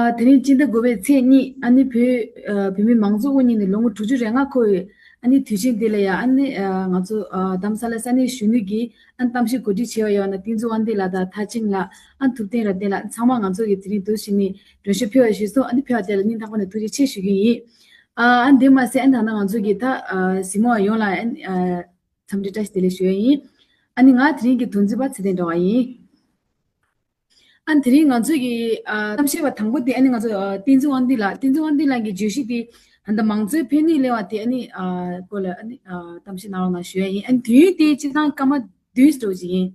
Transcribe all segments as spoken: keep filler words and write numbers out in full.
ཨ། དེ་རིང་སྤྱི་ཟླ་དགུ་པའི་ཚེས་གཉིས། ཨ་ནི་བོད་ཨ་བོད་མིའི་མང་གཙོ་དབུ་བརྙེས་ནས་ལོ་ངོ་དྲུག་ཅུ་རེ་ལྔ་འཁོར་བའི་ཨ་ནི་དུས་ཆེན་འདི་ལ་ཡང་། ཨ་ནི་ཨ་ང་ཚོ་ཨ་རྡ་རམ་ས་ལ་ས་གནས་གཞོན་ནུ་གིས་ཨ་ནི་གཏམ་བཤད་གོ་སྒྲིག་བྱས་པ་ཡོད་ན། བསྟན་འཛིན་དབང་འདུས་ལགས་དང་ཐར་ཆེན་ལགས། ཨ་ནི་ཐུབ་བསྟན་རབ་བརྟན་ལགས། ཚང་མ་ང་ཚོ་གིས་དེ་རིང་འདུ་བྱས་ནས་མགྲོན་ཤོག་ཕུལ་བ་ཞུས་སོང་། ཨ་ནི་ཕུལ་བ་དེ་ལ་སྙིང་ཐག་པ་ནས་ཐུགས་རྗེ་ཆེ་ཞུ་གི་ཡིན། ཨ་ཨ་འདི་མ་ཟད། ཨ་ནི་ད་ལྟ་ང་ཚོ་གི་ད་ཨ་གཟིགས་མོ་བ་ཡོངས་ལ་ཨ་ནི་ཨ་འཚམས་འདྲི་བཀྲ་ཤིས་བདེ་ལེགས་ཞུ་ཡ་ཡིན། ཨ་ནི་ང་དེ་རིང་གི་དོན་ཚན་པ་ཚེ་བརྟན་སྒྲོལ་དཀར་ཡིན། ཨ་ནི་དེ་རིང་ང་ཚོ་གི་ཨ་གཏམ་བཤད་པ་དང་པོ་དེ། ཨ་ནི་ང་ཚོ་ཨ་བསྟན་འཛིན་དབང་འདུས་ལགས། བསྟན་འཛིན་དབང་འདུས་ལགས་ཀྱི་བརྗོད་གཞི་དེ་ད་ལྟ་མང་གཙོའི་ཕན་ནུས་གླེང་བ་དེ། ཨ་ནི་ཨ་སྐོར་ལ་ཨ་ནི་ཨ་གཏམ་བཤད་གནང་རོགས་གནང་ཞུ་ཡ་ཡིན། ཨ་ནི་དུས་ཡུན་དེ་སྤྱིར་བཏང་སྐར་མ་བདུན་ཙམ་ཞིག་ཡིན།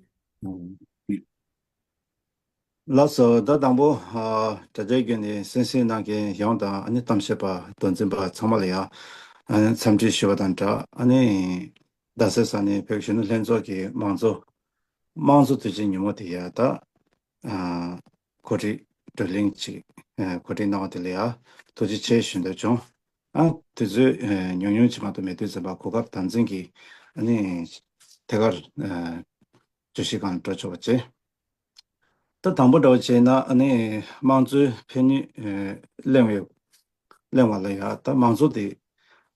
ལགས་སོ། ད་དང་པོ་ཨ་དྲ་རྒྱའི་བརྒྱུད་ནས་གསན་གཟིགས་གནང་མཁན་ཡོངས་དང་། ཨ་ནི་གཏམ་བཤད་པ་དོན་ཚན་པ་ཚང་མ་ལ་ཡང་ཨ་ནི་འཚམས་འདྲི་ཞུ་བ་དང་སྦྲགས། ཨ་ནི་རྡ་སའི་ས་གནས་བོད་གཞོན་ནུ་ལྷན་ཚོགས་ཀྱི་མང་གཙོ་དམངས་གཙོ་དུས་ཆེན་ཉིན་མོ་དེ་ཡ་ད་ཨ་གོ་སྒྲིག་བགྲོ་གླེང་ཅིག་ཨ་གོ་སྒྲིག་གནང་བ་དེ་ལ་ཡ་ཐུགས་རྗེ་ཆེ་ཞུ་འདོད་བྱུང་། ཨ་དུས་ཚོད་ཨ་ཉུང་ཉུང་ཅིག་མ་གཏོགས་མེད་དུས་ཙམ་པ་གོ་སྐབས་དམ་འཛིན་གྱིས་ཨ་ནི་ཐད་ཀར་ཨ་བརྗོད་གཞི་སྒང་འགྲོ་ཆོག་པ་བྱེད། ད་དང་པོ་འདྲ་བོ་བྱས་ན། ཨ་ནི་དམངས་གཙོའི་ཕན་ནུས་ཨ་གླེང་བའི་གླེང་བ་ལ་ཡ་ད་དམངས་གཙོ་དེ་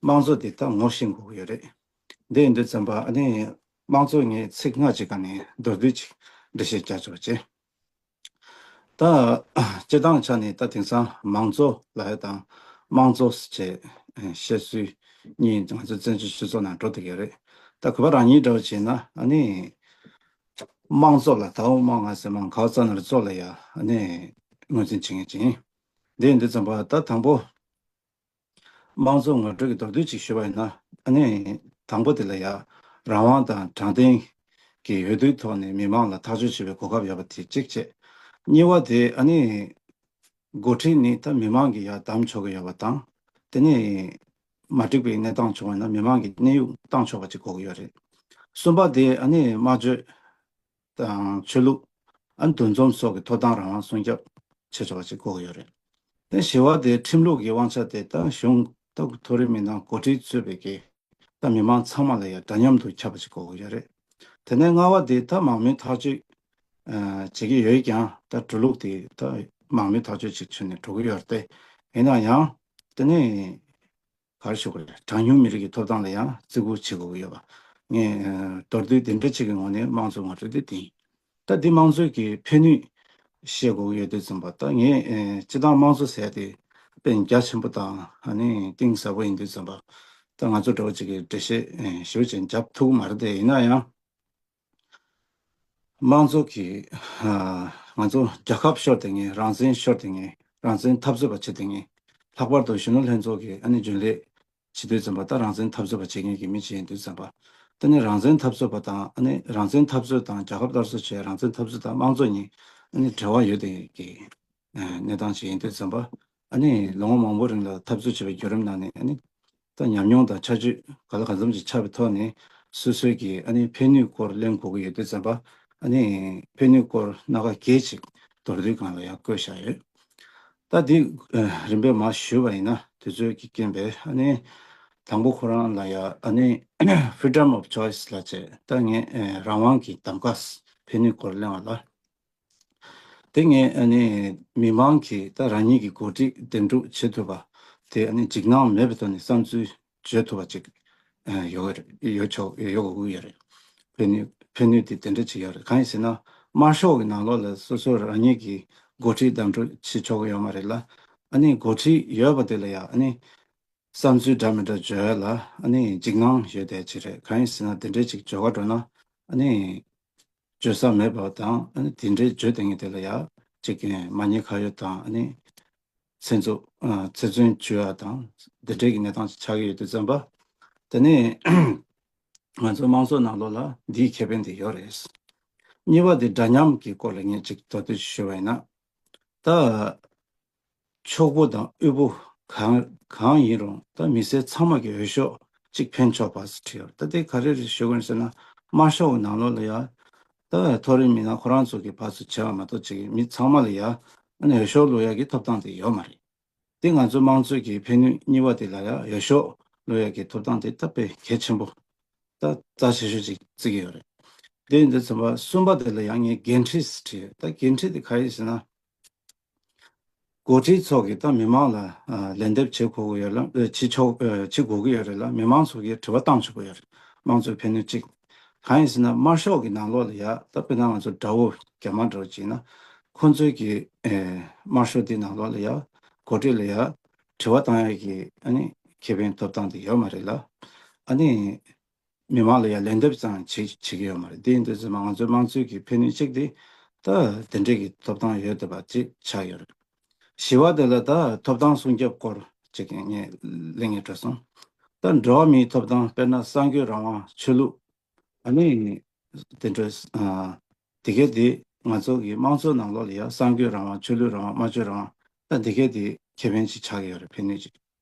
དམངས་གཙོ་དེ་ད་ངོ་ཤེས་དགོས་ཀྱི་ཡོད་རེད། འདི་ཡིན་དུས་ཙམ་པ་ཨ་ནི་དམངས་གཙོ་ངས་ཚིག་ལྔ་ཅིག་སྒང་ནས་མདོར་བསྡུས་ཅིག་འགྲེལ་བཤད་རྒྱག་ཆོག་བྱེད། ད་སྤྱིར་བཏང་ཆ་ནས་ད་དེང་སང་མང་གཙོ་ལབ་ཡ་དང་དམངས་གཙོ་ཟེར་བྱས་བཤད་སྲོལ་གཉིས་ང་ཚོ་བཙན་བྱོལ་སྤྱི་ཚོགས་ནང་འགྲོ་བསྡད་ཀྱི་ཡོད་རེད། ད་ག་པར་རང་ཉིད་འདྲ་བོ་བྱས་ན། ཨ་ནི་དམངས་གཙོ་ལ་ད་འོ་མ་ང་ཟེར་མ་ག་བ་ཙ་ན་རེ་གཙོ་ལ་ཡ་ཨ་ནི་ངོས་འཛིན་བྱེད་མཁན་ཅིག་ཡིན། འདི་ཡིན་དུས་ཙམ་པ་ད་དང་པོ་དམངས་གཙོ་ངོ་སྤྲོད་ཀྱི་མདོར་བསྡུས་ཅིག་ཞུས་པ་ཡིན་ན། ཨ་ནི་དང་པོ་དེ་ལ་ཡ་རང་དབང་དང་དྲང་བདེན་གྱི་འོས་བསྡུའི་ཐོག་ནས་མི་མང་ལ་ཐག་གཅོད་བྱེད་པའི་གོ་སྐབས་ཡོད་པ་དེ་གཅིག་བྱས། གཉིས་པ་དེ་ཨ་ནི་འགོ་ཁྲིད་ནི་ད་མི་མང་གིས་ཡར་བདམས་ཆོག་གི་ཡོད་པ་དང་། དེ་ནས་མ་འགྲིག་པའི་གནས་སྟངས་བྱུང་བ་ན་མི་མང་གིས་གནས་དབྱུང་བཏང་ཆོག་པ་ཅིག་དགོས་ཀྱི་ཡོད་རེད། གསུམ་པ་དེ་ཨ་ནི་སྨྲ་བརྗོད་དང་ཆོས་ལུགས། ཨ་ནི་འདུ་འཛོམས་སོགས་ཀྱི་ཐོབ་ཐང་རང་དབང་སྲུང་སྐྱོབ་བྱེད་ཆོག་པ་ཅིག་དགོས་ཀྱི་ཡོད་རེད། དེ་བཞི་པ་དེ་ཁྲིམས་ལུགས་ཀྱི་དབང་ཆ་དེ་ད་གཞུང་ད་མཐོ་རིམ་མི་སྣ་འགོ་ཁྲིད་གཙོས་པའི་གི་ད་མི་མང་ཚང་མ་ལ་ཡང་འདྲ་མཉམ་དུ་ཁྱབ་པ་ཅིག་དགོས་ཀྱི་ཡོད་རེད། དེ་ནས་ལྔ་པ་དེ་ད་མང་མོས་ཐག་གཅོད་ཨ་བྱེད་ཀྱི་ཡོད་ཀྱང་། ད་འགྲོ་ལུགས་དེ་ད་མང་མོས་ཐག་གཅོད་ཅིག་བྱས་ནས་འགྲོ་གི་ཡོད་རེད། དེ་ཡིན་ན་ཡང་དེ་ནས་ག་རེ་ཞུ་དགོས་རེད། གྲངས་ཉུང་མི་རིགས་ཀྱི་ཐོབ་ཐང་ལ་ཡང་བརྩི་བཀུར་བྱེད་དགོས་ཀྱི་ཡོད་པ། ངས་ཨ་མདོར་བསྡུས་དེ་འདྲ་ཅིག་གི་ངོས་ནས་དམངས་གཙོ་ངོ་སྤྲོད་དེ་དེ་ཡིན། ད་འདི་དམངས་གཙོའི་གི་ཕན་ནུས་བཤད་དགོས་ཀྱི་ཡོད་དུས་ཙམ་པ། ད་ངས་ཨ་སྤྱིར་བཏང་དམངས་གཙོ་ཟེར་ཡ་དེ་དཔེ་རྒྱ་ཆེན་པོ་དང་ཨ་ནི་གཏིང་ཟབ་པོ་ཡིན་དུས་ཙམ་པ། ད་ང་ཚོ་འདྲ་བོ་ཅིག་གིས་འགྲེལ་བཤད་ཨ་ཞེ་པོ་ཅིག་བརྒྱབ་ཐུབ་ཀྱི་མ་རེད་དེ། ཡིན་ན་ཡང་དམངས་གཙོ་གི་ཨ་ང་ཚོ་རྒྱལ་ཁབ་ཤོར་བསྡད་མཁན། རང་བཙན་ཤོར་བསྡད་མཁན། རང་བཙན་འཐབ་རྩོད་པ་བྱེད་བསྡད་མཁན། ལྷག་པར་དུ་གཞོན་ནུ་ལྷན་ཚོགས་ཀྱི་ཨ་ནི་རྒྱུན་ལས་བྱེད་དུས་ཙམ་པ། ད་རང་བཙན་འཐབ་རྩོད་པ་བྱེད་མཁན་གྱི་མི་ཅིག་ཡིན་དུས་ཙམ་པ། དེ་ནི་རང་བཙན་འཐབ་རྩོད་པ་དང་། ཨ་ནི་རང་བཙན་འཐབ་རྩོད་དང་རྒྱལ་ཁབ་དར་སྲོལ་བྱས། རང་བཙན་འཐབ་རྩོད་དང་དམངས་གཙོ་གཉིས་ཨ་ནི་འབྲེལ་བ་ཡོད་བསྡད་མཁན་གྱི་ཨ་གནས་སྟངས་ཤིག་ཡིན་དུས་ཙམ་པ། ཨ་ནི་ལོ་ངོ་མང་པོ་རིང་ལ་འཐབ་རྩོད་བྱས་པའི་བརྒྱུད་རིམ་ནང་ནས། ཨ་ནི་ད་ཉམས་མྱོང་དང་ཁྱད་ཆོས་ག་ལ་གང་འཚམ་ཞིག་ཆགས་པའི་ཐོག་ནས། སོ་སོའི་གི་ཨ་ནི་ཕན་ནུས་སྐོར་གླེང་དགོས་ཀྱི་ཡོད་དུས་ཙམ་པ། ཨ་ནི་ཕན་ནུས་སྐོར་སྣ་ཁ་བརྒྱད་ཅིག་མདོར་བསྡུས་སྒང་ལ་ཡང་བཀོད་བཞག་ཡོད། ད་འདི་ཨ་རིམ་པས་མར་ཞུས་པ་ཡིན་ན། དུས་ཚོད་ཀྱི་རྐྱེན་པས། ཨ་ནི་དང་པོ་ཁོ་རང་ལ་ཡ་ཨ་ནི་freedom of choice ལབ་བྱས། ད་ངས་ཨ་རང་དབང་གི་གདམ་ག་ཕན་ནུས་སྐོར་གླེང་བ་ལ། དེ་ངས་ཨ་ནི་མི་མང་གིས་ད་རང་ཉིད་ཀྱི་འགོ་ཁྲིད་འདེམས་སྒྲུག་བྱེད་ཐུབ་པ་དེ། ཨ་ནི་འཇིགས་སྣང་མེད་པའི་ཐོག་ནས་བསམ་ཚུལ་བརྗོད་ཐུབ་པ་ཅིག་ཨ་ཡོད་རེད། ཡོད་ཆོག་ཡོད་དགོས་ཀྱི་ཡོད་རེད། ཕན་ནུས་ཕན་ནུས་དེ་དེ་འདྲ་ཅིག་ཡོད་རེད། གང་ཡིན་ཟེར་ན། དམར་ཤོག་གི་ནང་ལོགས་ལ་སོ་སོ་རང་ཉིད་ཀྱི་འགོ་ཁྲིད་འདེམས་སྒྲུག་བྱེད་ཆོག་གི་ཡོད་མ་རེད་ལ། ཨ་ནི་འགོ་ཁྲིད་ཡོད་པ་དེ་ལ་ཡ་ཨ་ནི་བསམ་ཚུལ་འདྲ་མི་འདྲ་བརྗོད་ཡ་ལ་ཨ་ནི་འཇིགས་སྣང་ཡོད་བསྡད་ཅིག་རེད། གང་ཡིན་ཟེར་ན། དེ་འདྲས་ཅིག་བརྗོད་ག་འགྲོ་ན་ཨ་ནི་བརྗོད་ས་མེད་པ་དང་། ཨ་ནི་དེ་འདྲས་བརྗོད་བསྡད་མཁན་དེ་ལ་ཡ་ཅིག་མ་ཉེས་ཁ་གཡོགས་དང་། ཨ་ནི་ཚེ་མཚོན་ཨ་ཚེ་བཙོན་གཅོད་ཡ་དང་། དེ་འདྲས་ཀྱི་གནས་སྟངས་ཅིག་ཆགས་ཀྱི་ཡོད་དུས་ཙམ་པ། དེ་ནས་ང་ཚོ་དམངས་གཙོ་ནང་ལོགས་ལ་འདིའི་ཁེ་ཕན་དེ་ཡོད་རེད། གཉིས་པ་དེ་འདྲ་མཉམ་གྱི་སྐོར་ལ་ངས་ཅིག་མདོར་བསྡུས་ཞུས་པ་ཡིན་ན། ད་ཕྱུག་པོ་དང་དབུལ་པོ་གང་གང་ཡིན་རུང་། ད་མི་སེར་ཚང་མ་གི་འོས་ཤོག་གཅིག་ཕན་ཆོག་པ་ཟེར་བྲིས་ཡོད། ད་དེ་ག་རེ་རེད་ཞུ་དགོས་ཟེར་ན། དམར་ཤོག་གི་ནང་ལོགས་ལ་ཡ་ད་མཐོ་རིམ་མི་སྣ་ཁོ་རང་ཚོ་གི་ཕར་ཚུར་བྱས་པ་མ་གཏོགས། ཅིག་མི་ཚང་མ་ལ་ཡ་ཨ་ནི་འོས་ཤོག་བླུག་ཡ་གི་ཐོབ་ཐང་དེ་ཡོད་མ་རེད། དེ་ང་ཚོ་དམངས་གཙོ་གི་ཕན་ནུས་གཉིས་པ་དེ་ལ་ཡ་འོས་ཤོག་བླུག་ཡ་གི་ཐོབ་ཐང་དེ་ད་དཔེ་གལ་ཆེན་པོ། ད་རྩ་ཆེ་ཤོས་ཅིག་བརྩི་གི་ཡོད་རེད། དེ་ཡིན་དུས་ཙམ་པ་གསུམ་པ་དེ་ལ་ཡང་ངས་འགན་འཁྲི་ཟེར་བྲིས་ཡོད། ད་འགན་འཁྲི་དེ་ག་རེ་ཟེར་ན། འགོ་ཁྲིད་ཚོ་གིས་ད་མི་མང་ལ་ཨ་ལན་འདེབས་བྱེད་དགོས་ཀྱི་ཡོད་ལ་ཨ་བྱེད་ཆོག་ཨ་བྱེད་དགོས་ཀྱི་ཡོད་རེད་ལ། མི་མང་ཚོ་གིས་དྲི་བ་བཏང་ཆོག་གི་ཡོད་རེད། དམངས་གཙོའི་ཕན་ནུས་གཅིག་གང་ཡིན་ཟེར་ན། དམར་ཤོག་གི་ནང་ལོགས་ལ་ཡ་ད་དཔེར་ན་ང་ཚོ་དགྲ་བོ་རྒྱ་དམར་འདྲ་བོ་བྱས་ན། ཁོ་ཚོའི་གི་ཨེ་དམར་ཤོག་འདི་ནང་ལོགས་ལ་ཡ་འགོ་ཁྲིད་ལ་ཡ་དྲི་བ་བཏང་ཡ་གི་ཨ་ནི་ཁེ་ཕན་ཐོབ་ཐང་དེ་ཡོད་མ་རེད་ལ། ཨ་ནི། མི་མང་ལ་ཡང་ལན་འདེབས་ཙམ་བྱེད་བྱེད་ཀྱི་ཡོད་མ་རེད། དེ་ཡིན་དུས་ཙམ་པ་ང་ཚོའི་དམངས་གཙོའི་གི་ཕན་ནུས་གཅིག་དེ་ད་དེ་འདྲའི་གི་ཐོབ་ཐང་ཡོད་བསྡད་པ་ཅིག་ཆགས་ཡོད་རེད། བཞི་པ་དེ་ལ་ད་ཐོབ་ཐང་སྲུང་སྐྱོབ་སྐོར་ཅིག་ངས་གླེང་ངེས་འགྲོ་སོང་། ད་འགྲོ་བ་མིའི་ཐོབ་ཐང་དཔེར་ན་གསར་འགོད་རང་དབང་ཆོས་ལུགས་ཨ་ནི་དེ་འདྲ་ཨ་དེ་གས་དེ་ང་ཚོ་གི་དམངས་གཙོ་ནང་ལོགས་ལ་ཡང་གསར་འགོད་རང་དབང་ཆོས་ལུགས་རང་དབང་སྨྲ་བརྗོད་རང་དབང་ད་དེ་གས་དེ་ཁེ་ཕན་ཅིག་ཆགས་ཀྱི་ཡོད་རེད། ཕན་ནུས་ཅིག་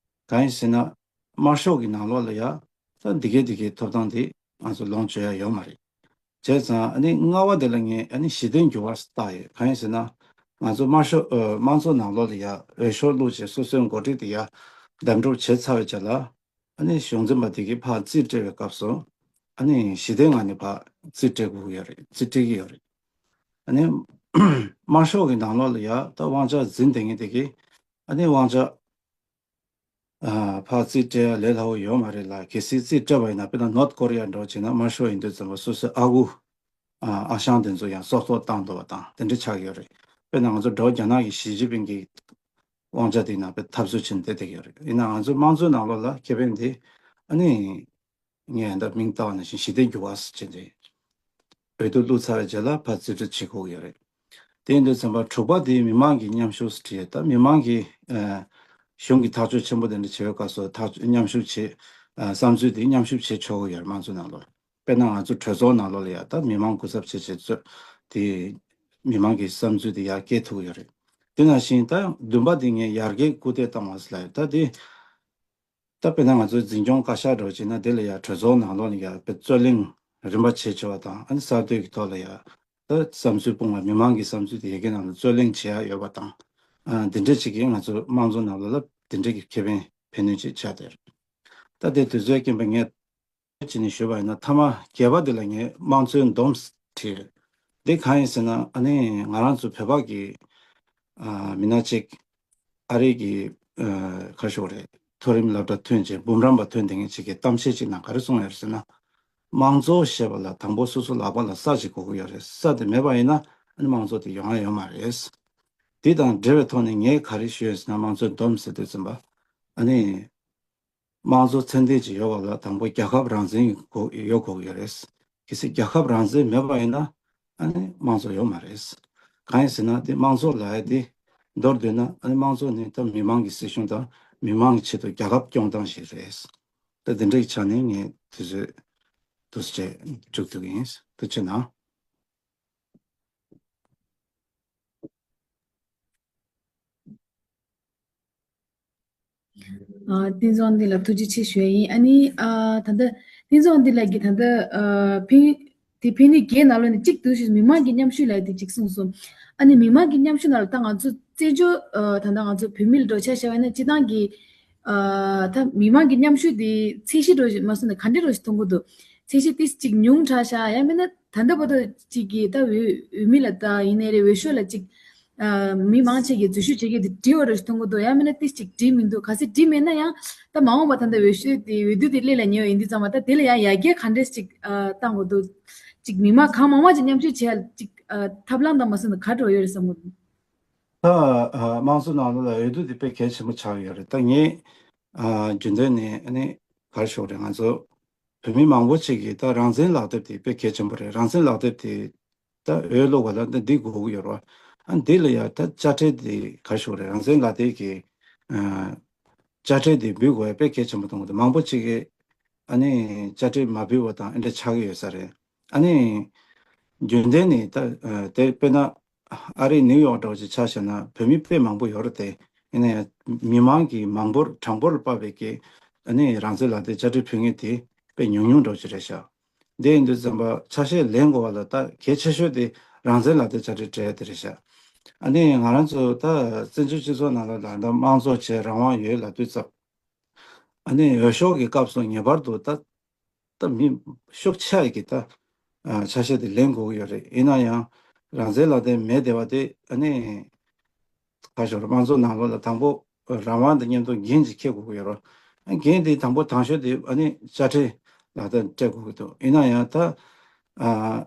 གང་ཡིན་ཟེར་ན། དམར་ཤོག་གི་ནང་ལོགས་ལ་ཡ་ད་འདི་གའི་འདི་གའི་ཐོབ་ཐང་དེ་ང་ཚོ་ལོངས་སྤྱོད་ཡ་ཡོད་མ་རེད། བྱས་ཙང་ཨ་ནི་ལྔ་པ་དེ་ལ་ངས་ཨ་ནི་གཞི་རྟེན་འགྱུར་བ་བཏགས་ཡོད། གང་ཡིན་ཟེར་ན། ང་ཚོ་དམར་ཤོག་ཨ་དམངས་གཙོ་ནང་ལོགས་ལ་ཡ་འོས་ཤོག་བླུགས་བྱས་སོ་སོའི་འགོ་ཁྲིད་དེ་ཡ་གདམ་སྒྲུག་བྱས་ཚར་བའི་རྗེས་ལ། ཨ་ནི་གཞུང་འཛིན་པ་དེ་གིས་ཕར་རྩིས་སྤྲད་པའི་སྐབས་སུ། ཨ་ནི་གཞི་རྟེན་ངང་ནས་ཕར་རྩིས་སྤྲད་དགོས་ཀྱི་ཡོད་རེད། རྩིས་སྤྲད་ཀྱི་ཡོད་རེད། ཨ་ནི་དམར་ཤོག་གི་ནང་ལོགས་ལ་ཡ་ད་དབང་ཆ་འཛིན་བསྡད་མཁན་དེ་གིས་ཨ་ནི་དབང་ཆ། ཨ་ཕར་རྩིས་སྤྲད་ཡ་ལས་སླ་བོ་ཡོད་མ་རེད་ལ། གལ་སྲིད་རྩིས་སྤྲད་པ་ཡིན་ན། དཔེར་ན་ནོར་ཐ་ཀོ་རི་ཡ་འདྲ་བོ་བྱས་ན། དམར་ཤོག་ཡིན་དུས་ཙམ་པ་སོ་སོའི་ཨ་ཁུ་ཨ་ཨ་ཞང་དེ་ཚོ་ཡང་སྲོག་ཐོག་བཏང་འདུག་པ་དང་དེ་འདྲ་ཆགས་ཡོད་རེད། དཔེར་ན་ང་ཚོ་འགྲོ་རྒྱ་ནག་གི་ཞི་ཅིན་ཕིང་གི་དབང་ཆ་དེ་ནང་དཔེ་འཐབ་རྩོད་བྱས་ནས་བསྡད་ཡོད་རེད། ཡིན་ན་ང་ཚོའི་དམངས་གཙོའི་ནང་ལོགས་ལ་ཁེ་ཕན་དེ་ཨ་ནི། ངས་ད་མིང་བཏགས་པ་ནང་བཞིན་གཞི་རྟེན་འགྱུར་བ་ཟེར་བྱས་ཏེ། འོས་བསྡུ་བླུགས་ཚར་བའི་རྗེས་ལ་ཕར་རྩིས་སྤྲོད་བྱེད་དགོས་ཀྱི་ཡོད་རེད། དེ་ཡིན་དུས་ཙམ་པ་དྲུག་པ་དེ་མི་མང་གི་མཉམ་ཞུགས་ཟེར་བྲིས་ཡོད། ད་མི་མང་གིས་ཨ་གཞུང་གི་ཐག་གཅོད་ཆེན་པོ་དེ་འདྲ་བྱེད་པའི་སྐབས་སུ་ཐག་གཅོད་མཉམ་ཞུགས་བྱེད་ཨ་བསམ་ཚུལ་དེ་མཉམ་ཞུགས་བྱེད་ཆོག་གི་ཡོད་རེད། དམངས་གཙོའི་ནང་ལོགས། དཔེར་ན་ང་ཚོ་གྲོས་ཚོགས་ནང་ལོགས་ལ་ཡ་ད་མི་མང་སྐུ་ཚབ་བྱེད་བྱེད་ཚོས་དེ་མི་མང་གི་བསམ་ཚུལ་དེ་ཡར་སྐྱེལ་ཐུབ་ཀྱི་ཡོད་རེད། དེ་ནང་བཞིན་ད་བདུན་པ་དེ་ངས་ཡར་རྒྱས་སྐུལ་འདེད་བཏང་བ་ཟེར་ལབ་ཡོད། ད་དེ། ད་དཔེར་ན་ང་ཚོའི་འཛིན་སྐྱོང་བཀའ་ཤག་འདྲ་བོ་བྱས་ན། དེ་ལ་ཡང་གྲོས་ཚོགས་ནང་ལོགས་ནས་ཡང་དཔེ་རྩོད་གླེང་རིམ་པ་བྱེད་ཆོག་པ་དང་། ཨ་ནི་གསར་གཏོད་ཀྱི་ཐོག་ལ་ཡང་ད་བསམ་ཚུལ་སྤུངས་པ། མི་མང་གི་བསམ་ཚུལ་དེ་ཡ་གི་ནང་ལ་རྩོད་གླེང་བྱེད་ཡ་ཡོད་པ་དང་། ཨ་འདི་འདྲ་ཅིག་གིས་ང་ཚོ་དམངས་གཙོ་ནང་ལོགས་ལ་དེ་འདྲ་གི་ཁེ་ཕན་ཕན་ནུས་ཅིག་ཆགས་བསྡད་རེད། ད་དེ་དུས་ཚོད་རྐྱེན་པས་ངས། བྱས་ནས་ཞུས་པ་ཡིན་ན། མཐའ་མ་བརྒྱད་པ་འདི་ལ་ངས་དམངས་གཙོའི་སྡོམ་བྲིས། འདི་གང་ཡིན་ཟེར་ན། ཨ་ནི་ང་རང་ཚོ་བོད་པ་གི་ཨ་མི་སྣ་གཅིག་ཨ་རི་གི་ཨ་ག་རེ་ཞུ་དགོས་རེད། མཐོ་རིམ་སློབ་གྲྭ་ཐོན་བྱས་འབུམ་རམས་པ་ཐོན་བསྡད་མཁན་ཅིག་གིས་གཏམ་བཤད་ཅིག་ནང་ག་རེ་གསུངས་ཡོད་རེད་ཟེར་ན། དམངས་གཙོ་ཞེས་པ་ལ་དང་པོ་སོ་སོ་ལག་པ་ལ་ས་ཅིག་དགོས་ཀྱི་ཡོད་རེད། ས་དེ་མེད་པ་ཡིན་ན་ཨ་ནི་དམངས་གཙོ་དེ་ཡོང་ཡ་ཡོད་མ་རེད། དེ་དང་འབྲེལ་བའི་ཐོག་ནས་ངས་ག་རེ་ཞུས་ཡོད་ཟེར་ན། དམངས་གཙོའི་སྡོམ་ཟེར་དུས་ཙམ་པ་ཨ་ནི། དམངས་གཙོ་ཚད་ལྡན་ཅིག་ཡོད་པ་ལ་དང་པོ་རྒྱལ་ཁབ་རང་བཙན་དགོས་ཡོད་དགོས་ཀྱི་ཡོད་རེད། གལ་སྲིད་རྒྱལ་ཁབ་རང་བཙན་མེད་པ་ཡིན་ན་ཨ་ནི་དམངས་གཙོ་ཡོད་མ་རེད། གང་ཡིན་ཟེར་ན་དེ་དམངས་གཙོ་ལབ་ཡ་དེ་མདོར་བསྡུས་ན་ཨ་ནི་དམངས་གཙོ་ནི་ད་མི་མང་གི་སྲིད་གཞུང་དང་མི་མང་གི་ཆེད་དུ་རྒྱལ་ཁབ་སྐྱོང་སྟངས་ཤིག་རེད། ད་དེ་འདྲ་གི་ཆ་ནས་ངས་དུས་ཚོད་འདུག་སེ་བྱས་མཇུག་བསྡུ་གི་ཡིན། ཐུགས་རྗེ་གནང་། ཨ་བསྟན་འཛིན་དབང་འདུས་ལ་ཐུགས་རྗེ་ཆེ་ཞུ་ཡ་ཡིན། ཨ་ནི་ཨ་ད་ལྟ་བསྟན་འཛིན་དབང་འདུས་ལགས་ཀྱིས་ད་ལྟ་ཨ་ཕན་དེ་ཕན་ནུས་བརྒྱད་ནང་ལོགས་ནས་གཅིག་འདུག་ཞུས། མི་མང་གི་མཉམ་ཞུགས་ལབ་དེ་གཅིག་གསུངས་སོང་། ཨ་ནི་མི་མང་གི་མཉམ་ཞུགས་ནང་ལ་ད་ང་ཚོ་བཙན་བྱོལ་ཨ་ད་ལྟ་ང་ཚོ་བོད་མི་ལ་འགྲོ་ཆ་བཞག་པ་ཡིན་ན་སྤྱི་བཏང་གི་ཨ་ད་མི་མང་གི་མཉམ་ཞུགས་དེ་ཚད་གཞི་འདྲ་བོ་ཞིག་མ་སོང་ན་ག་འདྲ་འདྲ་བོ་ཞིག་མཐོང་གི་འདུག་ཚད་གཞི་ཏིས་གཅིག་ཉུང་དྲགས་ཤག་ཡང་མིན་ན་ད་ལྟ་བར་དུ་གཅིག་གིས་ད་འོས་འོས་མི་ལ་ད་ཡིན་ནའི་རེད། འོས་ཤོག་ལ་གཅིག་ཨ་མི་མང་ཆེ་གིས་འཛུལ་ཞུགས་བྱེད་མཁན་དེ་བྲིས་པ་འདྲ་ཞིག་མཐོང་གི་འདུག་ཡང་མིན་ན་ཏིས་གཅིག་བྲིས་མི་འདུག་གལ་སྲིད་བྲིས་མེད་ན་ཡང་ད་མ་འོངས་པ་ད་ལྟ་འོས་ཤོག་དེ་འོས་བསྡུ་དེ་སླེབས་ལ་ཉེ་བ་ཡིན་དུས་ཙམ་པ་ད་དེ་ལ་ཡང་ཡར་རྒྱས་ག་འདྲས་གཅིག་ཨ་བཏང་དགོས་འདུག་གཅིག་མི་མང་གང་མང་མང་ཅིག་མཉམ་ཞུགས་བྱེད་ཡ་གཅིག་ཨ་ཐབས་ལམ་དང་མ་སོང་ན་ག་འདྲ་ཡོད་རེད་བསམ་གི་འདུག་ད་ཨ་དམངས་གཙོ་ནང་ལོགས་ལ་འོས་བསྡུ་དེ་དཔེ་གལ་ཆེན་པོ་ཆགས་ཡོད་རེད། ད་ངས་ཨ་རྒྱུན་ལྡན་ནས་ཨ་ནི་ག་རེ་ཞུ་དགོས་རེད། ང་ཚོ་བོད་མི་མང་པོ་ཅིག་གིས་ད་རང་བཙན་ལག་དེབ་དེ་དཔེ་གལ་ཆེན་པོ་རེད། རང་བཙན་ལག་དེབ་དེ་ད་འོས་བླུག་པ་ལ་ད་འདི་དགོས་ཀྱི་ཡོད་རེད་བ། ཨ་འདི་ལ་ཡ་ད་དཔྱ་ཁྲལ་དེ་ག་རེ་ཞུ་དགོས་རེད། རང་བཙན་ལག་དེབ་ཀྱི་ཨ་དཔྱ་ཁྲལ་དེ་འབུལ་དགོས་ཡ་དཔེ་གལ་ཆེན་པོ་མཐོང་གི་འདུག་མང་པོ་ཅིག་གིས་ཨ་ནི་དཔྱ་ཁྲལ་མ་འབུལ་བ་དང་ཨེ་འདྲ་ཆགས་ཀྱི་ཡོད་ས་རེད། ཨ་ནི་རྒྱུན་ལྡན་ནས་ད་ཨ་དེ་དཔེར་ན་ཨ་རི་ནིའུ་ཡོག་འདྲ་བོ་ཅིག་ཆ་བཞག་ན་བོད་མི་དཔེ་མང་པོ་ཡོད་རེད་དེ། ཡིན་ན་ཡང་མི་མང་གི་མང་པོར་གྲངས་འབོར་ལ་དཔག་པའི་གི་ཨ་ནི་རང་བཙན་ལག་དེབ་དཔྱ་ཁྲལ་ཕུལ་མཁན་དེ་དཔེ་ཉུང་ཉུང་འདྲ་བོ་ཅིག་རེད་ཤག་དེ་ཡིན་དུས་ཙམ་པ་ཆ་ཤས་ལེན་དགོས་པ་ལ་ད་གལ་ཆེ་ཤོས་དེ་རང་བཙན་ལག་དེབ་དཔྱ་ཁྲལ་སྤྲད་ཡ་དེ་རེད་ཤག་ཨ་ནི་ང་རང་ཚོ་ད་བཙན་བྱོལ་སྤྱི་ཚོགས་ནང་ལ་ད་དམངས་གཙོ་བྱས་རང་དབང་ཡོད་ལབ་དུས་ཙམ། ཨ་ནི་འོས་ཤོག་གི་སྐབས་སུ་ངེས་པར་དུ་ད་ད་མི་ཤུགས་ཆེ་གི་ད་ཨ་ཆ་ཤས་དེ་ལེན་དགོས་ཀྱི་ཡོད་རེད། ཡིན་ན་ཡང་རང་བཙན་ལག་དེབ་མེད་བསྡད་པ་དེ་ཨ་ནི་ ག་ཞོར་དམངས་གཙོ་ནང་ལོགས་ལ་དང་པོ་རང་དབང་དང་མཉམ་དུ་འགན་ཅིག་འཁྱེར་དགོས་ཀྱི་ཡོད་རེད། འགན་དེ་དང་པོ་དང་ཤོས་དེ་ཨ་ནི་དཔྱ་ཁྲལ་ལག་བསྟར་སྤྲད་དགོས་ཀྱི་འདུག་ཡིན་ན་ཡང་ད་ཨ།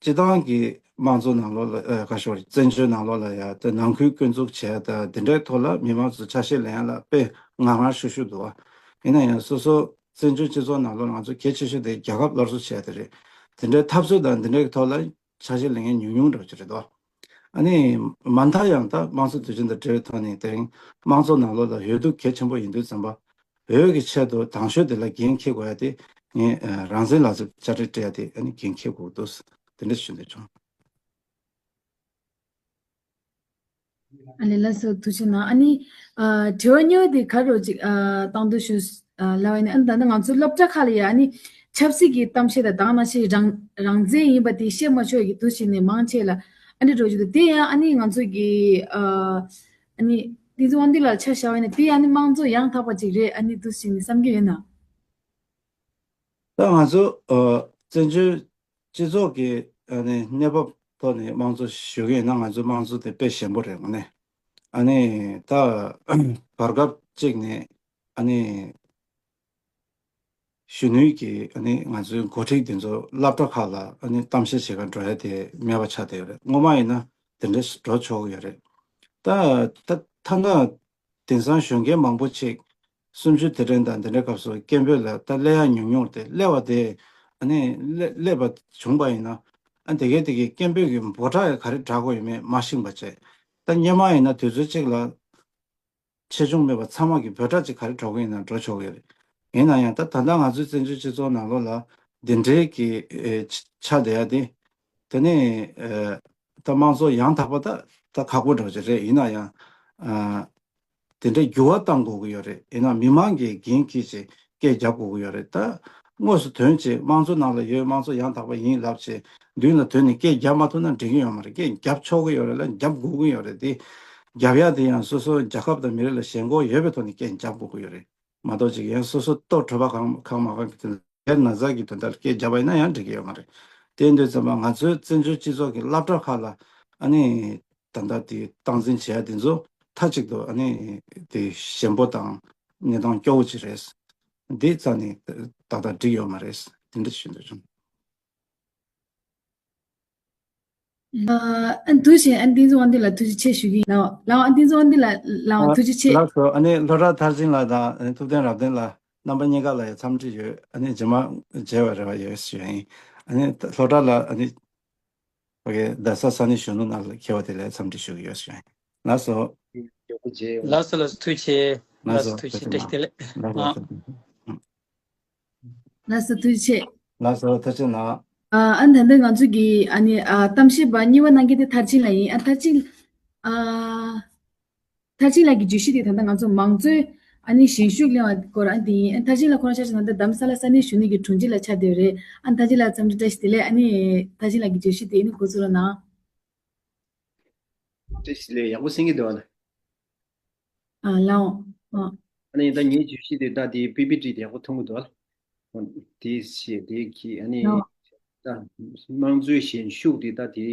སྤྱི་བཏང་གི་དམངས་གཙོ་ནང་ལོགས་ལ་ཨ་ག་ཞོར་བཙན་བྱོལ་ནང་ལོགས་ལ་ཡ་ད་ནང་ཁུལ་སྐྱོན་འཛུགས་བྱས་ད་འདི་འདྲའི་ཐོག་ལ་མི་མང་ཚོ་ཆ་ཤས་ལེན་ཡ་ལ་དཔེ་ངར་ངར་ཤུག་ཤུག་འདུག་བ། ཡིན་ན་ཡང་སོ་སོ་བཙན་བྱོལ་སྤྱི་ཚོགས་ནང་ལོགས་ང་ཚོ་གལ་ཆེ་ཤོས་དེ་རྒྱལ་ཁབ་སླར་གསོ་བྱས་དེ་རེད། དེ་འདྲའི་འཐབ་རྩོད་དང་འདི་འདྲའི་ཐོག་ལ་ཆ་ཤས་ལེན་མཁན་ཉུང་ཉུང་འདྲ་བོ་ཅིག་རེད་དོ། ཨ་ནི་མ་མཐའ་ཡང་ད་དམངས་གཙོ་དུས་ཆེན་དང་འབྲེལ་བའི་ཐོག་ནས་དེ་རིང་དམངས་གཙོ་ནང་ལོགས་ལ་འོས་བསྡུ་གལ་ཆེན་པོ་ཡིན་དུས་ཙམ་པ། བོད་ཀྱི་ཆེད་དུ་དང་ཤོས་དེ་ལ་འགན་འཁྱེར་དགོས་ཡ་དེ་ངས་ཨ་རང་བཙན་ལག་རྩལ་དཔྱ་ཁྲལ་སྤྲད་ཡ་དེ་ཨ་ནི་འགན་འཁྱེར་དགོས་འདུག་དེ་འདྲ་ཞུ་འདོད་བྱུང་། ཨ་ལས། ལགས་སོ། ཐུགས་རྗེ་གནང་། ཨ་ནི་ཨ་དྲི་བ་གཉིས་པ་དེ་ག་རེ་ཅིག་ཨ་བཏང་འདོད་ཞུ་ཨ་ལབ་པ་ཡིན་ན། ཨ་ནི་ད་ལྟ་ང་ཚོ་སློབ་གྲྭ་ཁག་ལ་ཡ་ཨ་ནི་ཆབ་སྲིད་ཀྱི་གཏམ་བཤད་དང་དེ་ནང་བཞིན་རང་རང་བཙན་ཡིན་པ་དེ་བཤད་མ་ཆོག་གི་འདུག་བྱས་ནས་མང་ཆེ་ལ་ཨ་འདྲ་འགྲོ་རྒྱུ་འདུག་དེ་ཡང་ཨ་ནི་ང་ཚོ་གི་ཨ་ཨ་ནི་བསྟན་འཛིན་དབང་འདུས་ལགས་ཆ་བཞག་པ་ཡིན་ན་དེ་ཨ་ནི་དམངས་གཙོ་ཡང་དག་པ་ཅིག་རེད་ཨ་ནི་འདུག་བྱས་ནས་བསམ་གྱི་ཡོད་ན། ད་ང་ཚོ་ཨ་བཙན་བྱོལ་སྤྱི་ཚོགས་ཀྱི་ཨ་ནི་གནས་བབ་ཐོག་ནས་དམངས་གཙོ་ཞུ་གི་ཡིན་ན་ང་ཚོའི་དམངས་གཙོ་དེ་དཔེ་ཞན་པོ་རེད་དངོས་གནས། ཨ་ནི་ད་བར་སྐབས་གཅིག་ནས་ཨ་ནི་གཞོན་ནུའི་གི་ཨ་ནི་ང་ཚོའི་འགོ་ཁྲིད་འདི་ཚོ་སློབ་གྲྭ་ཁག་ལ་ཨ་ནི་གཏམ་བཤད་བྱེད་གར་འགྲོ་ཡ་དེ་མེད་པ་ཆགས་བསྡད་ཡོད་རེད། སྔོན་མ་ཡིན་ན་དེ་འདྲ་འགྲོ་ཆོག་གི་ཡོད་རེད། ད་ད་ཐ་ན་དེང་སང་གཞོན་སྐྱེས་མང་པོ་ཅིག་གསུམ་བཅུ་དེ་རིང་དང་འདི་འདྲའི་སྐབས་སུ་སྐད་འབོད་ལ་ད་སླེབས་ཡ་ཉུང་ཉུང་རེད་དེ། སླེབས་པ་དེ་ཨ་ནི་སླེབས་སླེབས་པ་བྱུང་པ་ཡིན་ན་ཨ་དེ་གའི་དེ་གའི་སྐད་འབོད་ཀྱི་འབོད་སྒྲ་ག་རེ་བསྒྲག་དགོས་ཡོད་མེད་མ་ཤེས་པ་བྱས། ད་སྔོན་མ་ཡིན་ན་དུས་ཚོད་གཅིག་ལ་ཆེ་ཆུང་མེད་པར་ཚང་མ་གི་འབོད་སྒྲ་གཅིག་ག་རེ་སྒྲོག་གི་ཡིན་ན་འགྲོ་ཆོག་གི་རེད། ཡིན་ན་ཡང་ད་ད་ལྟ་ང་ཚོའི་བཙན་བྱོལ་སྤྱི་ཚོགས་ནང་ལོགས་ལ་འདི་འདྲའི་གི་ཨེ་ཆ་ཆགས་བསྡད་ཡ་དེ། དེ་ནས་ཨེ་ད་དམངས་གཙོ་ཡང་དག་པ་ད་ད་ཁག་པོ་འདྲ་བོ་ཅིག་རེད། ཡིན་ན་ཡང་ཨ་དེ་འདྲའི་འགྱུར་བ་གཏང་དགོས་ཀྱི་ཡོད་རེད། ཡིན་ན་མི་མང་གིས་འགན་འཁྱེར་བྱས་སྐད་རྒྱབ་དགོས་ཀྱི་ཡོད་རེད། ད་དངོས་སུ་དོན་བྱེད་དམངས་གཙོ་ནང་ལ་ཡོད། དམངས་གཙོ་ཡང་དག་པ་ཡིན་ལབ་བྱས་མདུན་ལ་དོན་ནས་སྐད་རྒྱབ་མ་ཐུབ་ན་འགྲིག་གི་ཡོད་མ་རེད། སྐད་རྒྱབ་ཆོག་གི་ཡོད་རེད་ལ་རྒྱབ་དགོས་ཀྱི་ཡོད་རེད་དེ། རྒྱབ་ཡ་དེ་ཡང་སོ་སོ་རྒྱལ་ཁབ་དང་མི་རིགས་ལ་ཞེན་ཁོག་ཡོད་པའི་ཐོག་ནས་སྐད་རྒྱབ་དགོས་ཀྱི་ཡོད་རེད་མ་གཏོགས་ཅིག་ཡང་སོ་སོ་ལྟོ་གྲོད་པ་གང་གང་མ་གང་གི་དོན་དག་ན་ཚ་གི་དོན་དག་ལ་སྐད་རྒྱབ་པ་ཡིན་ན་ཡང་འགྲིག་གི་ཡོད་མ་རེད། དེ་ཡིན་དུས་ཙམ་པ་ང་ཚོའི་བཙན་བྱོལ་སྤྱི་ཚོགས་ཀྱི་སློབ་གྲྭ་ཁག་ལ་ཨ་ནི་ད་ལྟ་དེ་སྟངས་འཛིན་བྱེད་ཡ་དེ་ཚོ་མཐའ་གཅིག་ཏུ་ཨ་ནི་དེ་ཞན་པོ་དང་གནས་སྟངས་སྐྱོ་བོ་ཅིག་རེད། འདི་རྩ་ནས་ཏག་ཏག་འགྲིག་ཡོད་མ་རེད། དེ་འདྲ་ཞུ་འདོད་བྱུང་། ཨ་ཨ་འདུག་བྱས་ཨ་བསྟན་འཛིན་དབང་འདུས་ལགས་ཐུགས་རྗེ་ཆེ་ཞུ་གི་ཡིན། ལགས་ལགས་ཨ་བསྟན་འཛིན་དབང་འདུས་ལགས་ལགས་ཨ་ཐུགས་རྗེ་ཆེ། ལགས་སོ། ཨ་ནི་ལྷོ་བྲག་མཐར་ཕྱིན་ལགས་དང་ཨ་ནི་ཐུབ་བསྟན་རབ་བརྟན་ལགས་རྣམ་པ་གཉིས་ཀ་ལ་ཡང་འཚམས་འདྲི་ཡོད། ཨ་ནི་རྗེས་མ་མཇལ་བའི་རེ་བ་ཡོད་ཞུ་ཡ་ཡིན། ཨ་ནི་ལྷོ་བྲག་ལ་ཨ་ནི་ཕ་གི་རྡ་ས་ས་གནས་གཞོན་ནུ་ནང་ལ་འཁེལ་བ་དེ་ལ་འཚམས་འདྲི་ཞུ་གི་ཡོད་ཞུ་ཡ་ཡིན། ལགས་སོ། ཡག་པོ་མཇལ་ཡོང་། ལགས་སོ་ལགས་སོ་ཐུགས་རྗེ་ཆེ། ལགས་ལགས་སོ་སོ་ཐུགས་རྗེ་ཆེ། བཀྲ་ཤིས་བདེ་ལེགས། ལགས་སོ། ཨ། ལགས་སོ་ཐུགས་རྗེ་ཆེ། ལགས་སོ་ཐུགས་རྗེ་གནང་། ཨ་ཨ་ནི་ད་ལྟ་ང་ཚོ་གི་ཨ་ནི་ཨ་གཏམ་བཤད་པ་གཉིས་པ་གནང་མཁན་དེ་མཐར་ཕྱིན་ལགས་ཡིན། ཨ་མཐར་ཕྱིན་ཨ་མཐར་ཕྱིན་ལགས་ཀྱི་བརྗོད་གཞི་དེ་ད་ལྟ་ང་ཚོ་མང་གཙོའི་ཨ་ནི་ཞན་ཤོས་གླེང་བ་སྐོར་ཨ་དེ་ཡིན། ཨ་མཐར་ཕྱིན་ལགས་ཁོ་རང་ཆ་བཞག་ན་ད་རྡ་རམ་ས་ལ་ས་གནས་གཞོན་ནུ་གི་དྲུང་ཆེ་ལ་ཆགས་བསྡད་ཡོད་རེད། ཨ་མཐར་ཕྱིན་ལགས་འཚམས་འདྲི་བཀྲ་ཤིས་བདེ་ལེགས། ཨ་ནི་མཐར་ཕྱིན་ལགས་ཀྱི་བརྗོད་གཞི་དེ་ཨ་ནི་འགོ་ཚུགས་རོགས་གནང་། བཀྲ་ཤིས་བདེ་ལེགས། ཡག་པོ་གསན་གྱི་འདུག་བ་ལ། ཨ་ལའོ། ཨ། ཨ་ནི་ད་ངའི་བརྗོད་གཞི་དེ་ད་དེ་པི་པི་ཊི་དེ་ཡག་པོ་མཐོང་གི་འདུག་ཨ། དེ་བཤད་དེ་གི་ཨ་ནི་ལའོ། ད་དམངས་གཙོའི་ཞན་ཤུགས་དེ་ད་དེ་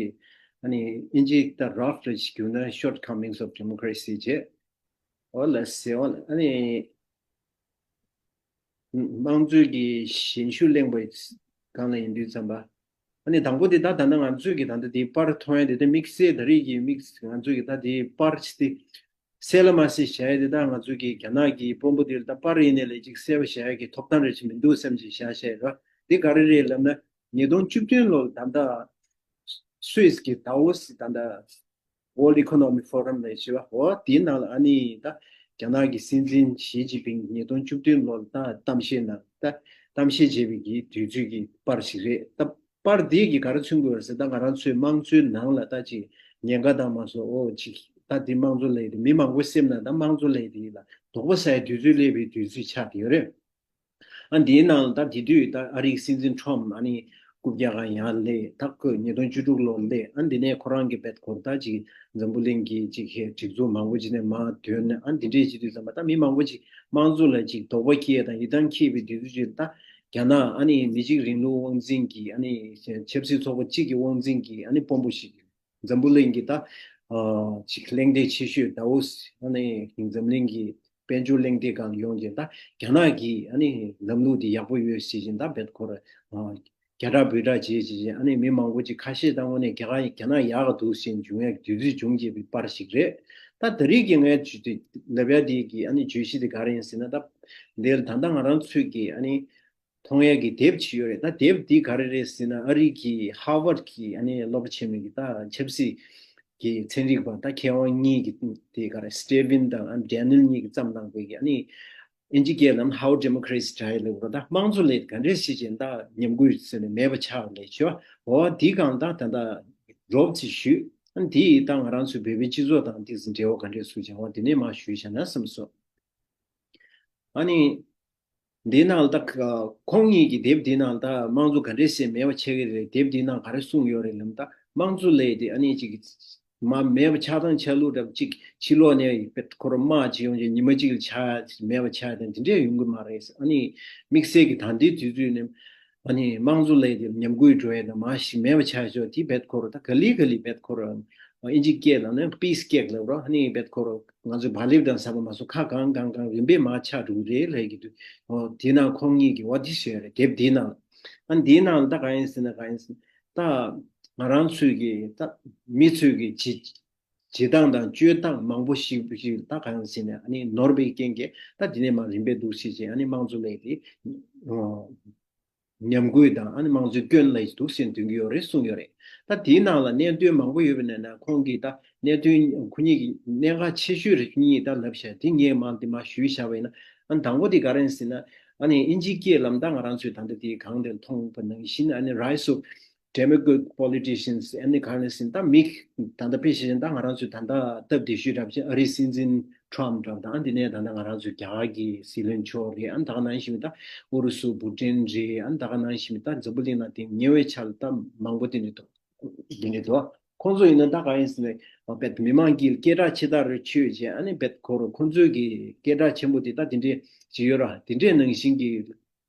ཨ་ནི་ཨིན་ཇི་ད་རབ་རེ་ཞིག་བསྒྱུར་ན་Shortcomings of Democracy བྱས། འོ་ལ་ཟེར་བ་ལ་ཨ་ནི། དམངས་གཙོའི་གི་ཞན་ཤུགས་གླེང་བའི་སྒང་ལ་ཡིན་དུས་ཙམ་པ། ཨ་ནི་དང་པོ་དེ་ད་ད་ལྟ་ང་ཚོས་ཀྱི་ད་ལྟ་དེའི་པར་མཐོང་ཡ་དེ་ད་དམིགས་བསལ་ད་རེས་ཀྱི་དམིགས་ང་ཚོས་ཀྱི་ད་དེའི་པར་ཅིག་དེ་གསལ་ལ་མ་གསལ་བྱ་ཡ་དེ་ད་ང་ཚོས་ཀྱི་རྒྱ་ནག་གི་དཔོན་པོ་དེར་ད་པར་ཡིན་ནའི་ལས་ཅིག་གསལ་པོ་བྱ་ཡ་གི་ཐོབ་ཐང་རེ་ཅིག་མི་འདུག་བསམ་ཅིག་བཞག་བྱས་ར། དེ་ག་རེ་རེད་ལབ་ན་ཉིས་སྟོང་བཅུ་བདུན་ལོར་ད་ལྟ་སུད་སི་གི་ཌ་ཝོ་སི་ད་ལྟ། World Economic Forum ལས་བྱེད་པ་འོ་དེའི་ནང་ལ་ཨ་ནི་ད་རྒྱ་ནག་གི་སྲིད་འཛིན་ཞི་ཅིན་ཕིང་ཉིས་སྟོང་བཅུ་བདུན་ལོར་ད་གཏམ་བཤད་ནང་ད་གཏམ་བཤད་བྱས་པའི་གི་དུས་ཚོད་ཀྱི་པར་ཞིག་རེད། ད་པར་དེ་གི་ག་རེ་མཚོན་དགོས་རེད་ཟེར་ད་ང་རང་ཚོའི་དམངས་གཙོའི་ནང་ལ་ད་ཅིག་ཉེན་ཁ་དང་མ་སོགས་འོ་ཅིག་ད་དེ་དམངས་གཙོ་ལས་དེ་མི་མང་པོའི་སེམས་ནང་ད་དམངས་གཙོ་ལས་དེ་ལ་དོགས་པ་ཟ་ཡའི་དུས་ཚོད་སླེབས་པའི་དུས་ཚོད་ཆགས་ཡོད་རེད། ཨ་འདིའི་ནང་ལ་ད་དེ་དུས་ད་ཨ་རིའི་སྲིད་འཛིན་ཁྲོམ་ཨ་ནི་རྐུབ་བཀྱག་ག་ཡར་སླེབས་ད་ཁོས་ཉིས་སྟོང་བཅུ་དྲུག་ལོར་སླེབས། ཨ་འདི་ནས་ཁོ་རང་གི་བེད་སྐོར་ད་ཅིག་འཛམ་བུ་གླིང་གི་ཅིག་ཧེ་སྒྲིག་འཛུགས་མང་པོ་ཅིག་ནས་མར་ཐོན་ཨ་འདི་འདྲས་བྱེད་དུས་ཙམ་པ་ད་མི་མང་པོ་ཅིག་དམངས་གཙོ་ལ་ཅིག་དོགས་པ་སྐྱེས་དང་ཡིད་ཐང་སྐྱེས་པའི་དུས་ཚོད་ཅིག་ད་རྒྱ་ནག་ཨ་ནི་མི་གཅིག་རིང་ལུགས་དབང་འཛིན་གྱི་ཨ་ནི་ཆབ་སྲིད་ཚོགས་པ་གཅིག་གི་དབང་འཛིན་གྱི་ཨ་ནི་དཔོན་པོ་ཞིག་འཛམ་བུ་གླིང་གི་ད་ ཨ་ཅིག་གླེང་སྟེགས་ཆེ་ཤོས་ཟླ་བོ་ཨ་ནི་འཛམ་གླིང་གི་དཔལ་འབྱོར་གླེང་སྟེགས་སྒང་ཡོང་གིན་ད་རྒྱ་ནག་གིས་ཨ་ནི་ལམ་ལུགས་དེ་ཡག་པོ་ཡོད་ཟེར་གིན་ད་བེད་ཁོ་ར་ཨ་རྒྱ་གྲགས་བོད་གྲགས་བྱེད་བྱེད་བྱེད་ཨ་ནི་མི་མང་པོ་ཅིག་ཁ་ཤས་དང་པོ་ནས་རྒྱ་གར་རྒྱ་ནག་ཡག་ག་འདུག་ཟེར་བྱུང་ཡག་དུས་ཚོད་བྱུང་བྱས་པའི་པར་ཞིག་རེད། ད་ད་རེས་ཀྱི་ངས་ལབ་ཡག་དེ་གི་ཨ་ནི་བརྗོད་གཞི་དེ་ག་རེ་ཡིན་ཟེར་ན། ད་འདིར་ད་ལྟ་ང་རང་ཚོས་ཀྱི་ཨ་ནི་མཐོང་ཡག་གི་དེབ་ཅིག་ཡོད་རེད། ད་དེབ་འདི་ག་རེ་རེད་ཟེར་ན། ཨ་རི་གི་ཧར་ཝརཌ་གི་ཨ་ནི་སློབ་གྲྭ་ཆེན་མོའི་གི་ད་ཆབ་སྲིད་ཀྱི་ཚན་རིག་པ་ད་མཁས་དབང་གཉིས་ཀྱི་དེ་ག་རེ་སི་ཊེ་ཝིན་དང་ཨ་ནི་ཌེ་ནེལ་གཉིས་ཀྱིས་བརྩམས་གནང་བའི་གི་ཨ་ནི་ཨིན་ཇི་སྐད་ལམ་How Democracy Die ལབ་པ། ད་དམངས་གཙོ་ལས་ག་འདྲས་ཤེས་བྱས་ད་ཉམས་རྒུད་ཟེར་ནས་མེད་པ་ཆགས་ལས་ཆོག་འོ་འདི་གང་ད་ད་ད་རོབ་ཙི་ཞུས། ཨ་ནི་འདི་ཡིས་ད་ང་རང་ཚོའི་བོད་པའི་སྤྱི་ཚོགས་དང་ཏིག་ཙི་འབྲེལ་བ་ག་འདྲས་སུ་བྱུང་བ་འདི་ནས་མ་ཞུས་བྱས་ན་བསམ་སོང་། ཨ་ནི་འདིའི་ནང་ལ་ད་ཁོང་གཉིས་ཀྱི་དེབ་འདིའི་ནང་ད་དམངས་གཙོ་ག་འདྲས་སེ་མེད་པ་ཆགས་ཀྱི་རེད། དེབ་འདིའི་ནང་ག་རེ་གསུངས་ཡོད་རེད་ལབ་ན། ད་དམངས་གཙོ་ལས་དེ་ཨ་ནི་ཅིག་མ་མེད་པ་ཆགས་སྟངས་ཆགས་ལུགས་འདྲ་ཅིག་ཕྱི་ལོགས་ནས་ཁོ་རང་དམག་ཅིག་ཡོང་རྗེས་ཉི་མ་གཅིག་ལ་ཆགས་མེད་པ་ཆགས་དེ་འདི་འདྲས་ཡོང་གི་མ་རེད། ཨ་ནི་དམིགས་བསལ་གྱི་ད་ལྟའི་དུས་ཚོད་ནས་ཨ་ནི་དམངས་གཙོ་ལས་དེ་ཉམས་རྒུད་འགྲོ་ཡས་དང་མ་ཞིག་མེད་པ་ཆགས་ཆོག་དེ་བེད་ཁོ་རང་ད་ག་ལེ་ག་ལེ་བེད་ཁོ་རང་ཨིན་ཇི་སྐད་ལ་ནི་པི་སི་ཀེག་ལབ་རོགས། ཨ་ནི་བེད་ཁོ་རང་ང་ཚོས་བག་ལེབ་དང་ཟ་བ་མ་སོང་ཁ་གང་གང་གང་རིམ་པས་མར་ཆགས་འགྲོ་གི་རེད་ལབ་ཀྱི་འདུག་འོ་དེའི་ནང་ཁོང་གཉིས་ཀྱིས་འོ་དེ་བཤད་རེད། དེབ་དེའི་ནང་ལ། ཨ་ནི་དེའི་ནང་ལ་ད་གང་ཡིན་ཟེར་ན་གང་ཡིན་ཟེར་ན། ད་ང་རང་ཚོས་ཀྱི་ད་མི་ཚོས་ཀྱི་བྱེད་བྱེད་སྟངས་དང་སྤྱོད་སྟངས་མང་པོ་ཞིག་ཞིག་ད་གང་ཡིན་ཟེར་ན་ཨ་ནི་ནོར་བའི་རྐྱེན་གྱིས་ད་དེ་ནས་མར་རིམ་པས་འདུག་སེ་བྱས་ཨ་ནི་དམངས་གཙོ་ལས་དེ་ཉམས་རྒུད་དང་ཨ་ནི་དམངས་གཙོའི་སྐྱོན་ལ་འདུག་སེ་འདོན་གྱི་ཡོད་རེད་གསུངས་ཡོད་རེད། ད་དེའི་ནང་ལ་གནད་དོན་མང་པོ་ཡོད་པའི་ནང་ནས་ཁོང་གིས་ད་གནད་དོན་ཁོ་གཉིས་ཀྱི་གནད་འགག་ཆེ་ཤོས་རེ་གཉིས་ད་ལབ་བཞག་དེ་ངས་མང་དེ་མ་ཞུས་བཞག་པ་ཡིན་ན། ཨ་ནི་དང་པོ་དེ་ག་རེ་ཡིན་ཟེར་ན། ཨ་ནི་ཨིན་ཇིའི་སྐད་ལམ་ད་ང་རང་ཚོས་ད་ལྟ་དེ་གང་དེ་མཐོང་བ་ནང་བཞིན་ཨ་ནི་Rise of Demagogue Politicians ཨ་ནི་ག་རེ་ཟེར་ན་ད་མི་ད་ལྟ་དཔེ་བཞག་ན་ད་ང་རང་ཚོས་ད་ལྟ་སྟབས་བདེ་ཤོས་འདྲ་པོ་ཅིག་ཨ་རིའི་སྲིད་འཛིན་ཊམ་ཕུ་འདྲ་པོ་དང་ཨ་འདི་ནས་ད་ལྟ་ང་རང་ཚོའི་རྒྱ་གར་གྱི་སྲིད་བློན་མཆོག་རེད། ཨ་ནི་ད་ག་ནང་བཞིན་ད་ཨུ་རུ་སུ་པུ་ཏིན་རེད། ཨ་ནི་ད་ག་ནང་བཞིན་ད་འཛམ་བུ་གླིང་ནང་དེ་ཉེ་བའི་ཆར་ད་མང་པོ་དེ་འདྲ་འདུག་འདི་འདྲ་འདུག་ཁོང་ཚོ་ཡིན་ན་ད་ག་ཡིན་ཟེར་ན་བེད་མི་མང་གིས་སྐད་གྲགས་ཆེ་ད་རེ་ཆོད་ཅེས་ཨ་ནི་བེད་ཁོ་རང་ཁོང་ཚོའི་གི་སྐད་གྲགས་ཆེན་པོ་དེ་ད་དེ་འདྲས་ཅིག་ཡོད་ར། དེ་འདྲས་ནང་བཞིན་གྱི་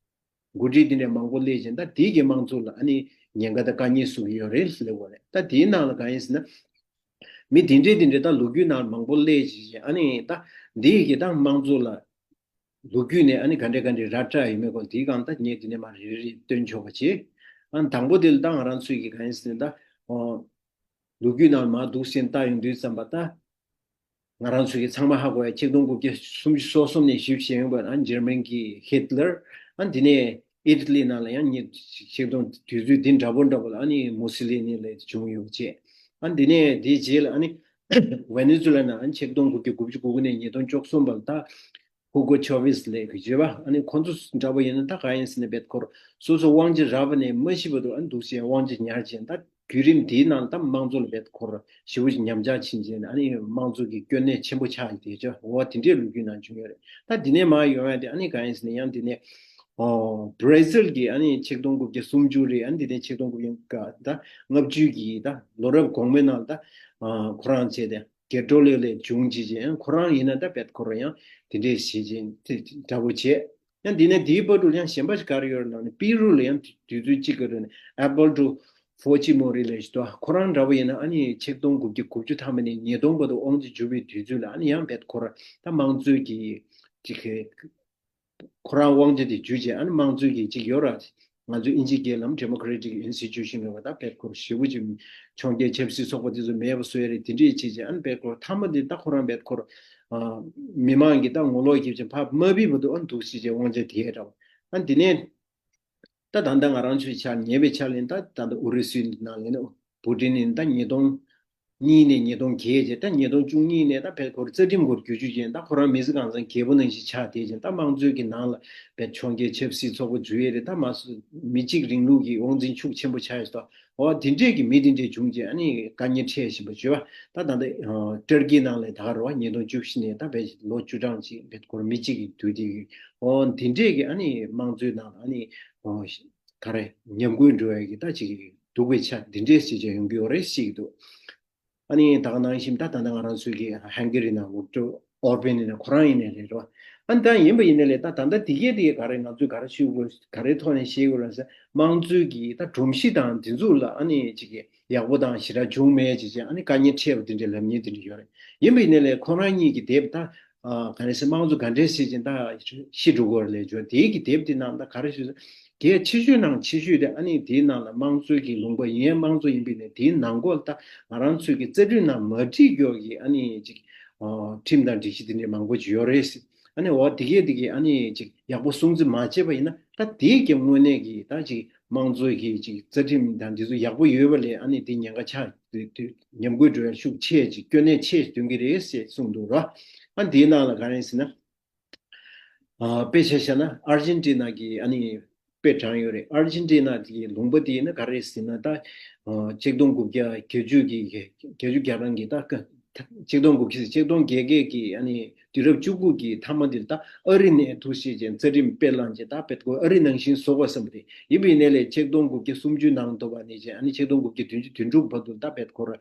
འགོ་ཁྲིད་དེ་འདྲས་མང་པོ་སླེབས་ཅིང་ད་དེའི་གི་དམངས་གཙོ་ལ་ཨ་ནི་ཉེན་ཁ་དང་དཀའ་ངལ་བཟོ་གི་ཡོད་རེད་ལབ་དགོས་རེད། ད་དེའི་ནང་ལ་གང་ཡིན་ཟེར་ན། མི་དེ་འདྲས་དེ་འདྲས་ད་ལོ་རྒྱུས་ནང་མང་པོ་སླེབས་ཅིང་ཨ་ནི་ད་འདིའི་གི་ད་དམངས་གཙོ་ལ་ལོ་རྒྱུས་ནས་ཨ་ནི་ག་འདྲས་ག་འདྲས་ར་སྤྲད་ཡོད་མེད་སྐོར་དེའི་སྒང་ད་ངས་དེ་ནས་མར་རེ་རེ་སྟོན་ཆོག་པ་བྱེད། ཨ་ནི་དང་པོ་དེ་ལ་ད་ང་རང་ཚོས་ཀྱི་གང་ཡིན་ཟེར་ན་ད། ལོ་རྒྱུས་ནང་མར་འདུག་སེ་ལྟ་ཡོང་དུས་ཙམ་པ་ད། ང་རང་ཚོས་ཀྱི་ཚང་མ་ཧ་གོ་ཡ་ཆིག་སྟོང་དགུ་བརྒྱ་སུམ་ཅུ་སོ་གསུམ་ནས་ཞིབ་བཤད་ཡོང་བ་ཨ་ནི་འཇར་མན་གྱི་ཧིད་ལར། ཨ་ནི་དེ་ནས་ཨི་ཊ་ལི་ནང་ལ་ཡང་ཉིས་ཆིག་སྟོང་དུས་ཚོད་འདི་འདྲ་པོ་འདྲ་པོ་ལ་ཨ་ནི་མུ་སི་ལི་ནི་ལ་བྱུང་ཡོད་ཅེས། ཨ་ནི་དེ་ནས་དེའི་རྗེས་ལ་ཨ་ནི་ཝེ་ནེ་ཛུ་ལ་ནང་ཨ་ནི་ཆིག་སྟོང་དགུ་བརྒྱ་དགུ་བཅུ་གོ་དགུ་ནས་ཉིས་སྟོང་བཅུ་གསུམ་བར་ད། ཧུ་གོ་ཆོ་ཝེས་ལས་ཀྱི་བརྗོད་པ་ཨ་ནི་ཁོང་ཚོ་འདྲ་པོ་ཡིན་ན་ད་ག་ཡིན་ཟེར་ན་བེད་ཁོ་རང་སོ་སོ་དབང་ཆ་རག་པ་ནས་མ་ཤི་བར་དུ་ཨ་ནི་འདུག་སེ་དབང་ཆ་ཉར་བྱས་ད་བརྒྱུད་རིམ་དེའི་ནང་ད་དམངས་གཙོ་ལ་བེད་ཁོ་རང་ཞེ་པོ་ཅིག་ཉམས་ཆག་ཕྱིན་བྱས་ཨ་ནི་དམངས་གཙོ་གི་སྐྱོན་གནད་ཆེན་པོ་ཆགས་ཡོད་དེ་ཅོ་འོ་དེ་འདྲའི་ལོ་རྒྱུས་ནང་བྱུང་ཡོད་རེད། ད་དེ་ནས་མར་ཡོང་ཡ་དེ་ཨ་ནི་ག་ཡིན་ཟེར་ན་ཡང་དེ་ནས་ཨོ་བྷ་ར་ཟིལ་གྱི་ཨ་ནི་ཆིག་སྟོང་དགུ་བརྒྱ་སུམ་ཅུ་རེད། ཨ་ནི་དེ་ནས་ཆིག་སྟོང་དགུ་བརྒྱ་ད་ལྔ་བཅུ་གི་ད་ལོ་རབས་གོང་མའི་ནང་ད་ཁོ་རང་བྱས་ཏེ། གེ་ཏྲོ་ལེ་ལེ་བྱུང་ཅི་ཅི་ཡང་ཁོ་རང་ཡིན་ན་ད་བེད་ཁོ་རང་ཡང་དེ་འདྲས་བྱེད་ཅི་དེ་འདྲ་པོ་བྱས། ཡང་དེ་ནས་དེའི་བར་དུ་ཡང་གཞན་པ་ཞིག་ག་རེ་ཡོད་ལབ་ན་པི་རུ་ལ་ཡང་དུས་ཚོད་གཅིག་གི་རིང་ཨ་པལ་ཏུ་ཧྥོ་ཅི་མོ་རི་ལེ་ཞིག་འདུག་ཁོ་རང་འདྲ་པོ་ཡིན་ན་ཨ་ནི་ཆིག་སྟོང་དགུ་བརྒྱ་དགུ་བཅུ་ཐམ་པ་ནས་ཉིས་སྟོང་བར་དུ་དབང་ཆ་འཇུ་བའི་དུས་ཚོད་ལ་ཨ་ནི་ཡང་བེད་ཁོ་རང་ད་དམངས་གཙོའི་གི་ཅིག་ཁོ་རང་དབང་ཆ་དེ་འཇུ་བྱས་ཨ་ནི་དམངས་གཙོའི་གི་ཅིག་ཡོད་ར། ང་ཚོའི་ཨིན་ཇིའི་སྐད་ལམ་Democratic Institution ལབ་པ་ད་བེད་ཁོ་རང་ཞེ་པོ་ཅིག་ཕྱོགས་འགལ་ཆབ་སྲིད་ཚོགས་པ་དེ་ཚོ་མེད་པ་བཟོས་རེད། དེ་འདྲས་བྱས་བྱས་ཨ་ནི་བེད་ཁོ་རང་མཐའ་མ་དེ་ད་ཁོ་རང་བེད་ཁོ་རང་མི་མང་གི་ད་ངོ་ལོག་རྒྱབ་ཅིང་ཕར་མ་བུད་བར་དུ་ཨ་ནི་འདུག་སེ་བྱས་དབང་ཆ་དེ་ཡས་ར་བ་ཨ་ནི་དེ་ནས་ད་ད་ལྟ་ང་རང་ཚོའི་ཆ་ཉེ་བའི་ཆ་ལ་ད་ད་ལྟ་ཨུ་རུ་སུའི་ནང་ལ་ཡིན་ན། པུ་ཏིན་ནི་ད་ཉིས་སྟོང་གཉིས་ནས་ཉིས་སྟོང་བརྒྱད་བྱས་ད་ཉིས་སྟོང་བཅུ་གཉིས་ནས་ད་བེད་ཁོ་རང་རྩ་ཁྲིམས་སྐོར་བསྒྱུར་བཅོས་བྱས་ད་ཁོ་རང་མི་ཚེ་གང་ཚང་རྒྱལ་པོ་ནང་བཞིན་ཆགས་བསྡད་ཅིང་ད་དམངས་གཙོའི་གི་ནང་ལ་བེད་ཕྱོགས་འགལ་ཆབ་སྲིད་ཚོགས་པ་འཛུལ་ཡས་རེད། ད་མ་སུ་མི་གཅིག་རིང་ལུགས་ཀྱི་དབང་འཛིན་ཤུགས་ཆེན་པོ་ཆགས་ཡོད་ད་འོ་དེ་འདྲས་ཀྱི་མི་དེ་འདྲས་བྱུང་རྗེས་ཨ་ནི་དཀའ་ངལ་འཕྲད་བཞིན་པ་བརྗོད་པ་ད་ད་ལྟ་ཏུར་ཀི་ནང་ལ་ད་ག་རེད་བ་ཉིས་སྟོང་བཅུ་བཞི་ནས་ད་བེད་ལོ་བཅུ་གྲངས་ཅིག་བེད་ཁོ་རང་མི་གཅིག་གི་དུས་དེ་གི་འོ་དེ་འདྲས་ཀྱི་ཨ་ནི་དམངས་གཙོའི་ནང་ལ་ཨ་ནི་འོ། ག་རེ་ཉམས་རྒུད་འགྲོ་ཡ་གི་ད་ཅིག་སྡུག་པའི་ཆ་འདི་འདྲས་ཞིག་ཅིག་ཡོང་གི་ཡོད་རེད་ཤེས་ཀྱི་འདུག་ཨ་ནི་ད་ག་ནང་བཞིན་ད་ད་ལྟ་ང་རང་ཚོའི་གི་ཧན་གྷི་རི་ནང་འུག་ཏོ་ཨོར་བན་ཡིན་ན་ཁོ་རང་ཡིན་ནའི་རེད་རོ། ཨ་ནི་ད་ཡིན་པ་ཡིན་ནའི་ལས་ད་ད་ལྟ་དེ་གས་དེ་གས་ག་རེ་ང་ཚོས་ག་རེ་ཞུ་དགོས་ག་རེ་ཐོག་ནས་ཤེས་དགོས་རེད་ཟེར་དམངས་གཙོའི་གི་ད་སྒྲོམ་གཞི་དང་འདི་ཚོ་ལ་ཨ་ནི་ཅིག་གི་ ཡག་པོ་དང་ཞེ་དྲག་བྱུང་མེད་ཅེས་བྱས་ཨ་ནི་དཀའ་ངལ་འཕྲད་པ་དེ་འདྲའི་ལབ་མཁན་དེ་འདྲ་ཡོད་རེད། ཡིན་པའི་ནས་ལས་ཁོང་རང་གཉིས་ཀྱི་དེབ་ད་ག་རེ་ཟེར་དམངས་གཙོ་ག་འདྲས་བྱེད་ཅིང་ད་ཤི་འགྲོ་གི་ཡོད་རེད་ལས་བརྗོད་དེའི་གི་དེབ་དེ་ནང་ད་ག་རེ་ཞུ་ཟེར་གལ་ཆེ་ཤོས་ནང་ཆེ་ཤོས་དེ་ཨ་ནི་དེའི་ནང་ལ་དམངས་གཙོའི་གི་ལུང་པ་ཡིན་ཡང་དམངས་གཙོ་ཡིན་པའི་ནས་དེའི་ནང་སྐོར་ད་ང་རང་ཚོའི་གི་རྩ་ཁྲིམས་ནང་མ་བྲིས་ཀྱོག་གི་ཨ་ནི་ཅིག་ཁྲིམས་དང་སྒྲིག་གཞི་དེ་འདྲའི་མང་པོ་ཅིག་ཡོད་རེད། ཨ་ནི་འོ་དེ་གས་དེ་གས་ཨ་ནི་ཅིག་ཡག་པོ་སྲུང་བརྩི་མ་བྱས་པ་ཡིན་ན་ད་དེའི་གི་དངོས་གནས་ཀྱི་ད་ཅིག་དམངས་གཙོའི་གི་ཅིག་རྩ་ཁྲིམས་དང་འདི་ཚོ་ཡག་པོ་ཡོད་པ་ལས་ཨ་ནི་དེ་ཉེན་ཁ་ཆགས་དུས་དུས་ཉམས་རྒུད་འགྲོ་ཡ་ཤུགས་ཆེ་ཅིག་སྐྱོན་གནད་ཆེ་ཞིག་ཐོན་གི་རེད་ཞེས་གསུངས་འདུག་ར། ཨ་འདིའི་ནང་ལ་ག་རེ་ཟེར་ན། ཨ་དཔེ་ཆ་བཞག་ན་ཨར་ཇེན་ཊི་ན་གི་ཨ་ནི་དཔེ་དྲངས་ཡོད་རེད། ཨར་ཇེན་ཊི་ན་གི་ལུང་པ་དེ་ཡིན་ན་ག་རེ་ཟེར་ན་ད་ཨ་ཆིག་སྟོང་དགུ་བརྒྱ་བརྒྱད་ཅུ་གི་བརྒྱད་ཅུ་གྱ་གྲངས་ཀྱི་ད་ཆིག་སྟོང་དགུ་བརྒྱ་ཆིག་སྟོང་བརྒྱད་བརྒྱད་ཀྱི་ཨ་ནི་དུས་རབས་བཅུ་དགུ་གི་མཐའ་མ་དེར་ད་ཨ་རི་ནས་ཐུགས་བཞེད་ཅན་རྩ་ཁྲིམས་དཔེ་བླངས་ཅན་ད་དཔེ་ཁོ་ཨ་རི་ནང་བཞིན་བཟོ་དགོས་བསམ་པ་དེ་ཡིན་པའི་གནས་ལས་ཆིག་སྟོང་དགུ་བརྒྱ་སུམ་ཅུ་ནང་དུ་བ་ནས་ཅན་ཨ་ནི་ཆིག་སྟོང་དགུ་བརྒྱ་བདུན་ཅུ་དོན་དྲུག་བར་དུ་ད་དཔེ་ཁོ་ར་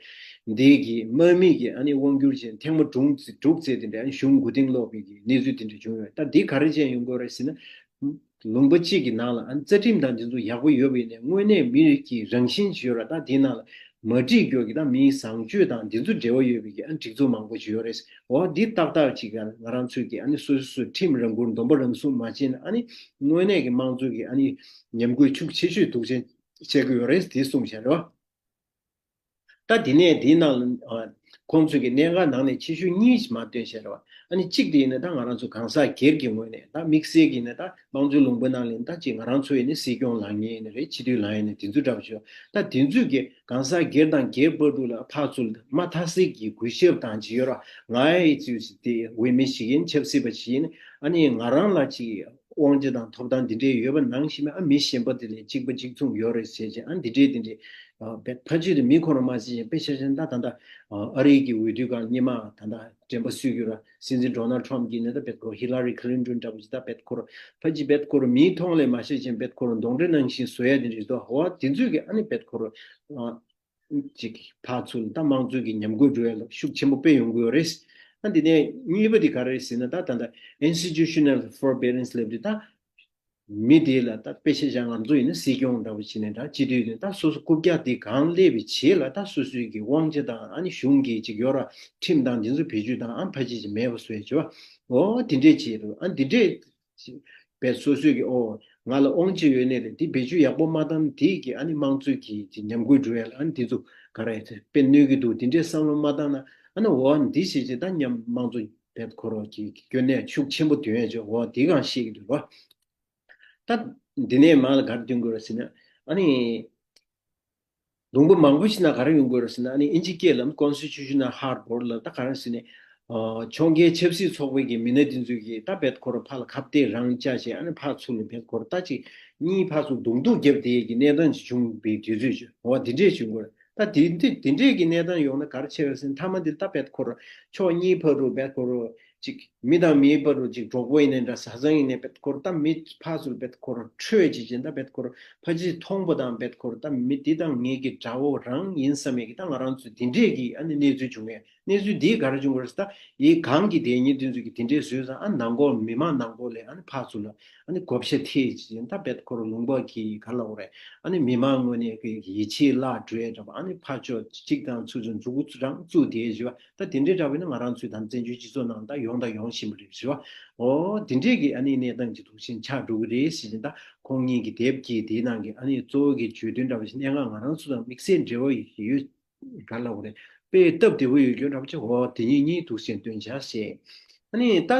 འདི་གི་དམག་མི་གི་ཨ་ནི་དབང་སྒྱུར་ཅན་ཐེངས་མ་དྲུག་དྲུག་བཙལ་དེ་འདྲ་ཨ་ནི་གཞུང་མགོ་རྟིང་སློག་པའི་གི་གནས་ཚུལ་དེ་འདྲ་བྱུང་ཡོད། ད་འདི་ག་རེ་བྱས་ཡོང་དགོས་རེད་ཟེར་ན། ལུང་པ་གཅིག་གི་ནང་ལ་ཨ་ནི་རྩ་ཁྲིམས་དང་འདི་ཚོ་ཡག་པོ་ཡོད་པ་ཡིན་ནའི་དངོས་གནས་མི་རིགས་ཀྱི་རང་བཞིན་ཅིག་ཡོད་ར། ད་འདིའི་ནང་ལ་མ་འགྲིག་རྒྱུ་གི་ད་མིའི་བཟང་སྤྱོད་དང་འདི་ཚོ་འབྲེལ་བ་ཡོད་པའི་གི་ཨ་ནི་སྒྲིག་འཛུགས་མང་པོ་ཅིག་ཡོད་རེད། འོ་འདི་ཏག་ཏག་ཅིག་ག་ང་རང་ཚོས་ཀྱི་ཨ་ནི་སོ་སོ་སོའི་ཁྲིམས་རང་བཀུར་སྡོམ་པ་རང་སྲུང་མ་བྱས་ན་ཨ་ནི་དངོས་གནས་ཀྱི་དམངས་གཙོ་གི་ཨ་ནི་ཉམས་རྒུད་ཤུགས་ཆེ་ཤོས་འདུག་ཅན་བྱེད་ཀྱི་ཡོད་རེད་དེ་གསུངས་བཞག་རེད་བ། ད་དེ་ནས་དེའི་ནང་ལ་ཁོང་ཚོས་ཀྱི་གནད་འགག་ནང་ནས་ཆེ་ཤོས་གཉིས་ཤིག་མར་བཏོན་བཞག་རེད་བ། ཨ་ནི་གཅིག་དེ་ཡིན་ན་ད་ང་རང་ཚོ་གང་ཟག་སྒེར་གྱི་ངོས་ནས་ད་དམིགས་བསལ་གྱིས་ན་ད་དམངས་གཙོའི་ལུང་པ་ནང་ལ་ཡིན་ད་ཅིག་ང་རང་ཚོ་ཡིན་ན་སྲིད་སྐྱོང་ལངས་མཁན་ཡིན་ན་རེད། སྤྱི་འཐུས་ལངས་མཁན་ཡིན་ན་དེ་ཚོ་འདྲ་པོ་ཞིག་ད་དེ་ཚོས་ཀྱི་གང་ཟག་སྒེར་དང་སྒེར་བར་དུ་ལ་ཕར་ཚུར་མ་མཐའ་གསལ་གྱི་གུས་ཞབས་དང་ཅིག་ཡོད་ར། ང་ཡི་ཅིག་དེ་འོས་མི་ཞིག་ཡིན་ཆབ་སྲིད་པ་ཞིག་ཡིན་ཨ་ནི་ང་རང་ལ་ཅིག་དབང་ཆ་དང་ཐོབ་ཐང་འདི་འདྲའི་ཡོད་པ་ནང་བཞིན་ཨ་མི་གཞན་པ་དེ་ལས་གཅིག་པ་གཅིག་མཚུངས་ཡོད་རེད་ཟེར་བྱས་ཨ་འདི་འདྲའི་འདི་འདྲའི་བེད་ཕལ་ཆེར་དུ་མི་ཁོ་རང་མ་ཟེར་བྱས་དཔེ་ཆ་བཞག་ན་ད་ད་ལྟ་ཨ་རིའི་གི་འོས་བསྡུ་སྒང་སྔོན་མ་ད་ལྟ་དྲན་པ་གསོས་རྒྱུ་ར་སྲིད་འཛིན་ཌོ་ནལ་ཊམ་གྱིས་ནི་ད་བེད་ཁོ་ཧི་ལ་རི་ཁི་ལིན་ཊོན་འདྲ་པོ་ཅིག་ད་བེད་ཁོ་ཕལ་ཆེར་བེད་ཁོ་མིའི་མཐོང་ལས་མ་ཤེས་ཅན་བེད་ཁོ་གདོན་འདྲེ་ནང་བཞིན་བཟོ་ཡ་དེ་འདྲ་ཞིག་འདུག་འོ་དེ་ཚོས་གི་ཨ་ནི་བེད་ཁོ་ཅིག་ཕར་ཚུར་ད་དམངས་གཙོའི་གི་ཉམས་རྒུད་འགྲོ་ཡ་ལ་ཤུགས་ཆེན་པོ་དཔེ་ཡོང་གི་ཡོད་རེད། ཨ་འདི་ནས་གཉིས་པ་དེ་ག་རེ་ཟེར་ན་ད་ད་ལྟ་institutional forbearance ལབ་དུས་ད་མི་དེ་ལ་ད་དཔེ་ཆ་བཞག་ང་ཚོ་ཡིན་ན་སྲིད་སྐྱོང་འདྲ་པོ་བྱས་ནས་ད་སྤྱི་འཐུས་དེ་ད་སོ་སོ་རྐུབ་བཀྱག་དེ་གང་སླེབས་པའི་རྗེས་ལ་ད་སོ་སོའི་གི་དབང་ཆ་དང་ཨ་ནི་གཞུང་གི་ཅིག་ཡོད་ར་ཁྲིམས་དང་འདི་ཚོ་བེད་སྤྱོད་དང་ཨ་ཕ་ཅིག་ཅིག་མེད་པ་བཟོ་ཡ་བྱེད་པ་འོ་དེ་འདྲས་བྱེད་རུ་ཨ་འདི་འདྲས། བས་སོ་སོས་ཀྱི་ཨོ་ང་ལ་དབང་ཆ་ཡོད་ནས་རེད་དེ་བེད་སྤྱོད་ཡག་པོ་མ་བཏང་ན་དེ་གི་ཨ་ནི་དམངས་གཙོའི་གི་དེ་ཉམས་རྒུད་འགྲོ་ཡ་ལ་ཨ་ནི་དེ་ཚོ་ག་རེ་དཔེ་གནོད་ཀྱི་འདུག་དེ་འདྲའི་བསམ་བློ་མ་བཏང་ན་ཨ་ནི་འོ་འདི་བྱེད་ཅེས་ད་མཉམ་དམངས་གཙོ་བེད་ཁོ་རོག་གི་སྐྱོན་གནས་ཤུགས་ཆེན་པོ་འདོན་ཡ་ཅིག་འོ་དེ་གང་ཤེས་ཀྱི་འདུག་རོ། ད་འདི་ནས་མང་ལ་ག་རེ་འདོན་དགོས་རེད་ཟེར་ན་ཨ་ནི། ལུང་པ་མང་པོ་ཞིག་ན་ག་རེ་ཡོང་དགོས་རེད་ཟེར་ན་ཨ་ནི་ཨིན་ཇི་སྐད་ལམ་Constitutional Harbor ལ་ད་ག་རེ་ཟེར་ནས་ཕྱོགས་འགལ་ཆབ་སྲིད་ཚོགས་པའི་གི་མི་སྣ་དེ་ཚོས་ཀྱི་ད་བེད་ཁོ་ར་ཕར་ལ་ཁ་གཏད་རང་བཅག་བྱས་ཨ་ནི་ཕར་ཚུར་ལ་བེད་ཁོ་ར་ད་ཅིག་གཉིས་ཕར་ཚུར་རྡུང་རྡུང་བརྒྱབ་བསྡད་ཀྱི་གནས་སྟངས་ཅིག་བྱུང་བའི་དུས་ཚོད་ཅིག་འོ་དེ་འདྲས་བྱུང་དགོས་རེད། ད་དེ་འདྲས་དེ་འདྲས་ཀྱི་གནས་སྟངས་ཡོང་ན་ག་རེ་བྱས་པ་ཟེར་ན་མཐའ་མ་འདིར་ད་བེད་ཁོ་ར་ཕྱོགས་གཉིས་བར་དུ་བེད་ཁོ་ར་ཅིག་མི་དང་མིའི་བར་དུ་ཅིག་གྲོགས་པོ་ཡིན་ནའི་འདྲ་བཟའ་ཚང་ཡིན་ནའི་བེད་ཁོ་ར་ད་མི་ཕར་ཚུར་བེད་ཁོ་ར་ཁྲོས་ཅིག་ཅན་ད་བེད་ཁོ་ར་ཕ་ཅིག་མཐོང་པ་དང་བེད་ཁོ་ར་ད་མི་འདི་དང་ངེད་ཀྱི་དགྲ་བོ་རང་ཡིན་བསམ་ཡས་ཀྱི་ད་ང་རང་ཚོ་འདི་འདྲས་ཀྱི་ཨ་ནི་གནས་ཚུལ་བྱུང་ངས་གནས་ཚུལ་འདིས་ག་རེ་བྱུང་དགོས་རེད་ཟེར་ད་ཡི་གང་གི་དེ་ཉིད་དེ་ཚོ་གི་དེ་འདྲས་བཟོས་ཙང་ཨ་ནང་ཁོག་མི་མང་ནང་ཁོག་ལས་ཨ་ནི་ཕར་ཚུར་ལ་ཨ་ནི་བགོ་བཤའ་ཐེབས་ཅིག་ཅན་ད་བེད་ཁོ་ར་ལུང་པ་གི་ག་ལ་འོ་རེད་ཨ་ནི་མི་མང་ངོས་ནས་ཀྱི་ཡིད་ཆེས་བརླག་འགྲོ་ཡས་འདྲ་བ་ཨ་ནི་ཕར་ཕྱོགས་གཅིག་དང་ཚུར་ཚུར་མཛུ་གུ་རང་བཙུགས་དེ་བཞི་བ། ད་དེ་འདྲའི་འདྲ་བས་ན་ང་རང་ཚོའི་དམ་བཙན་བྱོལ་སྤྱི་ཚོགས་ནང་ད་ཡོང་དང་ཡོང་བཞིན་པ་རེད་ཟེར་བ། འོ་དེ་འདྲས་ཀྱི་ཨ་ནི་གནས་སྟངས་ཀྱི་དུག་ཤིང་ཆགས་འགྲོ་གི་རེད་ཟེར་ནས་ད་ཁོང་གཉིས་ཀྱི་དེབ་ཀྱི་དེའི་ནང་གི་ཨ་ནི་གཙོ་བོ་གི་བརྗོད་དོན་འདྲ་བ་ཞིག་གནད་འགག་ང་རང་ཚོ་དང་དམིགས་བསལ་འབྲེལ་བ་ཡོད་ག་ལ་བ་རེད་དཔེ་སྟབས་བདེ་བོ་ཡོད་རྒྱུ་འདྲ་བ་ཅིག་འོ་དེ་གཉིས་གཉིས་དུག་ཤིང་སྟོན་བྱ་ཞེས། ཨ་ནི་ད་ད་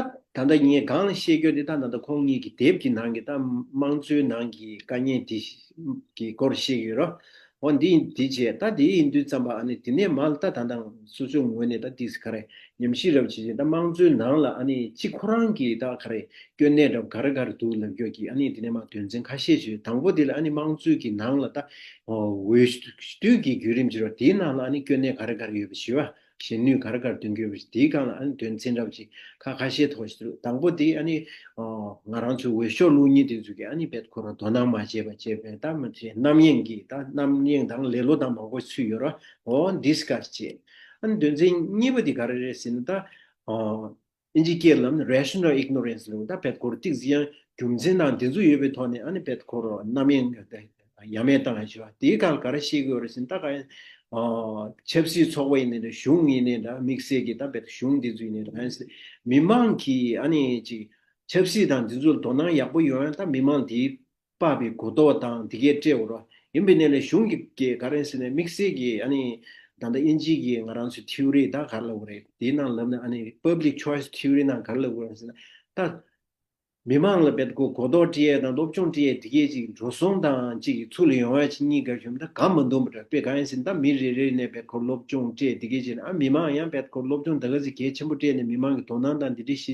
ལྟ་ངས་གང་ལ་བཤད་རྒྱུ་དེ་ད་ད་ལྟ་ཁོང་གཉིས་ཀྱི་དེབ་ཀྱི་ནང་གི་ད་དམངས་གཙོའི་ནང་གི་དཀའ་ངལ་དེ་གི་སྐོར་བཤད་ཀྱི་ཡོད་རོ། འོ་འདི་འདི་བྱས་ད་འདི་ཡིན་དུས་ཙམ་པ་ཨ་ནི་དེ་ནས་མར་ད་ད་ལྟ་སོ་སོའི་ངོས་ནས་ད་འདི་ག་རེ་ཉམས་ཞིབ་རབ་བྱེད་ཀྱི་ད་དམངས་གཙོའི་ནང་ལ་ཨ་ནི་གཅིག་ཁོ་རང་གི་ད་ག་རེ་སྐྱོན་གནད་རབ་ག་རེ་ག་རེ་འདུག་ལབ་རྒྱུ་གི་ཨ་ནི་དེ་ནས་མར་དོན་ཚན་ཁ་ཤས་ཤིག་དང་པོ་དེ་ལ་ཨ་ནི་དམངས་གཙོའི་གི་ནང་ལ་ད་འོས་བསྡུ་གི་བརྒྱུད་རིམ་བྱེད་རོགས་དེའི་ནང་ལ་ཨ་ནི་སྐྱོན་གནད་ག་རེ་ག་རེ་ཡོད་པ་ཞུ་བ། གཞོན་ནུས་ག་རེ་ག་རེ་འདོན་གྱི་ཡོད་པ་ཞིག་དེའི་སྒང་ལ་ཨ་ནི་དོན་ཚན་འདྲ་བ་ཅིག་ཁ་ཁ་ཤས་ཐོག་ཞིག་འདུག་དང་པོ་དེ་ཨ་ནི་ང་རང་ཚོའི་འོས་ཤོག་བླུག་མཁན་དེ་ཚོ་གིས་ཨ་ནི་བེད་ཁོ་རང་དོ་སྣང་མ་བྱས་པ་བྱས་པས་ད་མི་དེ་རྣམ་གཡེང་གི་ད་རྣམ་གཡེང་དང་ལེ་ལོ་དང་མང་པོ་ཚུད་ཡོད་ར། འོ་འདིས་ག་རེ་བྱས། ཨ་ནི་དོན་ཚན་གཉིས་པ་དེ་ག་རེ་རེད་ཟེར་ན་ད་ཨིན་ཇི་སྐད་ལ་rational ignorance ལབ་ད་བེད་ཁོ་རང་ཏིག་ཙི་ཡང་རྒྱུ་མཚན་དང་འདི་ཚོ་ཡོད་པའི་ཐོག་ནས་ཨ་ནི་བེད་ཁོ་རང་རྣམ་གཡེང་ཡ་མེད་བཏང་ཡ་ཞུ་བ་དེའི་སྒང་ལ་ག་རེ་བཤད་ཀྱི་ཡོད་རེད་ཟེར་ན་ད་ག་ ཨ་ཆབ་སྲིད་ཚོགས་པ་ཡིན་ནའི་འདྲ། གཞུང་ཡིན་ནའི་འདྲ། དམིགས་བསལ་གྱི་ད་བེད་གཞུང་འདི་ཚོ་ཡིན་ནའི་འདྲ། ཨ་ནི་མི་མང་གིས་ཨ་ནི་ཅིག་ཆབ་སྲིད་དང་འདི་ཚོ་ལ་དོ་སྣང་ཡག་པོ་ཡོང་ཡ། ད་མི་མང་འདིའི་དཔག་པའི་གོ་རྟོགས་དང་དེ་གས་སྤྲད་འོ་ར། ཡིན་པའི་ནས་ལས་གཞུང་གི་གི་ག་རེ་ཟེར་ནས་དམིགས་བསལ་གྱི་ཨ་ནི་ད་ལྟ་དབྱིན་ཇི་གི་ང་རང་ཚོའི་ཐིའུ་རི་ད་ག་རེ་ལབ་དགོས་རེད། དེའི་ནང་ལབ་ན་ཨ་ནི་public choice theory ནང་ག་རེ་ལབ་དགོས་རེད་ཟེར་ན། ད་མི་མང་ལ་བེད་ཁོ་གོ་རྟོགས་སྤྲད་ཡས་དང་སློབ་སྦྱོང་སྤྲད་ཡས་དེ་གས་ཅིག་འགྲོ་སོང་དང་ཅིག་ཚུར་ལ་ཡོང་ཡ་ཅིག་གཉིས་ཀ་བྱུང་ད་དགའ་མ་འདུག་པ་འདྲ། དཔེ་གང་ཡིན་ཟེར་ན། ད་མི་རེ་རེ་ནས་བེད་ཁོ་སློབ་སྦྱོང་སྤྲད་དེ་གས་བྱས་ན། ཨ་མི་མང་ཡང་བེད་ཁོ་སློབ་སྦྱོང་ད་ག་ཚོད་གལ་ཆེན་པོ་སྤྲད་ནས་མི་མང་གི་དོ་སྣང་དང་འདི་འདྲའི་ཞི་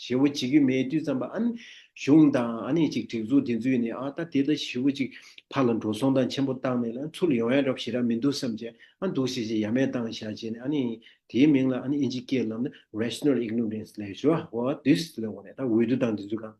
ཞེ་བོ་བྱེད་རྒྱུ་མེད་དུས་ཙམ་པ། ཨ་ནི་གཞུང་དང་ཨ་ནི་ཅིག་སྒྲིག་འཛུགས་དེ་ཚོས་ནས་ཨ་ད་དེ་ལ་ཞེ་བོ་ཅིག་ཕར་ལ་འགྲོ་སོང་དང་ཆེན་པོ་བཏང་ནས་ལ་ཚུར་ལ་ཡོང་ཡ་འདྲ་པོ་ཞེ་དྲག་མི་འདུག་བསམ་བྱས། ཨ་འདུག་ཞེས་བྱས་ཡ་མེད་བཏང་བཞག་བྱས་ནས། ཨ་ནི་དེའི་མིང་ལ་ཨ་ནི་དབྱིན་ཇི་སྐད་ལབ་ན་rational ignorance ལབ་ཞུ་བ། འོ་this ལབ་དགོས་རེད། ད་འོས་བསྡུ་དང་དེ་ཚོ་གང་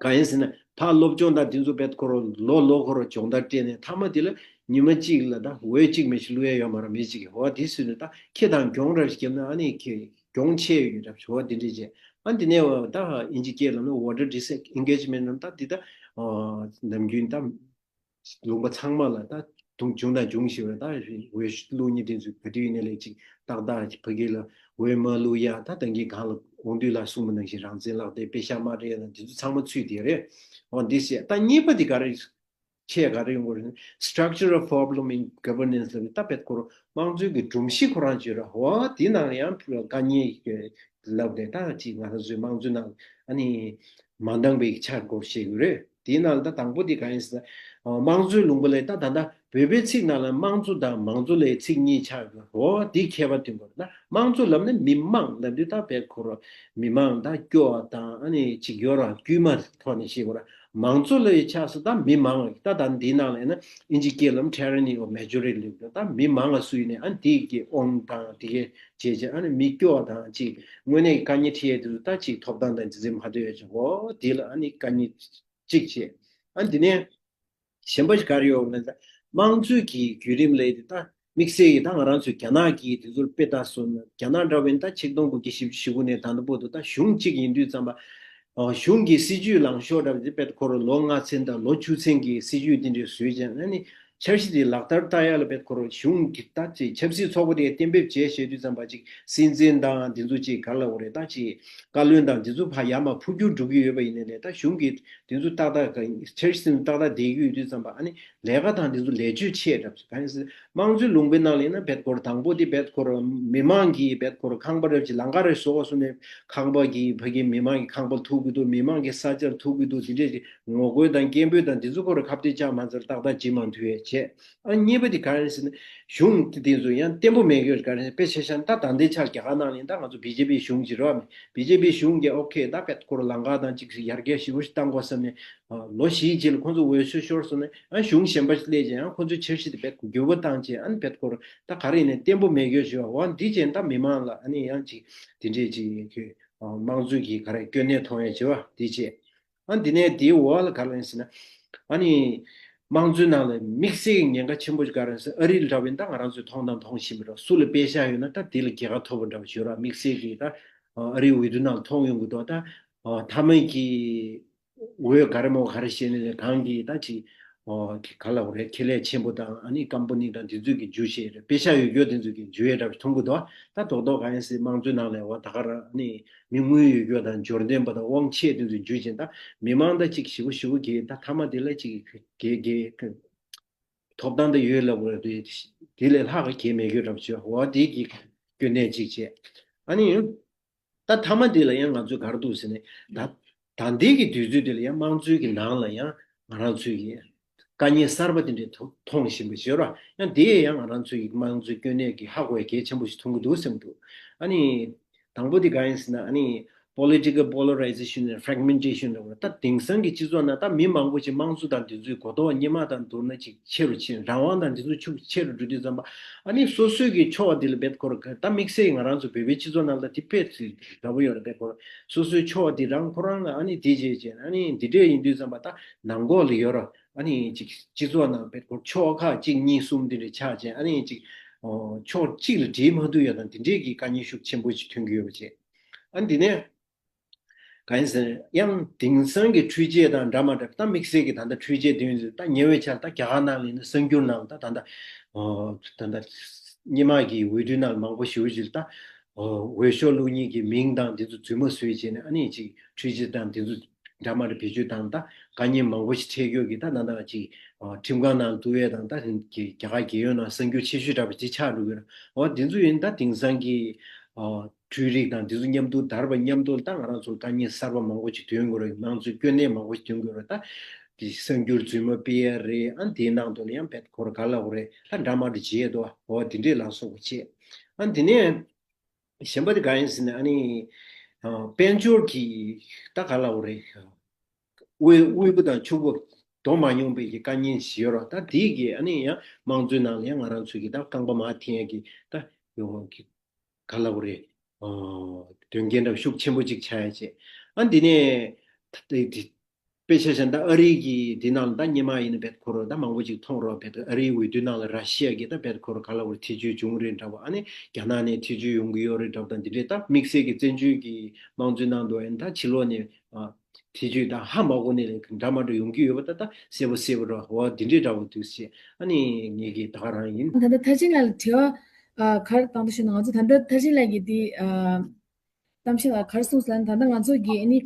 གང་ཡིན་ཟེར་ན། ཕར་སློབ་སྦྱོང་དང་དེ་ཚོ་བེད་ཁོ་རང་ལོ་ལོ་ཁོ་རང་སྦྱོང་བརྡར་སྤྲད་ནས། མཐའ་མ་དེ་ལ་ཉི་མ་གཅིག་ལ་ད་འོས་གཅིག་མི་ཞིག་བླུག་ཡ་ཡོད་མ་རེད། མི་གཅིག་གིས། འོ་དེ་ཟེར་ནས་ད་ཁེ་དང་གྱོང་འདྲ་ཞིག་བརྒྱབ་ན་ཨ་ནི་ཁེ་གྱོང་ཆེ་ཡོད་རབས་ཞུ་བ་དེ་འདྲས་བྱས། ཨ་དེ་ནས་ད་དབྱིན་ཇི་སྐད་ལབ་ན་voter disengagement ནམ་ད་འདི་ད་ནམ་རྒྱུན་ད་ལུང་པ་ཚང་མ་ལ་ད་དུང་བྱུང་དང་འབྱུང་བཞིན་པ། ད་འོས་བླུག་མཁན་དེ་ཚོ་ག་དུས་ཡིན་ནའི་ལས་ཅིག་ཏག་ཏག་ཅིག་ཕ་གི་ལ་འོས་མ་བླུག་ཡ། ད་ད་གིན་གང་ལ་འོང་དུས་ལ་གསུངས་པ་ནང་བཞིན་རང་བཙན་ལག་དེབ་པེ་ཤག་མ་སྤྲད་ཡ་དང་དེ་ཚོ་ཚང་མ་ཚུད་དེ་རེད། འོ་འདི་བཤད། ད་གཉིས་པ་དེ་ག་རེ་ཆེ་ག་རེ་ཡོང་དགོས་རེད། Structural problem in governance ལབ་ནས། ད་བེད་ཁོ་རང་དམངས་གཙོའི་གི་སྒྲོམ་གཞི་ཁོ་རང་བརྗོད་ར། འོ་དེ་ནང་ལ་ཡང་དཀའ་ངལ་ལབ་ནས། ད་ཅིག་ང་རང་ཚོའི་དམངས་གཙོའི་ནང་ཨ་ནི་མ་འདང་བའི་ཆགས་སྐོར་བཤད་དགོས་རེད། དེའི་ནང་ལ་ད་དང་པོ་དེ་གང་ཡིན་ཟེར་ན། དམངས་གཙོའི་ལུང་པ་ལས་ད་ད་ལྟ་བོད་པའི་ཚིག་ནང་ལ་དམངས་གཙོ་དང་མང་གཙོ་ལས་ཚིག་གཉིས་ཆགས་ཡོད། འོ་དེ་ཁྱད་པར་སྟོན་དགོས་རེད། ད་དམངས་གཙོ་ལབ་ན་མི་མང་ལབ་དུས་ད་བེད་ཁོ་རང་མི་མང་ད་སྐྱོ་བ་དང་ཨ་ནི་ཅིག་ཡོད་ར། དཀྱུས་མ་ཐོག་ནས་བཤད་དགོས་ར། མང་གཙོ་ལ་ཆགས་སུ་ད་མི་མང་། ད་ད་འདིའི་ནང་ལ་ཡིན་ན་དབྱིན་ཇི་སྐད་ལམ་tyranny of majority ལབ་ད་མི་མང་ལ་སུ་ཡིན་ནའི་ཨ་ནི་དེ་གི་དབང་དང་དེ་གའི་བྱས་བྱས། ཨ་ནི་མི་སྐྱོ་བ་དང་ཅིག་དངོས་གནས་དཀའ་ངལ་འཕྲད་ཡས་དེ་ཚོ་ད་ཅིག་ཐོབ་ཐང་དང་རྩིས་འཛིན་མ་ཐོབ་ཡས་ཅིག་འོ་དེ་ལ་ཨ་ནི་དཀའ་ངལ་ཅིག་བྱས། ཨ་ནི་དེ་ནས་གཞན་པ་ཞིག་ག་རེ་ཡོད་ལབ་ན། དམངས་གཙོའི་གི་བརྒྱུད་རིམ་ལས་དེ་ད་དམིགས་བསལ་གྱི་ད་ང་རང་ཚོའི་རྒྱ་ནག་གི་དེ་ཚོར་དཔེ་ལྟ་སོང་ན། རྒྱ་ནག་འདྲ་བས་ད་ཆིག་སྟོང་དགུ་བརྒྱ་བཞི་བཅུ་ཞེ་དགུ་ནས་ད་ལྟ་བར་དུ་ད་གཞུང་གཅིག་ཡིན་དུས་ཙམ་པ། ཨ་གཞུང་གི་སྲིད་ཇུས་ལངས་ཕྱོགས་འདྲ་བ་དེ་བེད་ཁོ་རང་ལོ་ལྔ་ཚན་དང་ལོ་བཅུ་ཚན་གྱི་སྲིད་ཇུས་དེ་འདྲ་བཟོས་ཀྱང་། ཨ་ནི་འཆར་གཞི་དེ་ལག་བསྟར་བསྟར་ཡ་ལ་བེད་ཁོ་རང་གཞུང་གི་ད་ཅིག་ཆབ་སྲིད་ཚོགས་པ་དེ་གཏན་འབེབས་བྱས་བྱས་དུས་ཙམ་པ། ཅིག་སྲིད་འཛིན་དང་དེ་ཚོ་ཅིག་ག་རེ་ལབ་དགོས་རེད། ད་ཅིག་བཀའ་བློན་དང་དེ་ཚོ་ཕར་ཡར་མར་འཕོ་འགྱུར་འགྲོ་གི་ཡོད་པ་ཡིན་ནའི་ལས། ད་གཞུང་གི་དེ་ཚོ་ཏག་ཏག་ག་འཆར་གཞི་དེ་ཏག་ཏག་བསྡད་ཀྱི་ཡོད་དུས་ཙམ་པ། ཨ་ནི་ལས་ཀ་དང་དེ་ཚོ་ལས་ཕྱོད་ཆེ་འདྲ་པོ་ཞིག་གང་ཡིན་ཟེར། དམངས་གཙོའི་ལུང་པའི་ནང་ལ་ཡིན་ན་བེད་ཁོ་རང་དང་པོ་དེ་བེད་ཁོ་རང་མི་མང་གིས་བེད་ཁོ་རང་ཁང་པ་རེ་ཅིག་ལམ་ཁ་རེ་བཟོ་བ་སོང་ནས། ཁང་པ་གི་ཕ་གི་མི་མང་གི་ཁང་པ་ཐུག་གི་འདུག་མི་མང་གི་ས་ཆར་ཐུག་གི་འདུག་དེ་འདྲས་ཅིག་ངོ་རྒོལ་དང་སྐད་འབོད་དང་དེ་ཚོ་ཁོ་རང་ཁ་གཏད་བཅག་མ་ཚར་ཏག་ཏག་བྱེད་མ་ཐུབ་ཡས་བྱས། ཨ་གཉིས་པ་དེ་ག་རེ་ཟེར་ན། གཞུང་དེ་དེ་ཚོ་ཡང་བརྟན་པོ་མེད་གི་ག་རེ་ཟེར། དཔེ་ཆ་བཞག་ན་ད་ད་ལྟའི་ཆར་རྒྱ་གར་ནང་ལ་ཡིན་ད་ང་ཚོ་བི་ཇེ་པི་གཞུང་ཅིག་རེད་བ། བི་ཇེ་པི་གཞུང་གིས་ཨོ་ཁེ་ད་བེད་ཁོ་རང་ལམ་ཁ་དང་ཅིག་ཡར་རྒྱས་ཞེ་པོ་ཞིག་བཏང་དགོས་བསམ་ནས། ཨ་ལོ་བཞིའི་རྗེས་ལ་ཁོང་ཚོ་འོས་ཤོག་ཤོར་སོང་ནས། ཨ་གཞུང་གཞན་པ་ཞིག་སླེབས་ཀྱང་ཡང་ཁོང་ཚོའི་འཆར་གཞི་དེ་བེད་འགྱུར་བ་བཏང་བྱས། ཨ་ནི་བེད་ཁོ་རང་ད་ག་རེ་ཡིན་ནའི་བརྟན་པོ་མེད་གི་ཞུ་བ། འོ་འདི་བྱས་ན་ད་མི་མང་ལ་ཨ་ནི་ཡང་ཅིག་དེ་འདྲས་ཅིག་གི་ཨ་དམངས་གཙོའི་གི་ག་རེ་སྐྱོན་གནས་མཐོང་ཡས་བྱེད་བ་འདི་བྱས། ཨ་འདི་ནས་དེའི་འོག་ལ་ག་རེ་ཡིན་ཟེར་ན། ཨ་ནི་དམངས་གཙོའི་ནང་ལ་དམིགས་བསལ་གྱི་ཉེན་ཁ་ཆེན་པོ་ཞིག་ག་རེ་ཡིན་ཟེར། ཨ་རི་འདྲ་བས་ད་ང་རང་ཚོས་མཐོང་དང་མཐོང་བཞིན་པ་རེད། སུ་ལ་པེ་ཤག་ཡོད་ན་ད་དེ་ལ་རྒྱལ་ཁ་ཐོབ་པ་འདྲ་བ་ཞུ་ར། དམིགས་བསལ་གྱི་ད་ཨ་རིའི་འོས་བསྡུ་ནང་མཐོང་ཡོང་གི་འདུག་ད་ཨ་མཐའ་མའི་གི་འོས་ག་རེ་མོ་ག་རེ་བཤད་ནས་གང་གི་ད་ཅིག་ཨོ་ག་ལ་འོ་རེད། ཁེ་ལས་ཆེན་པོ་དང་ཨ་ནི་ཀམ་པ་ནི་དང་དེ་ཚོས་ཀྱི་འཇུ་བྱེད་རེད། པེ་ཤག་ཡོད་རྒྱུ་དེ་ཚོས་ཀྱི་འཇུ་ཡས་འདྲ་བ་མཐོང་གི་འདུག་ད་རྡོག་རྡོག་ག་ཡིན་ཟེར། དམངས་གཙོའི་ནང་ལ་འོ་ད་ག་ར་ཨ་ནི་མི་དངུལ་ཡོད་རྒྱུ་དང་འབྱོར་ལྡན་པ་དང་དབང་ཆེ་དེ་ཚོས་འཇུ་བྱེད། ད་མི་མང་ད་ཅིག་ཞེ་པོ་ཞེ་པོ་གི་ད་མཐའ་མ་དེ་ལ་ཅིག་གི་གི་ཐོབ་ཐང་ད་ཡོད་ལབ་དགོས་རེད། དེ་ལས་ལྷག་གི་གལ་མེད་རྒྱུ་འདྲ་བ་བྱོས། འོ་དེ་གི་སྐྱོན་གནད་ཅིག་བྱས། ཨ་ནི། ད་མཐའ་མ་འདི་ལ་ཡང་ང་ཚོས་ག་རེ་འདུག་ཟེར་ནས། ད་ད་ལྟའི་གི་དུས་ཚོད་འདི་ལ་ཡང་དམངས་གཙོའི་གི་ནང་ལ་ཡང་ང་རང་ཚོའི་གི་དཀའ་ངལ་གསར་པ་དེ་འདྲའི་ཐོ་མཐོང་བཞིན་པ་ཞིག་ཡོད་ར། ཡང་དེ་ཡང་ང་རང་ཚོའི་གི་དམངས་གཙོའི་སྐྱོན་གནད་ཀྱི་ཧ་གོ་ཡ་གལ་ཆེན་པོ་ཞིག་མཐོང་གི་འདུག་བསམ་འདུག་ཨ་ནི་དང་པོ་དེ་གང་ཡིན་ཟེར་ན། ཨ་ནི་political polarization and fragmentation ལ་ད་དེང་སང་གི་སྤྱི་ཚོགས་ནང་ད་མི་མང་པོ་ཞིག་དམངས་གཙོ་དང་དེ་ཚོའི་གོ་རྟོགས་སྔོན་མ་དང་བསྡུར་ན་ཅིག་ཆེ་རུ་ཕྱིན། རང་དབང་དང་དེ་ཚོ་ཤུགས་ཆེ་རུ་འགྲོ་དུས་ཙམ་པ། ཨ་ནི་སོ་སོའི་གི་ཕྱོགས་དེ་ལ་བེད་ཁོ་རང་ད་དམིགས་བསལ་ང་རང་ཚོ་བོད་པའི་སྤྱི་ཚོགས་ནང་ལ་དེ་དཔེ་ཅིག་འདྲ་པོ་ཡོད་རེད། བེད་ཁོ་རང་སོ་སོའི་ཕྱོགས་དེ་རང་ཁོ་རང་ལ་ཨ་ནི་དེ་བྱས་བྱས། ཨ་ནི་འདི་འདྲས་ཡིན་དུས་ཙམ་པ་ད་ནང་ཁོག་ལ་ཡོད་ར། ཨ་ནི་ཅིག་སྤྱི་ཚོགས་ནང་བེད་ཁོ་ཕྱོགས་ཁག་གཅིག་གཉིས་གསུམ་དེ་འདྲས་ཆགས་བྱས། ཨ་ནི་ཅིག་ཨོ་ཕྱོགས་གཅིག་ལ་འགྲིལ་མ་ཐུབ་ཡ་དང་དེ་འདྲས་ཀྱི་དཀའ་ངལ་ཤུགས་ཆེན་པོ་ཅིག་ཐོན་གྱི་ཡོད་པ་བྱས། ཨ་ནི་འདི་ནས། གང་ཡིན་ཟེར་ན་ཡང་དེང་སང་གི་འཕྲུལ་ཆས་དང་འདྲ་མ་འདྲ་ད་དམིགས་བསལ་གྱི་ད་ལྟ་འཕྲུལ་ཆས་དེ་ཡིན་ད་ཉེ་བའི་ཆར་ད་རྒྱ་གར་ནང་ལ་ཡིན་ན་གསར་འགྱུར་ནང་ལ་ད་ད་ད་ད་ད་སྔོན་མ་གི་འོས་བསྡུ་ནང་ལ་མང་པོ་ཞེ་པོ་ཅིག་ད་འོས་ཤོག་བླུག་མཁན་གྱི་མིང་དང་དེ་ཚོ་རྫུན་མ་བཟོས་བྱས་ནས་ཨ་ནི་ཅིག་འཕྲུལ་ཆས་དང་དེ་ཚོ་འདྲ་མ་འདྲ་བེད་སྤྱོད་བཏང་ད་དཀའ་ངལ་མང་པོ་ཞིག་འཕྲད་ཡོད་ཀྱི་ད་ད་ད་ཅིག་ཁྲིམས་ཁང་ནང་བསྡུ་ཡས་དང་ད་རྒྱ་གར་རྒྱལ་ཡོངས་ནང་གསར་འགྱུར་ཆེ་ཤོས་འདྲ་པོ་དེ་ཆགས་འགྲོ་གི་རེད། འོ་དེ་ཚོ་ཡིན་ད་དེང་སང་གི་འཕྲུལ་རིག་དང་དེ་ཚོ་མཉམ་དུ་དར་བ་མཉམ་དུ་ད་ང་རང་ཚོར་དཀའ་ངལ་གསར་པ་མང་པོ་ཅིག་ཐོན་དགོས་རེད། དམངས་གཙོའི་སྐྱོན་གནད་མང་པོ་ཅིག་ཐོན་དགོས་རེད། ད་དེ་གསར་འགྱུར་རྫུན་མ་སྤེལ་ཡ་རེད། ཨ་དེའི་ནང་དུ་ལ་ཡང་བེད་ཁོ་ར་ག་ལ་འོ་རེད་ད་འདྲ་མ་འདྲ་བྱེད་ཡ་འདུག་འོ་དེ་འདྲས་ལ་སོགས་པ་བྱེད། ཨ་དེ་ནས་གཞན་པ་དེ་ག་ཡིན་ཟེར་ན་ཨ་ནི་དཔལ་འབྱོར་གྱི་ད་ག་ལ་འོ་རེད། དབུལ་དབུལ་པོ་དང་ཕྱུག་པོ་དོ་མ་མཉམ་པའི་གི་དཀའ་ངལ་ཞིག་ཡོད་རེད། ད་དེའི་གི་ཨ་ནི་ཡང་དམངས་གཙོའི་ནང་ལ་ཡང་ང་རང་ཚོའི་གི་ད་རྐང་པ་མར་འཐེན་ཡ་གི་ད་ཡོང་གི་ག་ལ་བ་རེད། དོན་རྐྱེན་འདྲ་ཤུགས་ཆེན་པོ་ཅིག་ཆགས་ཡ་བྱས། ཨ་འདི་ནས་ད་དེ་དེ་དཔེ་ཆ་བཞག་ན་ད་ཨ་རི་གི་འདི་ནང་ལ་ད་སྔོན་མ་ཡིན་ན་བེད་ཁོ་ར་ད་མང་པོ་ཅིག་མཐོང་རོགས་བེད་ཨ་རིའི་འོས་བསྡུ་ནང་ལ་ར་ཤི་ཡ་གི་ད་བེད་ཁོ་ར་ག་ལ་བ་རེད་ཐེ་བྱུས་བྱུང་རེད་འདྲ་བ། ཨ་ནི་རྒྱ་ནག་ནས་ཐེ་བྱུས་ཡོང་གི་ཡོད་རེད་འདྲ་བ་དང་འདི་འདྲས་ད་དམིགས་བསལ་གྱི་བཙན་བྱོལ་གྱི་དམངས་གཙོའི་ནང་དུ་ཨ་ནི་ད་ཕྱི་ལོགས་ནས་ཨ། དེ་བརྗོད་དང་ཧ་མ་གོ་ནས་ལས་འདྲ་མ་འདྲ་ཡོང་གི་ཡོད་པ་ད་ལྟ་གསལ་པོ་གསལ་པོ་རོ་འོ་འདི་འདྲའི་འདྲ་བོ་འདུག་ཟེར་ཨ་ནི་ངེད་ཀྱི་ད་ག་རང་ཡིན། ད་ལྟ་མཐར་ཕྱིན་ལགས་ལ་དྲི་བ་ཨ་ག་རེ་བཏང་འདུག་ཞུ་ན་ང་ཚོ་ད་ལྟ་མཐར་ཕྱིན་ལགས་ཀྱིས་འདི་ཨ་གཏམ་བཤད་ལ་ག་རེ་གསུངས་ཟེར་ན་ད་ལྟ་ང་ཚོ་གི་ཨ་ནི་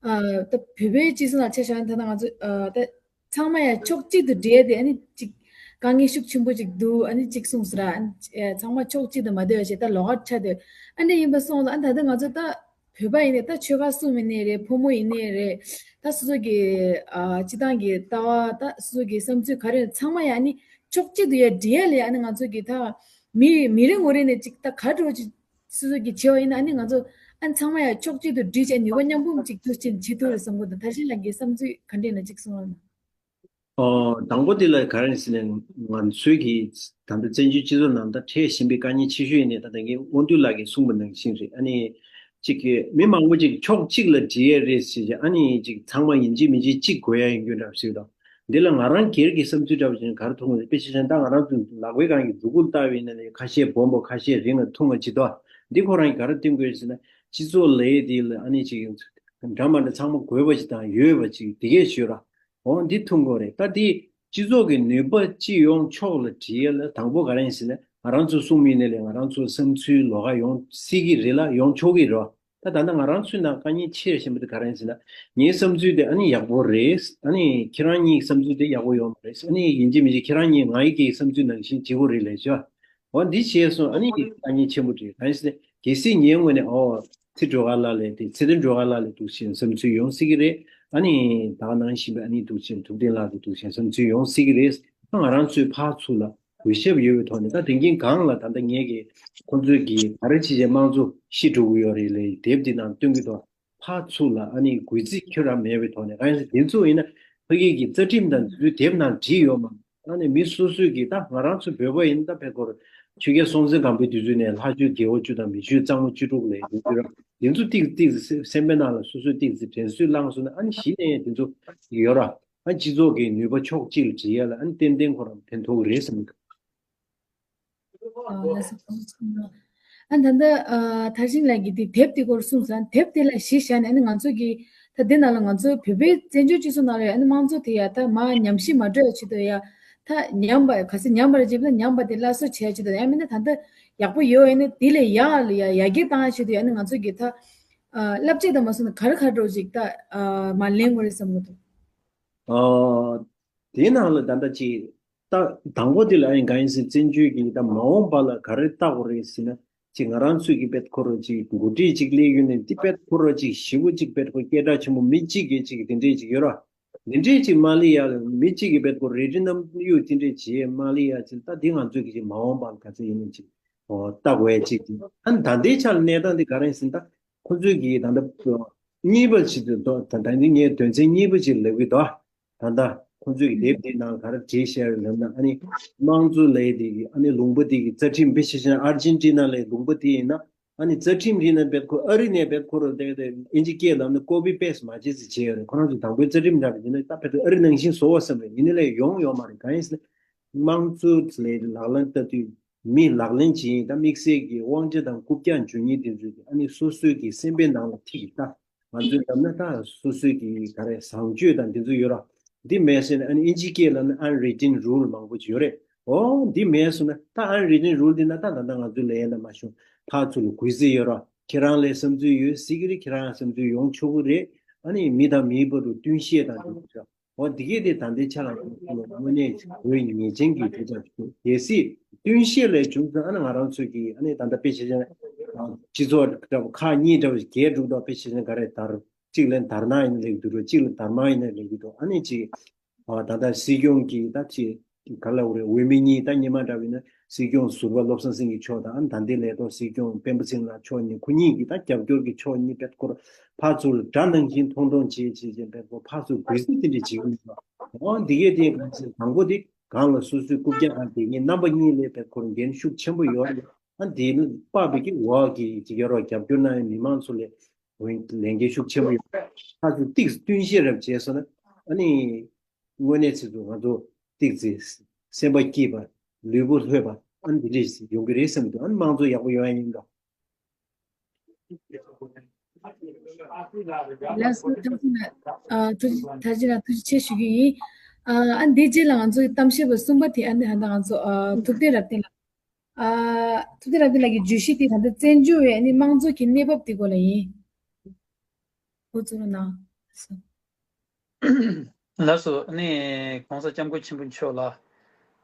ཨ་ད་བོད་པའི་སྤྱི་ཚོགས་ལ་ཆ་བཞག་ན་ད་ལྟ་ང་ཚོ་ཨ་ད་ཚང་མ་ཡང་ཕྱོགས་གཅིག་ཏུ་འབྲེལ་ཏེ་ཨ་ནི་གཅིག་དཀའ་ངལ་ཤུགས་ཆེན་པོ་ཅིག་འདུག་ཨ་ནི་གཅིག་གསུངས་ཟེར་ཨ་ནི་ཚང་མ་ཕྱོགས་གཅིག་ཏུ་མ་སྡོད་པ་ཞིག་ད་ལོགས་ཀ་ཆགས་སྡོད་ཨ་ནི་ཡིན་པ་སོང་ཙང་ཨ་ནི་ད་ལྟ་ང་ཚོ་ད། བོད་པ་ཡིན་ནའི་ད་ཆོལ་ཁ་གསུམ་ཡིན་ནའི་རེད། ཕོ་མོ་ཡིན་ནའི་རེད། ད་སོ་སོ་གི་ཨ་སྤྱི་བཏང་གི་ལྟ་བ་ད་སོ་སོ་གི་བསམ་ཚུལ་ག་རེ་ཚང་མ་ཡང་ཨ་ནི་ཕྱོགས་གཅིག་ཏུ་ཡར་སྒྲིལ་ཡ་ལས་ཨ་ནི་ང་ཚོ་གི་ད་མི་མི་རེ་ངོ་རེ་ནས་ཅིག་ད་ག་འགྲོ་ཅིག་སོ་སོ་གི་བྱེད་པ་ཡིན་ན་ཨ་ནི་ང་ཚོ་ཨ་ནི་ཚང་མ་ཡང་ཕྱོགས་གཅིག་ཏུ་སྒྲིལ་བྱས་ནུས་པ་མཉམ་སྤུངས་ཅིག་ཏུ་ཕྱིན་བྱེད་ཐུབ་རེད་བསམ་གི་འདུག་མཐར་ཕྱིན་ལགས་ཀྱི་བསམ་ཚུལ་ག་འདྲས་ན་ཅིག་གསུང་རོགས་གནང་། ཨོ། དང་པོ་དེ་ལ་ག་རེ་ཟེར་ན་ང་ཚོའི་གི་ད་ལྟ་བཙན་བྱོལ་སྤྱི་ཚོགས་ནང་ད་འཕྲད་བཞིན་པའི་དཀའ་ངལ་ཆེ་ཤོས་ཡིན་ནའི་ད་ལྟ་ངས་དབང་འདུས་ལགས་ཀྱིས་གསུངས་པ་ནང་བཞིན་རེད། ཨ་ནི་གཅིག་གི་མི་མང་པོ་ཅིག་ཕྱོགས་གཅིག་ལ་འགྲིལ་ཡས་རེད་ཟེར་གྱི་ཨ་ནི་ཅིག་ཚང་མ་ཡིན་གཅིག་མིན་གཅིག་གཅིག་དགོས་ཡ་ཡིན་རྒྱུ་འདྲ་ཟེར་དང་འདི་ལ་ང་རང་སྒེར་གྱི་བསམ་ཚུལ་འདྲ་བ་ཞིག་ག་རེ་མཐོང་གི་རེད། དཔེ་ཆ་བཞག་ན་ད་ང་རང་ཚོ་ལག་པའི་སྒང་གི་མཛུབ་གུ་ལྟ་བས་ན་ཁ་ཤས་སྦོམ་པོ་ཁ་ཤས་རིང་ལ་ཐུང་བ་ཇི་ལྟ་བ་འདི་ཁོ་རང་གིས་ག་རེ་སྟོན་དགོས་ཟེར་ན་སྤྱི་ཚོགས་ལས་འདི་ལ་ཨ་ནི་ཅིག་འདྲ་མ་འདྲ་ཚང་མ་དགོས་པ་ཅིག་དང་ཡོད་པ་ཅིག་དེ་གས་ཞུ་ར། འོ་འདི་ཐུག་དགོས་རེད། ད་འདི་སྤྱི་ཚོགས་ཀྱི་ནུས་པ་སྤྱི་ཡོངས་ཕྱོགས་ལ་བྲིས་ཡ་ལ་དང་པོ་ག་རེ་ཡིན་ཟེར་ན་ང་རང་ཚོ་གསུང་མིན་ནས་ལས་ང་རང་ཚོ་བསམ་ཚུལ་ལོགས་ཀ་ཡོང་སྲིད་ཀྱི་རེད་ལ་ཡོང་ཆོག་གི་རེད། ད་ད་ལྟ་ང་རང་ཚོའི་ནང་དཀའ་ངལ་ཆེ་ཤོས་ཆེན་པོ་དེ་ག་རེ་ཡིན་ཟེར་ན་ངའི་བསམ་ཚུལ་དེ་ཨ་ནི་ཡག་པོ་རེད། ཨ་ནི་ཁྱེད་རང་གཉིས་བསམ་ཚུལ་དེ་ཡག་པོ་ཡོད་མ་རེད། ཨ་ནི་ཡིན་གཅིག་མིན་གཅིག་ཁྱེད་རང་གཉིས་ང་ཡི་གི་བསམ་ཚུལ་ནང་བཞིན་བྱེད་དགོས་རེད་ལས་ཆོག་འོ་འདི་བྱས་སོང་ཨ་ནི་དཀའ་ངལ་ཆེན་པོ་རེད། ག་རེ་ཟེར་ན་གལ་སྲིད་ངའི་ངོས་ནས་ཨོ་ཚེ་སྒྲོལ་དཀར་ལགས་ལས་དེ་ཚེ་བརྟན་སྒྲོལ་དཀར་ལགས་ལས་འདུག་ཅིང་བསམ་ཚུལ་ཡོང་སྲིད་ཀྱི་རེད། ཨ་ནི་ད་ག་ནང་བཞིན་པའི་ཨ་ནི་འདུག་ཅིང་ཐུབ་བསྟན་ལགས་ལས་འདུག་ཅིང་བསམ་ཚུལ་ཡོང་སྲིད་ཀྱི་རེད། ད་ང་རང་ཚོའི་ཕར་ཚུར་ལ་གུས་ཞབས་ཡོད་པའི་ཐོག་ནས་ད་དེང་གི་གང་ལ་ད་ལྟ་ངས་ཀྱི་ཁོང་ཚོས་ཀྱི་ག་རེ་བྱས་བྱས་དམངས་གཙོ་ཤི་འགྲོ་གི་ཡོད་རེད་ལས་དེབ་འདི་ནང་སྟོན་གྱི་འདུག་ཕར་ཚུར་ལ་ཨ་ནི་གུས་བརྩི་ཁྱོད་རང་མེད་པའི་ཐོག་ནས་གང་ཡིན་ཟེར་དེ་ཚོ་ཡིན་ན་ཕ་གི་གི་རྩ་ཁྲིམས་དང་དེ་ཚོའི་དེབ་ནང་བྲིས་ཡོད་མ། ཨ་ནི་མི་སོ་སོས་ཀྱིས་ད་ང་རང་ཚོ་བོད་པ་ཡིན་ད་ཕེ་སྐོར་ཆོས་རྒྱལ་སྲོང་བཙན་སྒམ་པོའི་དུས་ཚོད་ནས་ལྷ་ཆོས་རྒྱལ་པོ་བཅུ་དང་མི་ཆོས་གཙང་པོ་བཅུ་དྲུག་ལས་དུས་ཚོད་ར་དེ་ཚོ་ཏིག་ཏིག་སེམས་པའི་ནང་ལ་སོ་སོས་ཏིག་ཏིག་དྲན་གསོས་བླངས་སོང་ན་ཨ་ནི་གཞི་ནས་དེ་ཚོ་ཡོད་ར་ཨ་སྤྱི་ཚོགས་ཀྱི་ནུས་པ་ཕྱོགས་གཅིག་ལ་སྒྲིལ་ཡ་ལ་ཨ་ནི་ཏན་ཏན་ཁོ་རང་ཕན་ཐོགས་རེད་བསམ་གི། ཨ་ལགས་སོ་ཐུགས་རྗེ་ཆེ་གནང་། ཨ་ད་ལྟ་ཨ་མཐར་ཕྱིན་ལགས་ཀྱིས་དེ་དེབ་དེ་སྐོར་གསུངས་སོང་། དེབ་དེ་ལ་གཞི་བཞག་ནས་ཨ་ནི་ང་ཚོ་གི་ད་དེ་ནང་ལ་ང་ཚོ་བོད་པའི་བཙན་བྱོལ་སྤྱི་ཚོགས་ནང་ལ་ཨ་ནི་དམངས་གཙོ་དེ་ཡ་ད་མར་ཉམས་ཞིབ་མ་འགྲོ་ཡ་ཆེད་དུ་ཡ་ད་ཉམས་པ་ག་ཚོད་ཉམས་པ་རེད་ཅེས་ན་ཉམས་པ་དེ་སླར་གསོ་བྱེད་ཡ་ཆེད་དུ་ཡང་མིན་ན་ད་ལྟ་ཡག་པོ་ཡོད་ཨ་ནི་དེ་ལས་ཡག་ལ་ཡ་ཡར་རྒྱས་བཏང་ཡ་ཆེད་དུ་ཡ་ཨ་ནི་ང་ཚོ་གི་ད་ཨ་བསླབ་བྱ་དང་མ་སོང་ན་ག་རེ་ག་རེ་འགྲོ་ཅིག་ད་ཨ་མར་ལེན་དགོས་རེད་བསམ་གི་འདུག་ཨ། དེའི་ནང་ལ་ད་ལྟ་ཅིག་ད་དང་པོ་དེ་ལ་ཨ་ནི་གང་ཡིན་ཟེར་བཙན་བྱོལ་གྱི་ད་མ་འོངས་པ་ལ་ག་རེ་བལྟ་དགོས་རེད་ཟེར་ན་ཅིག་ང་རང་ཚོས་ཀྱི་དཔེ་ཁོ་ར་ཅིག་འགོ་ཁྲིད་ཅིག་སླེབས་ཡོད་ནས་འདི་དཔེ་ཁོ་ར་ཅིག་ཞི་བོ་ཅིག་དཔེ་ཁོ་སྐད་གྲགས་ཆེན་པོ་མི་གཅིག་གིས་ཅིག་དེ་འདྲས་ཅིག་ཡོད་ར་དེ་འདྲས་ཅིག་མ་སླེབས་ཡ་ལ་མི་གཅིག་གིས་དཔེ་ཁོ་རལ་གྲི་གནམ་གཡུག་དེ་འདྲས་བྱས་མ་སླེབས་ཡ་ཅིག་ད་འདི་ང་ཚོས་ཀྱི་ཅིག་མ་འོངས་པ་ལ་ག་ཚོད་ཡིན་ནས་ཅིག་ཨོ་བལྟ་དགོས་ཡ་ཅིག་ཅིག་ཨ་ནི་ད་ལྟའི་ཆ་ལ་གནས་སྟངས་འདི་ག་རེ་ཡིན་ཟེར་ན་ད་ཁོ་ཚོས་ཀྱི་ད་ལྟ་གཉིས་པ་ཞིག་ཏུ་ད་ད་འདི་ངས་དོན་ཚན་གཉིས་པ་ཅིག་ལབ་ཀྱི་འདུག་ད་ལྟ་ཁོང་ཚོས་ཀྱི་དེབ་དེའི་ནང་ག་རེ་བྲིས་བཞག་ཡོད་ལབ་ན་ཨ་ནི་དམངས་གཙོ་ལས་དེ་གི་ཨ་ནི་ལུང་པ་དེ་གི་རྩ་ཁྲིམས་དཔེ་ཆ་བཞག་ན་ཨར་ཇེན་ཊི་ན་ལའི་ལུང་པ་དེ་ཡིན་ན་ཨ་ནི་རྩ་ཁྲིམས་དེ་ན་བེད་ཁོ་ཨ་རི་ནས་བེད་ཁོ་ར་དེ་དེ་ཨིན་ཇི་སྐད་ལབ་ན་ཀོ་པི་པེ་སི་མ་བྱེད་ཟེར་བྱས་ཡོད་རེད། ཁོ་རང་ཚོ་དང་པོའི་རྩ་ཁྲིམས་འདྲ་བ་ཡིན་ན་ད་བེད་ཨ་རི་ནང་བཞིན་བཟོ་བ་བསམ་རེད། ཡིན་ནའི་ལས་ཡོང་ཡོད་མ་རེད། གང་ཡིན་ཟེར་ན་དམངས་གཙོ་ལས་ལག་ལེན་བསྟར་དུས་མི་ལག་ལེན་བྱེད་ཡིན་ད་དམིགས་བསལ་གྱི་དབང་ཆ་དང་རྐུབ་བཀྱག་འཇོག་མཁན་དེ་ཚོས་ཀྱི་ཨ་ནི་སོ་སོའི་གི་སེམས་པའི་ནང་ལ་ཐིག་ད། ང་ཚོའི་ལམ་ན་ད་སོ་སོའི་གི་ག་རེ་བཟང་སྤྱོད་དང་འདི་ཚོ་ཡོད་ར། འདི་མེད་ཟེར་ན་ཨ་ནི་ཨིན་ཇི་སྐད་ལ་ནི་unwritten rule མང་པོ་ཅིག་ཡོད་རེད། ཨོ་འདི་མེད་སོང་ན་ད་unwritten rule འདི་ན་ད་ད་ལྟ་ང་ཚོའི་ལས་ལ་མ་ཤོང་ཕར་ཚུར་ལ་གུས་བརྩི་ཡོད་ར། ཁྱེད་རང་ལ་བསམ་ཚུལ་ཡོད་སྲིད་ཀྱི་རེད། ཁྱེད་རང་བསམ་ཚུལ་ཡོང་ཆོག་གི་རེད། ཨ་ནི་མི་དང་མིའི་བར་དུ་བསྟུན་ཤེས་དང་འདི་ཚོ། འོ་འདི་གས་དེ་ད་ལྟའི་ཆ་ལ་དངོས་གནས་འོས་ངེས་ཅན་གྱི་གྲུབ་པ་ཞིག་གལ་སྲིད་བསྟུན་ཤེས་ལས་བྱུང་ཙང་ཨ་ནི་ང་རང་ཚོས་ཀྱི་ཨ་ནི་ད་ལྟ་དཔེ་ཆ་ཅན་སྤྱི་ཚོགས་འདྲ་བོ་ཁག་གཉིས་འདྲ་བོ་ཞིག་གས་འགྲུབ་དོགས་དཔེ་ཆ་ཅན་ག་རེ་དར་གཅིག་ལ་དར་ན་ཡིན་ན་ལེགས་འདུག་རོ། གཅིག་ལ་དར་མ་ཡིན་ན་ལེགས་འདུག་ཨ་ནི་ཅིག་ཨ་ད་ལྟ་སྲིད་སྐྱོང་གི་ད་ཅིག་ག་ལ་འོ་རེད། འོས་མི་གཉིས་ད་སྔོན་མ་འདྲ་བ་ཡིན་ན་སྲིད་སྐྱོང་ཟུར་པ་བློ་བཟང་སེང་གེ་མཆོག་དང་ད་ལྟའི་ལས་ཐོག་སྲིད་སྐྱོང་སྤེན་པ་ཚེ་རིང་ལགས་མཆོག་གཉིས། ཁོ་གཉིས་ཀྱི་ད་རྒྱབ་སྐྱོར་གྱི་ཕྱོགས་གཉིས་པད་སྐོར་ཕར་ཚུར་དགྲ་ནང་བཞིན་མཐོང་མཐོང་བྱེད་བྱེད་བྱེད་པད་སྐོར་ཕར་ཚུར་གུས་བརྩི་དེ་འདྲ་བྱེད་ཀྱི་ཡོད་པ། འོ་འདི་གས་དེ་གང་ཟེར་དང་པོ་དེ་གང་ལ་སོ་སོའི་རྐུབ་བཀྱག་གང་དེ་གཉིས་རྣམ་པ་གཉིས་ལས་པད་སྐོར་འགན་ཤུགས་ཆེན་པོ་ཡོད་རེད། ཨ་འདི་ནི་དཔག་པའི་གི་འོག་གི་ཅིག་ཡོད་རོགས། རྒྱབ་སྐྱོར་གནང་ཡ་མི་མང་ཚོ་ལས་འོན་ལས་འགན་ཤུགས་ཆེན་པོ་ཡོད། ཕར་ཚུར་ཏིག་བསྟུན་ཤེས་རབ་བྱས་སོང་ན་ཨ་ནི། དངོས་གནས་ཚིག་ཏུ་ང་ཚོ་ཏིག་ཙི་སེམས་པ་སྐྱིད་པ་ལུས་པོ་ལྷོད་པ་ཨ་འདི་འདྲས་ཡོང་གི་རེད་བསམ་འདུག་ཨ་ནི་དམངས་གཙོ་ཡག་པོ་ཡོང་ཡ་ཡིན་འགྲོ། ལགས་སོ། ཐུགས་རྗེ་ཆེ། ཨ་ཐུགས་རྗེ་ཐར་རྗེ་ལགས་ཐུགས་རྗེ་ཆེ་ཞུ་གི་ཡིན། ཨ་ཨ་འདི་རྗེས་ལ་ང་ཚོ་གི་གཏམ་བཤད་པ་གསུམ་པ་དེ་ཨ་ནི་ཧ་ད་ང་ཚོ་ཨ་ཐུབ་བསྟན་རབ་བརྟན་ལགས། ཨ་ཐུབ་བསྟན་རབ་བརྟན་ལགས་ཀྱི་བརྗོད་གཞི་དེ་ད་ལྟ་བཙན་བྱོལ་བའི་ཨ་ནི་དམངས་གཙོ་གི་གནས་བབ་དེ་སྐོར་ལ་ཡིན། འགོ་བཙུགས་རོགས་གནང་། ལགས་སོ། ཨ་ནི་༸གོང་ས་༸སྐྱབས་མགོན་ཆེན་པོ་མཆོག་ལ་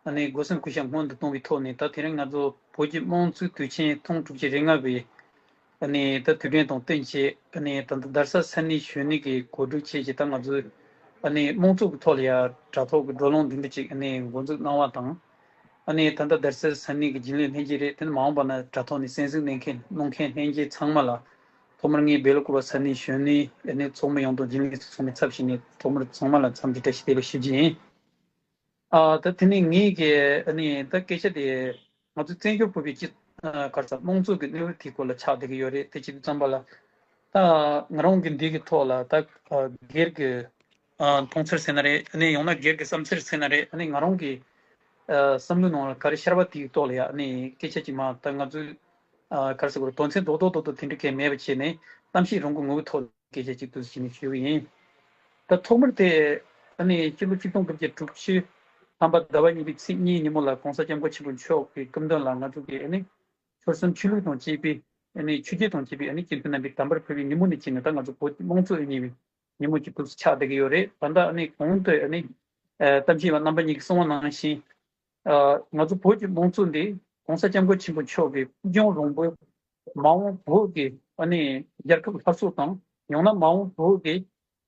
ཨ་ནི་སྒོ་སེམས་གུས་ཞབས་སྔོན་དུ་གཏོང་བའི་ཐོག་ནས། ད་དེ་རིང་ང་ཚོ་བོད་ཀྱི་དམངས་གཙོའི་དུས་ཆེན་ཐེངས་དྲུག་ཅུ་རེ་ལྔ་པའི་ཨ་ནི་ད་དུས་དྲན་དང་བསྟུན་བྱས། ཨ་ནི་ད་ལྟ་རྡ་ས་ས་གནས་གཞོན་ནུ་གི་གོ་སྒྲིག་བྱས་ཀྱི་ད་ང་ཚོའི་ཨ་ནི་དམངས་གཙོ་གི་ཐོག་ལ་ཡ་དྲ་ཐོག་གི་བགྲོ་གླེང་འདི་འདྲ་ཅིག་ཨ་ནི་འགོ་འཛུགས་གནང་བ་དང་། ཨ་ནི་ད་ལྟ་རྡ་ས་ས་གནས་ཀྱི་རྒྱུན་ལས་ལྷན་རྒྱས་རེད། དེ་ནས་མ་འོངས་པ་ན་དྲ་ཐོག་ནས་གསན་གཟིགས་གནང་མཁན་གནང་མཁན་ལྷན་རྒྱས་ཚང་མ་ལ། ཐོག་མར་ངས་སྦེལ་ཀོབ་ས་གནས་གཞོན་ནུའི་ཨ་ནི་ཚོགས་མི་ཡོངས་དང་རྒྱུན་ལས་ཚོགས་མི་ཚབ་ཞུས་ནས་ཐོག་མར་ཚང་མ་ལ་འཚམས་འདྲི་བཀྲ་ཤིས་བདེ་ལེགས་ཞུ་རྒྱུ་ཡིན། ཨ་ད་དེ་ནས་ངས་ཀྱི་ཨ་ནི་ད་སྐད་ཆ་དེ་ང་ཚོ་བཙན་བྱོལ་བོད་པའི་སྤྱི་ཨ་ག་རེ་ཟ་དམངས་གཙོ་གི་གནས་བབ་དེའི་སྐོར་ལ་ཆགས་བསྡད་ཀྱི་ཡོད་རེད། དེ་བྱེད་དུས་ཙམ་པ་ལ་ད་ང་རང་གི་འདི་གི་ཐོག་ལ་ད་ཨ་སྒེར་གྱི་ཨ་མཐོང་ཚུལ་ཟེར་ན་རེད། ཨ་ནི་ཡང་ན་སྒེར་གྱི་བསམ་ཚུལ་ཟེར་ན་རེད། ཨ་ནི་ང་རང་གི་ཨ་བསམ་བློའི་ནང་ལ་ག་རེ་ཤར་བ་དེའི་ཐོག་ལ་ཡ་ཨ་ནི་སྐད་ཆ་ཅིག་མ་ད་ང་ཚོའི་ཨ་ག་རེ་ཟེར་དགོས་རེད། དོན་ཚན་རྡོག་རྡོག་རྡོག་རྡོག་དེ་འདྲ་གས་མེད་པ་བྱས་ནས་གཏམ་བཤད་རང་གི་ངོ་བོའི་ཐོག་སྐད་ཆ་ཅིག་འདུག་སེ་བྱས་ནས་ཞུ་གི་ཡིན། ད་ཐོག་མར་དེ་ཨ་ནི་སྤྱི་ལོ་ཆིག་སྟོང་དགུ་བརྒྱ་དྲུག་ཅུ་ཐམ་པ་ཟླ་བ་གཉིས་པའི་ཚེས་གཉིས་ཉིན་མོ་ལ་༸གོང་ས་༸སྐྱབས་མགོན་ཆེན་པོ་མཆོག་གི་སྐུ་མདུན་ལ་ང་ཚོ་གི་ཨ་ནི་ཆོལ་གསུམ་ཆོས་ལུགས་དང་བཅས་པའི་ཨ་ནི་ཆོས་བརྒྱུད་དང་བཅས་པའི་ཨ་ནི་སྤྱི་འཐུས་རྣམ་པས་དམ་པར་ཕུལ་བའི་ཉིན་མོ་ནས་བྱས་ནས་ད་ང་ཚོ་བོད་དམངས་གཙོ་ཨ་ནི་ཉིན་མོ་གཅིག་ཏུ་ཆགས་བསྡད་ཀྱི་ཡོད་རེད། ད་ལྟ་ཨ་ནི་གོང་དུ་ཨ་ནི་ཨ་གཏམ་བཤད་པ་རྣམ་པ་གཉིས་ཀྱིས་གསུངས་པ་ནང་བཞིན། ཨ་ང་ཚོ་བོད་ཀྱི་དམངས་གཙོ་འདི་༸གོང་ས་༸སྐྱབས་མགོན་ཆེན་པོ་མཆོག་གི་ཕུགས་རྒྱང་རིང་པོའི་མ་འོངས་བོད་ཀྱི་ཨ་ནི་རྒྱལ་ཁབ་སླར་གསོ་དང་། ཡང་ན་མ་འོངས་བོད་ཀྱི་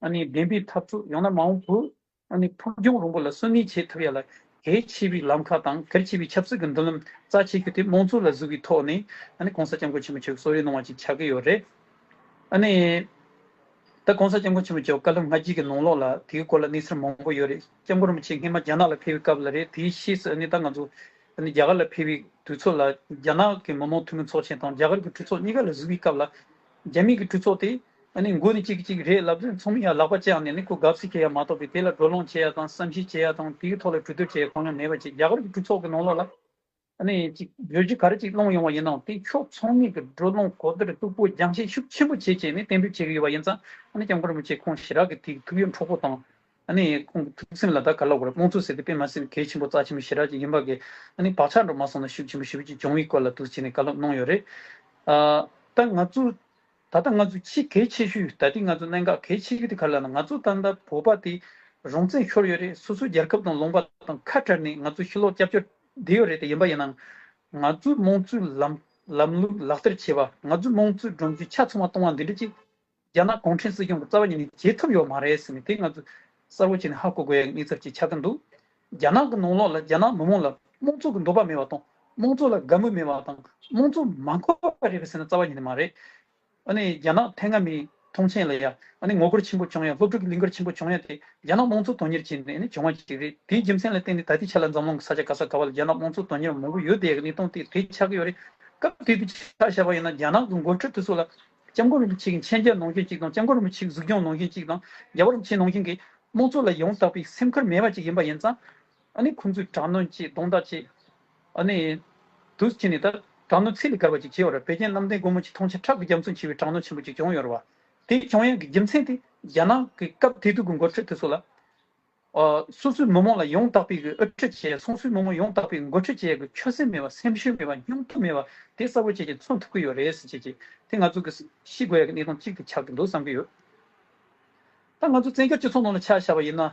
ཨ་ནི་བདེན་པའི་འཐབ་རྩོད། ཡང་ན་མ་འོངས་བོད་ཨ་ནི་ཕུགས་རྒྱང་རིང་པོ་ལ་བསོད་སྙོམས་བྱེད་ཐུབ་ཡ་ལ་གལ་ཆེ་བའི་ལམ་ཁ་དང་གལ་ཆེ་བའི་ཆབ་སྲིད་ཀྱི་མདུན་ལམ་རྩ་ཆེ་ཤོས་དེ་དམངས་གཙོ་ལ་གཟིགས་པའི་ཐོག་ནས་ཨ་ནི་༸གོང་ས་༸སྐྱབས་མགོན་ཆེན་པོ་མཆོག་གིས་གསོལ་རས་གནང་བ་ཅིག་ཆགས་ཀྱི་ཡོད་རེད། ཨ་ནི། ད་༸གོང་ས་༸སྐྱབས་མགོན་ཆེན་པོ་མཆོག་བཀའ་སློབ་སྔ་རྗེས་ཀྱི་ནང་ལོགས་ལ་དེའི་སྐོར་ལ་གནས་ཚུལ་མང་པོ་ཡོད་རེད།༸སྐྱབས་མགོན་རིན་པོ་ཆེ་སྔོན་མ་རྒྱ་ནག་ལ་ཕེབས་པའི་སྐབས་ལ་རེད། དེའི་ཕྱིས་སུ་ཨ་ནི་ད་ང་ཚོ་ཨ་ནི་རྒྱ་གར་ལ་ཕེབས་པའི་དུས་ཚོད་ལ་རྒྱ་ནག་གི་མི་དམངས་འཐུས་མི་ཚོགས་ཆེན་དང་རྒྱ་གར་གྱི་གྲོས་ཚོགས་གཉིས་ཀ་ལ་གཟིགས་པའི་སྐབས་ལ། རྒྱ་མི་གི་གྲོས་ཚོགས་དེ་ཨ་ནི་མགོ་ནས་གཅིག་གིས་གཅིག་རེད་ལབ་དུས་ཚང་མས་ཡང་ལག་པ་བརྐྱངས་ནས་ཨ་ནི་ཁོ་དགའ་བསུ་བྱེད་ཡ་མ་གཏོགས་པའི་དེ་ལ་བགྲོ་གླེང་བྱེད་ཡ་དང་བསམ་ཤེས་བྱེད་ཡ་དང་དེའི་ཐོག་ལ་གྲོས་བསྡུར་བྱེད་ཡ་གང་ཡང་མེད་པ་བྱས། རྒྱ་གར་གྱི་གྲོས་ཚོགས་ཀྱི་ནང་ལོགས་ལ། ཨ་ནི་ཅིག་བརྗོད་གཞི་ག་རེ་ཅིག་སློང་ཡོང་བ་ཡིན་ནའང་དེ་ཕྱོགས་ཚང་མས་ཀྱི་བགྲོ་གླེང་གོ་བསྡུར་སྟུག་པོ་རྒྱང་ཤེལ་ཤུགས་ཆེན་པོ་བྱས་བྱས་ནས་གཏན་འབེབས་བྱེད་ཀྱི་ཡོད་པ་ཡིན་ཙང་། ཨ་ནི་༸སྐྱབས་མགོན་རིན་པོ་ཆེ་ཁོང་ཞེ་དྲག་གི་དེ་ཐུགས་ཡོད་འཕྲོག་པོ་དང་། ཨ་ནི་ཁོང་གི་ཐུགས་སེམས་ལ་ད་ག་ལབ་དགོས་རེད། དམངས་གཙོ་ཟེར་དེ་དཔེ་མ་སྲིད་གལ་ཆེན་པོ་རྩ་ཆེན་པོ་ཞེ་དྲག་ཅིག་ཡིན་པ་གི་ཨ་ནི་བག་ཆགས་འགྲོ་མ་སོང་ན་ཤུགས་ཆེན་པོ་ཞེ་པོ་ཅིག་བྱུང་བའི་སྐོར་ལ་འདུག་སེ་བྱས་ནས་བཀའ་སློབ་གནང་ཡོད་རེད། ཨ་ད་ང་ཚོ་ད་ལྟ་ང་ཚོ་ཆེས་གལ་ཆེ་ཤོས་ད་ལྟའི་ང་ཚོ་གནད་འགག་གལ་ཆེ་ཤོས་དེ་ག་རེ་ལབ་ན། ང་ཚོ་ད་ལྟ་བོད་པ་དེ་རང་བཙན་ཤོར་ཡོད་རེད། སོ་སོའི་རྒྱལ་ཁབ་དང་ལུང་པ་དང་ཁ་བྲལ་ནས་ང་ཚོ་ཕྱི་ལོགས་སྐྱབས་བཅོལ་བསྡད་ཡོད་རེད། དེ་ཡིན་པ་ཡིན་ནའང་ང་ཚོའི་དམངས་གཙོའི་ལམ་ལམ་ལུགས་ལག་བསྟར་བྱེད་པ། ང་ཚོའི་དམངས་གཙོའི་སྒྲོམ་གཞི་ཆ་ཚང་བ་གཏོང་བ་འདི་འདྲ་ཅིག་རྒྱ་ནག་གུང་ཁྲན་སྲིད་གཞུང་གིས་རྩ་བ་ཉིད་ནས་བྱེད་ཐུབ་ཡོད་མ་རེད་ཟེར་ནས་དེ་ང་ཚོས་གསལ་པོ་བྱས་ནས་ཧ་གོ་དགོས་ཡ་གནས་ཚུལ་ཅིག་ཆགས་ཀྱི་འདུག་རྒྱ་ནག་གི་ནང་ལོགས་ལ་རྒྱ་ནག་མི་མང་ལ་དམངས་གཙོ་གི་འདོད་པ་མེད་པ་དང་། དམངས་གཙོ་ལ་དགའ་མོས་མེད་པ་དང་། དམངས་གཙོ་མ་མཁོ་བ་རེད་པས་ཟེར་ན་རྩ་བ་ཉིད་ནས་མ་རེད། ཨ་ནི་རྒྱ་ནག་དེ་སྔ་མའི་ཐོངས་མཆན་ལ་ཡ་ཨ་ནི་ངོ་རྒོལ་ཆེན་པོ་བྱུང་ཡ། སློབ་ཕྲུག་གི་ལས་འགུལ་ཆེན་པོ་བྱུང་ཡ་དེ་རྒྱ་ནག་དམངས་གཙོ་དོན་གཉེར་བྱས་ནས་ཨ་ནི་བྱུང་བ་ཅིག་རེད། དེའི་རྒྱུ་མཚན་ལ་བརྟེན་ནས་ད་ལྟའི་ཆ་ལ་འཛམ་གླིང་གི་ས་ཆ་ག་ས་ག་བ་ལ་རྒྱ་ནག་དམངས་གཙོ་དོན་གཉེར་མང་པོ་ཡོད་བསྡད་ཡ་གི་གནས་སྟངས་དེ་དེ་ཆགས་ཀྱི་ཡོད་རེད། སྐབས་དེ་དུས་ཆ་བཞག་པ་ཡིན་ན་རྒྱ་ནག་གི་འགོ་ཁྲིད་དེ་ཚོ་ལ་༸སྐྱབས་མགོན་རིན་པོ་ཆེ་གི་མཆན་རྒྱག་ནང་བཞིན་གཅིག་དང་། ༸སྐྱབས་མགོན་རིན་པོ་ཆེ་གི་གཟིགས་སྐྱོང་ནང་བཞིན་གཅིག་དང་། རྒྱལ་བ་རིན་པོ་ཆེ་ནང་བཞིན་གྱི་དམངས་གཙོ་ལ་ཡང་དག་པའི་སེམས་ཁུར་མེད་པ་ཅིག་ཡིན་པ་ཡིན་ཙང་། ཨ་ནི་ཁོང་ཚོས་དྲག་གནོན་བྱས་རྡུང་རྡེག་བྱས། ཨ་ནི་དུས་ཕྱིན་ནས་ད་དྲག་གནོན་ཚད་ལས་བརྒལ་བ་ཅིག་བྱས་ཡོད་རེད། བོད་རྒྱལ་གནམ་བསྟན་སྒོ་མོ་ཆེ་ཐོངས་མཆན་ཁྲག་གི་རྒྱ་མཚོ་མཆེད་པའི་དྲག་གནོན་ཆེན་པོ་ཅིག་བྱུང་ཡོད་རེད་བ། དེ་བྱུང་ཡག་གི་རྒྱུ་མཚན་དེ་རྒྱ་ནག་གི་སྐབས་དེ་དུས་ཀྱི་འགོ་ཁྲིད་དེ་ཚོ་ལ། ཨ། སོ་སོའི་མི་མང་ལ་ཡང་དག་པའི་གི་དབུ་ཁྲིད་བྱེད། སོ་སོའི་མི་མང་ཡང་དག་པའི་འགོ་ཁྲིད་བྱེད་ཡག་གི་ཆོད་སེམས་མེད་པ། སེམས་ཤུགས་མེད་པ། སྙིང་སྟོབས་མེད་པ། དེ་གསལ་པོ་བྱས་ཀྱི་མཚོན་ཐུབ་ཀྱི་ཡོད་རེད་ཟེར་བྱས་ཀྱི། དེ་ང་ཚོ་གི་ཤེས་དགོས་ཡག་གི་གནད་དོན་གཅིག་དེ་ཆགས་ཀྱི་འདུག་བསམ་གྱི་ཡོད། ད་ང་ཚོ་བཙན་བྱོལ་སྤྱི་ཚོགས་ནང་ལ་ཆ་བཞག་པ་ཡིན་ན།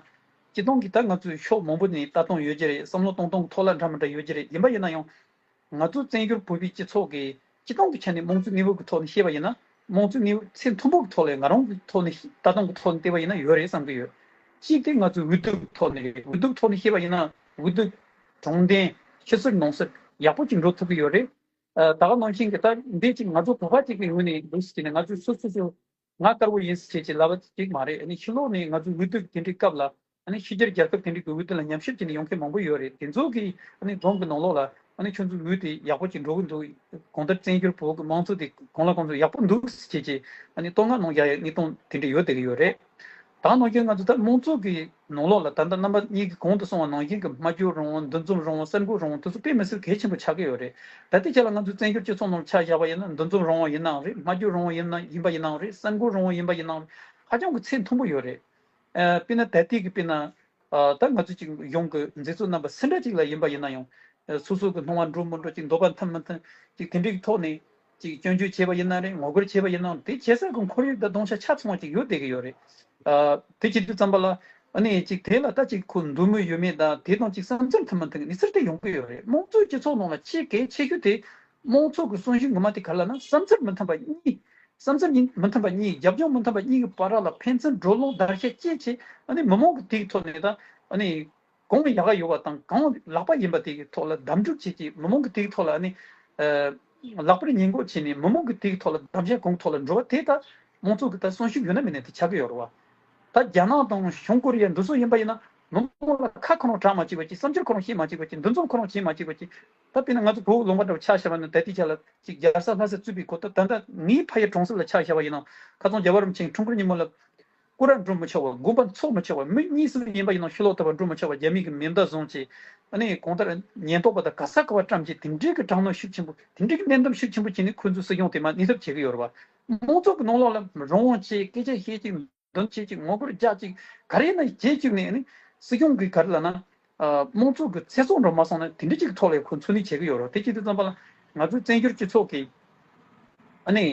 སྤྱི་བཏང་གི་ད་ང་ཚོའི་ཕྱོགས་མང་པོ་ནས་ལྟ་སྟངས་ཡོད་ཀྱི་རེད། བསམ་བློ་གཏོང་སྟངས་ཀྱི་ཐོག་ལ་འདྲ་མི་འདྲ་ཡོད་ཀྱི་རེད། ཡིན་པ་ཡིན་ན་ཡང་། ང་ཚོ་བཙན་བྱོལ་བོད་པའི་སྤྱི་ཚོགས་ཀྱི་སྤྱི་བཏང་གི་ཆ་ནས་དམངས་གཙོའི་གནས་བབ་ཀྱི་ཐོག་ནས་བཤད་པ་ཡིན་ན། དམངས་གཙོའི་གནས་བབ་ཚད་མཐོན་པོ་གི་ཐོག་ལ་ང་རང་གི་ཐོག་ནས་ལྟ་སྟངས་ཀྱི་ཐོག་ནས་བལྟས་པ་ཡིན་ན་ཡོད་རེད་བསམ་གྱི་ཡོད། གཅིག་དེ་ང་ཚོའི་འོས་བསྡུ་གི་ཐོག་ནས་རེད། འོས་བསྡུ་གི་ཐོག་ནས་བཤད་པ་ཡིན་ན། འོས་བསྡུ་དྲང་བདེན་ཕྱི་གསལ་ནང་གསལ་ཡག་པོ་ཅིག་འགྲོ་ཐུབ་ཀྱི་ཡོད་རེད། ཨ། ད་ག་ནང་བཞིན་གྱི་ད་འདི་ཅིག་ང་ཚོ་བོད་པ་ཅིག་གི་ངོས་ནས་འདུག་ཟེར་ནས། ང་ཚོས་སོ་སོ་སོ་ང་དཀར་པོ་ཡིན་ཟེར་བྱས་ཀྱི་ལབ་པ་ཅིག་མ་རེད། ཨ་ནི་ཕྱི་ལོགས་ནས་ང་ཚོའི་འོས་བསྡུ་དེ་འདྲའི་སྐབས་ལ། ཨ་ནི་ཕྱི་རྒྱལ་རྒྱལ་ཁབ་དེ་འདྲའི་གི་འོས་བསྡུ་ལ་ཉམས་ཞིབ་བྱས་ནས་ཡོང་མཁན་མང་པོ་ཡོད་རེད། དེ་ཚོ་གིས་ཨ་ནི་རྫོང་གི་ནང་ལོགས་ལ། ཨ་ནི་ཁྱོད་ཚོའི་འོས་དེ་ཡག་པོ་ཅིག་འགྲོ་གི་འདུག་གང་ལྟར་བཙན་བྱོལ་བོད་ཀྱི་དམངས་གཙོ་དེ་གང་ལ་གང་འཚམ་ཡག་པོ་འདུག་ཟེར་བྱས་ཀྱི། ཨ་ནི་བསྟོད་བསྔགས་གནང་ཡག་གནས་སྟངས་དེ་འདྲ་ཡོད་བསྡད་ཀྱི་ཡོད་རེད། ད་ནང་བཞིན་ང་ཚོ་ད་དམངས་གཙོ་གི་ནང་ལོགས་ལ། ད་ལྟ་རྣམ་པ་གཉིས་ཀྱིས་གོང་དུ་གསུངས་པ་ནང་བཞིན་གྱི་སྨྲ་བརྗོད་རང་དབང་། འདུ་འཛོམས་རང་དབང་། གསར་འགོད་རང་དབང་དེ་ཚོ་དཔེ་མི་སྲིད་གལ་ཆེན་པོ་ཆགས་ཀྱི་ཡོད་རེད། ད་ལྟའི་ཆ་ལ་ང་ཚོའི་བཙན་བྱོལ་སྤྱི་ཚོགས་ནང་ཆ་བཞག་པ་ཡིན་ན། འདུ་འཛོམས་རང་དབང་ཡིན་ནའང་རེད། སྨྲ་བརྗོད་རང་དབང་ཡིན་ན་ཡིན་པ་ཡིན་ནའང་རེད། གསར་འགོད་རང་དབང་ཡིན་པ་ཡིན་ནའང་རེད། ཧ་ཅང་གི་ཚད་མཐོན་པོ་ཡོད་རེད། ཨ། དཔེར་ན་ད་ལྟའི་གི་དཔེར་ན། ཨ། ད་ང་ཚོ་ཅིག་གཞུང་གི་མཛད་གཙོ་རྣམ་པ་སུ་འདྲ་ཅིག་ལ་ཡིན་པ་ཡིན་ན་ཡང་། ཨ། སོ་སོ་གི་སྣང་བ་འགྲོ་མི་འགྲོ་ཅིག། འདོད་པ་མཐུན་མི་མཐུན་ཅིག། དེ་འདྲའི་གི་ཐོག་ནས་ཅིག་སྐྱོན་བརྗོད་བྱས་པ་ཡིན་ན་རེད། ངོ་རྒོལ་བྱས་པ་ཡིན་ནའང་། དེ་བྱེད་ས་གི་ཁོར་ཡུག་དང་གདོང་ཆ་ཆ་ཚང་བ་ཅིག་ཡོད་བསྡད་ཀྱི་ཡོད་རེད། ཨ། དེ་བྱེད་དུས་ཙམ་པ་ལ། ཨ་ནི་ཅིག་དེ་ལ་ད་ཅིག་ཁོ་འདོད་མོས་ཡོད་མེད་དང་། དེ་དང་ཅིག་བསམ་ཚུལ་མཐུན་མི་མཐུན་གྱི་གནས་ཚུལ་དེ་ཡོང་གི་ཡོད་རེད། དམངས་གཙོའི་སྤྱི་ཚོགས་ནང་ལ་ཆེས་གལ་ཆེ་ཤོས་དེ། དམངས་གཙོ་གི་སྲོག་ཤིང་གི་མ་དེ་ག་རེ་ལབ་ན། བསམ་ཚུལ་མི་མཐུན་པ་གཉིས། བསམ་ཚུལ་གཉིས་མི་མཐུན་པ་གཉིས། རྒྱབ་ལྗོངས་མི་མཐུན་པ་གཉིས་ཀྱི་བར་ལ་ཕན་ཚུན་བགྲོ་གླེང་བརྡར་ཤ་བཅད་བྱས། ཨ་ནི་མི་མང་གི་དེའི་ཐོག་ནས་ད། ཨ་ནི་གང་ཡག་ག་ཡོད་པ་དང་གང་ལག་པ་ཡིན་པ་དེ་གི་ཐོག་ལ་གདམ་འཇུག་བྱེད་ཀྱི། མི་མང་གི་དེའི་ཐོག་ལ། ཨ་ནི། ཨ། ལག་པར་ཉེས་འགོག་བྱས་ནས་མི་མང་གི་དེའི་ཐོག་ལ་གདམ་ག་གང་ཐོག་ལ་འགྲོ་བ་དེ་ད་དམངས་གཙོ་གི་ད་སྲུང་ཤུབས་ཡོད་ན་མེད་ན་དེ་ཆགས་ཀྱི་ཡོད་རེད་བ། ད་རྒྱ་ནག་དང་བྱང་ཀོ་རི་ཡ་འདི་ཚོ་ཡིན་པ་ཡིན་ན། མི་མང་ལ་ཁ་ཁོ་རང་གྲག་མ་བཅུག་པ་ཅིག། བསམ་འཆར་ཁོ་རང་བཤད་མ་བཅུག་པ་ཅིག། འདུ་འཛོམས་ཁོ་རང་བྱེད་མ་བཅུག་པ་ཅིག། ད་དཔེར་ན་ང་ཚོ་བོད་ལུང་པ་འདྲ་བོ་ཆ་བཞག་པ་ན། ད་ལྟའི་ཆ་ལ་ཅིག་རྒྱལ་ས་ལྷ་སར་བཙུགས་པའི་སྐོར། ད་ད་ལྟ་ངའི་ཕ་ཡུལ་གྲོང་གསེབ་ལ་ཆ་བཞག་པ་ཡིན་ན། ཁ་སང་རྒྱལ་བ་རིན་པོ་ཆེ་འཁྲུངས་སྐར་ཉིན་མོ་ལ། སྐུ་ར་འགྲོ་མི་ཆོག་པ། དགོན་པ་འཚོགས་མི་ཆོག་པ། མི་གཉིས་གསུམ་ཡིན་པ་ཡིན་ན་ཕྱི་ལོགས་ཐར་པ་འགྲོ་མི་ཆོག་པ། རྒྱ་མི་གི་མེ་མདའ་བཟུང་བྱས། ཨ་ནི་གང་ལྟར་ཉེན་རྟོག་པ་དང་ག་ས་ག་བ་བཀྲམ་བྱས། དེ་འདྲའི་གི་དྲག་གནོན་ཤུགས་ཆེན་པོ། དེ་འདྲའི་གི་གནོན་སྡོམ་ཤུགས་ཆེན་པོ་བྱས་ནས་ཁོ་ཚོས་སྲིད་སྐྱོང་དེ་མར་གནས་ཐབས་བྱེད་ཀྱི་ཡོད་རེད་བ། དམངས་གཙོ་གི་ནང་ལོགས་ལ་རང་དབང་བྱས། སྐད་ཆ་བཤད་ཅིག། འདོན་བྱེད་ཅིག། ངོ་རྒོལ་རྒྱག་ཅིག། ག་རེ་ཡིན་ན་བྱེད་བཅུག་ནས། ཨ་ནི་སྲིད་སྐྱོང་གིས་ག་རེ་ལབ་ན། ཨ། དམངས་གཙོ་གི་ཚེ་སྲོག་འགྲོ་མ་སོང་ན་དེ་འདྲ་ཅིག་ཐོག་ལ་ཁོ་འཚོལ་སྣེ་བྱེད་ཀྱི་ཡོད་རེད། དེ་བྱེད་དུས་ཙམ་པ་ལ་ང་ཚོའི་བཙན་བྱོལ་སྤྱི་ཚོགས་ཀྱི། ཨ་ནི།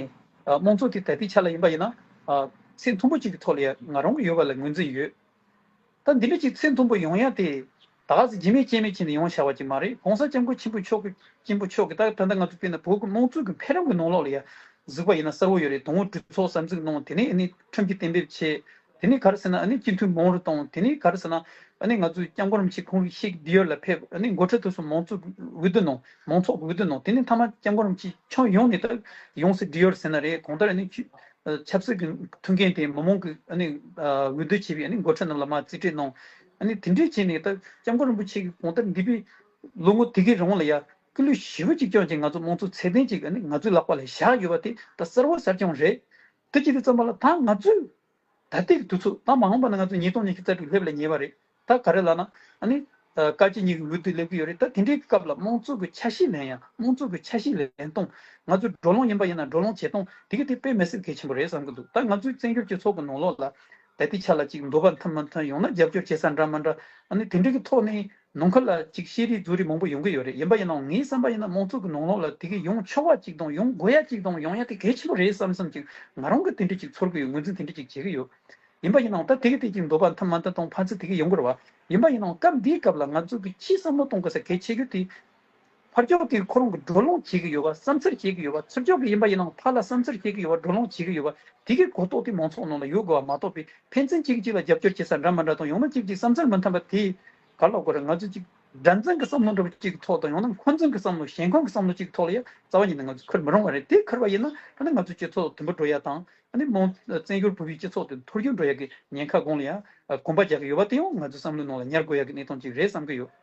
ཨ། དམངས་གཙོ་དེ་ད་ལྟའི་ཆ་ལ་ཡིན་པ་ཡིན་ན། ཨ། ཚད་མཐོན་པོ་ཅིག་གི་ཐོག་ལ་ཡ་ང་རང་གི་ཡོད་པ་ལ་ངོས་འཛིན་ཡོད། ད་འདི་འདྲ་ཅིག་ཚད་མཐོན་པོ་ཡོང་ཡ་དེ། ད་ག་ཟེ་རྗེས་མེད་རྐྱེན་མེད་བྱས་ནས་ཡོང་བྱ་བ་ཅིག་མ་རེད། ༸གོང་ས་༸སྐྱབས་མགོན་ཆེན་པོ་མཆོག་གི། ཆེན་པོ་མཆོག་གིས་ད་ད་ལྟ་ང་ཚོ་དཔེར་ན་བོད་ཀྱི་དམངས་གཙོ་གི་འཕེལ་རིམ་གྱི་ནང་ལོགས་ལ་ཡ་གཟིགས་པ་ཡིན་ན་གསལ་བོ་ཡོད་རེད། དང་པོ་གྲོས་ཚོགས་གསར་འཛུགས་གནང་། དེ་ནས་ཨ་ནི་ཁྲིམས་ཀྱི་གཏན་འབེབས་བྱས། དེ་ནས་ག་རེ་ཟེར་ན། ཨ་ནི་སྤྱི་འཐུས་མང་རུ་བཏང་། དེ་ནས་ག་རེ་ཟེར་ན། ཨ་ནི་ང་ཚོའི་༸སྐྱབས་མགོན་རིན་པོ་ཆེ་ཁོང་རང་ཤིག་ཌི་ཡར་ལ་ཕེབས། ཨ་ནི་འགོ་ཁྲིད་དེ་ཚོ་མང་གཙོ་གི་འོས་བསྡུ་གནང་། མང་ཚོགས་ཀྱི་འོས་བསྡུ་གནང་། དེ་ནས་མཐའ་མ་༸སྐྱབས་མགོན་རིན་པོ་ཆེ་ཁྱོན་ཡོངས་ནས་ད་ཡོངས་སུ་ཌི་ཡར་ཟེར་ན་རེད། གང་ལྟར་ཨ་ནི་ཆུ་ཆབ་སྲིད་ཀྱི་ཐུགས་འགན་དེ་མི་མང་གིས་ཨ་ནི་འོས་བསྡུ་བྱས་པའི་ཨ་ནི་འགོ་ཁྲིད་རྣམས་ལ་མར་རྩིས་སྤྲོད་གནང་། ཨ་ནི་དེ་འདྲའི་བྱས་ནས་ད་༸སྐྱབས་མགོན་རིན་པོ་ཆེ་གིས་གང་ལྟར་འདས་པའི་ལོ་ངོ་དེ་གའི་རིང་ལ་ཡ་སྐུ་ལུས་ཞེ་པོ་ཅིག་བསྐྱོན་བྱས། ང་ཚོ་དམངས་གཙོ་ཚད་ལྡན་ཅིག་ཨ་ནི་ང་ཚོའི་ལག་པ་ལ་བཞག་ཡོད་པ་དེ་ད་གསལ་བོ་གསལ་རྐྱང་རེད། དེ་བྱེད་དུས་ཙམ་པ་ལ་ད་ང་ཚོས། ད་ལྟའི་དུས་ཚོད་ད་མ་འོངས་པ་ན་ང་ཚོ་ཉིས་སྟོང་ཉི་ཤུ་རྩ་དྲུག་སླེབས་ལ་ཉེ་བ་རེད། ད་ག་རེ་ལབ་ན། ཨ་ནི། ཨ། བཀའ་སྤྱི་གཉིས་ཀྱི་འོས་བསྡུ་སླེབས་ཀྱི་ཡོད་རེད། ད་དེ་འདྲའི་སྐབས་ལ་དམངས་གཙོ་གི་ཆ་ཤས་ལེན་ཡ། དམངས་གཙོ་གི་ཆ་ཤས་ལེན་སྟངས། ང་ཚོའི་བགྲོ་གླེང་ཡིན་པ་ཡིན་ན་བགྲོ་གླེང་བྱེད་སྟངས་དེ་ག་དེ་དཔེ་མི་སྲིད་གལ་ཆེན་པོ་རེད་བསམ་གྱི་འདུག་ད་ང་ཚོའི་བཙན་བྱོལ་སྤྱི་ཚོགས་ཀྱི་ནང་ལོགས་ལ་ད་ལྟའི་ཆ་ལ་ཅིག་འདོད་པ་མཐུན་མི་མཐུན། ཡང་ན་རྒྱབ་སྐྱོར་བྱེད་ས་འདྲ་མི་འདྲ། ཨ་ནི་དེ་འདྲའི་གི་ཐོག་ནས། ནང་ཁུལ་ལ་ཅིག་བཤད་རེས་རྫུ་རེས་མང་པོ་ཡོང་གི་ཡོད་རེད། ཡིན་པ་ཡིན་ནའང་ངའི་བསམ་པ་ཡིན་ན་དམངས་གཙོ་གི་ནང་ལོགས་ལ་དེ་གས་ཡོང་ཆོག་པ་ཅིག་དང་ཡོང་དགོས་ཡ་ཅིག་དང་ཡོང་ཡ་དེ་གལ་ཆེན་པོ་རེད་བསམ་བསམ་ཅིག་ང་རང་གི་དེ་འདྲ་ཅིག་ཚོར་གི་ཡོད། ངོས་འཛིན་དེ་འདྲ་ཅིག་བྱེད་གི་ཡོད། ཡིན་པ་ཡིན་ནའང་ད་དེ་གས་དེ་ཅིག་འདོད་པ་མཐུན་མ་མཐུན་དང་ཕན་ཚུན་དེ་གས་ཡོང་གི་རེད་བ། ཡིན་པ་ཡིན་ནའང་སྐབས་འདིའི་སྐབས་ལ་ང་ཚོ་གི་ཆེས་བསམ་བློ་གཏོང་དགོས་ས་གལ་ཆེ་ཤོས་དེ། ཕར་ཕྱོགས་དེ་ཁོ་རང་གི་བགྲོ་གླེང་བྱེད་གི་ཡོད་པ། བསམ་ཚུལ་བྱེད་གི་ཡོད་པ། ཚུར་ཕྱོགས་གི་ཡིན་པ་ཡིན་ནའང་ཕར་ལ་བསམ་ཚུལ་བྱེད་གི་ཡོད་པ། བགྲོ་གླེང་བྱེད་གི་ཡོད་པ། དེ་གི་གོ་རྟོགས་དེ་མང་ཚོགས་ནང་ལ་ཡོད་དགོས་པ་མ་གཏོགས་པའི། ཕན་ཚུན་གཅིག་གིས་གཅིག་ལ་རྒྱབ་སྐྱོར་བྱེད་ས་འདྲ་མི་འདྲ་དང་། ཡང་ན་གཅིག་གིས་བསམ་ཚུལ་མི་མཐུན་པ་དེ་ག་ལ་གོ་རེད། ང་ཚོས་གཅིག་དགྲར་འཛིན་གྱི་བསམ་བློ་འདྲ་པོ་གཅིག་གི་ཐོག་དང་། ཡང་ན་འཁོན་འཛིན་གྱི་བསམ་བློ། ཞེན་ཁོག་གི་བསམ་བློ་གཅིག་གི་ཐོག་ལ་ཡང་རྩ་བ་ཉིད་ནས་ང་ཚོས་འཁུར་མི་རུང་བ་རེད། དེ་འཁུར་བ་ཡིན་ན་ཨ་ནི་ང་ཚོའི་སྤྱི་ཚོགས་དུམ་བུ་འགྲོ་ཡ་དང་། ཨ་ནི་མང་བཙན་བྱོལ་བོད་པའི་སྤྱི་ཚོགས་དེ་འཐོར་རྒྱུ་འགྲོ་ཡ་གི་ཉེན་ཁ་སྒང་ལ་ཡང་གོམ་པ་རྒྱག་གི་ཡོད་པ་དེ་ཡང་ང་ཚོའི་བསམ་བློའི་ནང་ལ་ཉར་དགོས་ཡ་གི་གནས་སྟངས་གཅིག་རེད་བསམ་གྱི་ཡོད།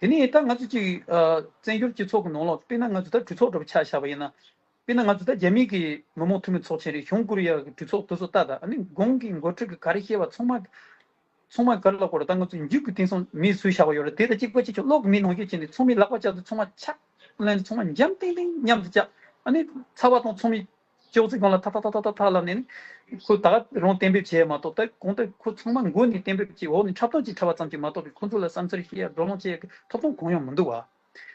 དེ་ནས་ད་ང་ཚོ་གཅིག་ཨ་བཙན་བྱོལ་སྤྱི་ཚོགས་ཀྱི་ནང་ལོགས། དཔེར་ན་ང་ཚོ་ད་གྲོས་ཚོགས་འདྲ་པོ་ཆ་བཞག་པ་ཡིན་ན། དཔེར་ན་ང་ཚོ་ད་རྒྱ་མི་གི་མི་མང་འཐུས་མི་ཚོགས་ཆེན་རེད། བྱང་ཀོ་རི་ཡ་གི་གྲོས་ཚོགས་དེ་ཚོ་ལྟ་ད། ཨ་ནི་གོང་གི་འགོ་ཁྲིད་ཀྱིས་ག་རེ་བཤད་པ་ཚང་མ། ཚང་མ་ག་རེ་ལབ་དགོས་རེད། ད་ང་ཚོ་མཇུག་གི་དེང་སང་མེ་བཟོས་བཞག་པ་ཡོད་རེད། དེ་ད་གཅིག་པ་གཅིག་ཆོག་གློག་གི་མེ་ནང་བཞིན་བྱས་ནས་ཚང་མས་ལག་པ་བཅག་དུས་ཚང་མ་ཆག་ལན་ཚང་མ་འཇམ་ཐིང་ཐིང་མཉམ་དུ་བཅག་ཨ་ནི་ཚ་བ་དང་ཚང་མས་ ཅོག་ཙེ་སྒང་ལ་ཐག་ཐག་ཐག་ཐག་ཐག་ཐག་ལབ་ནས་ནི། ཁོ་ད་ག་རང་གཏན་འབེབས་བྱས་མ་གཏོགས། ད་གང་ལྟར་ཁོ་ཚང་མ་མགོ་ནས་གཏན་འབེབས་བྱས། འོག་ནས་འཁྲབ་སྟོན་ཅིག་འཁྲབ་པ་ཙམ་གྱིས་མ་གཏོགས་པའི། ཁོ་ཚོ་ལ་བསམ་ཚུལ་བཤད་ཡ། བགྲོ་གླེང་བྱེད་ཡ་གི་ཐོབ་ཐང་གང་ཡང་མི་འདུག་བ།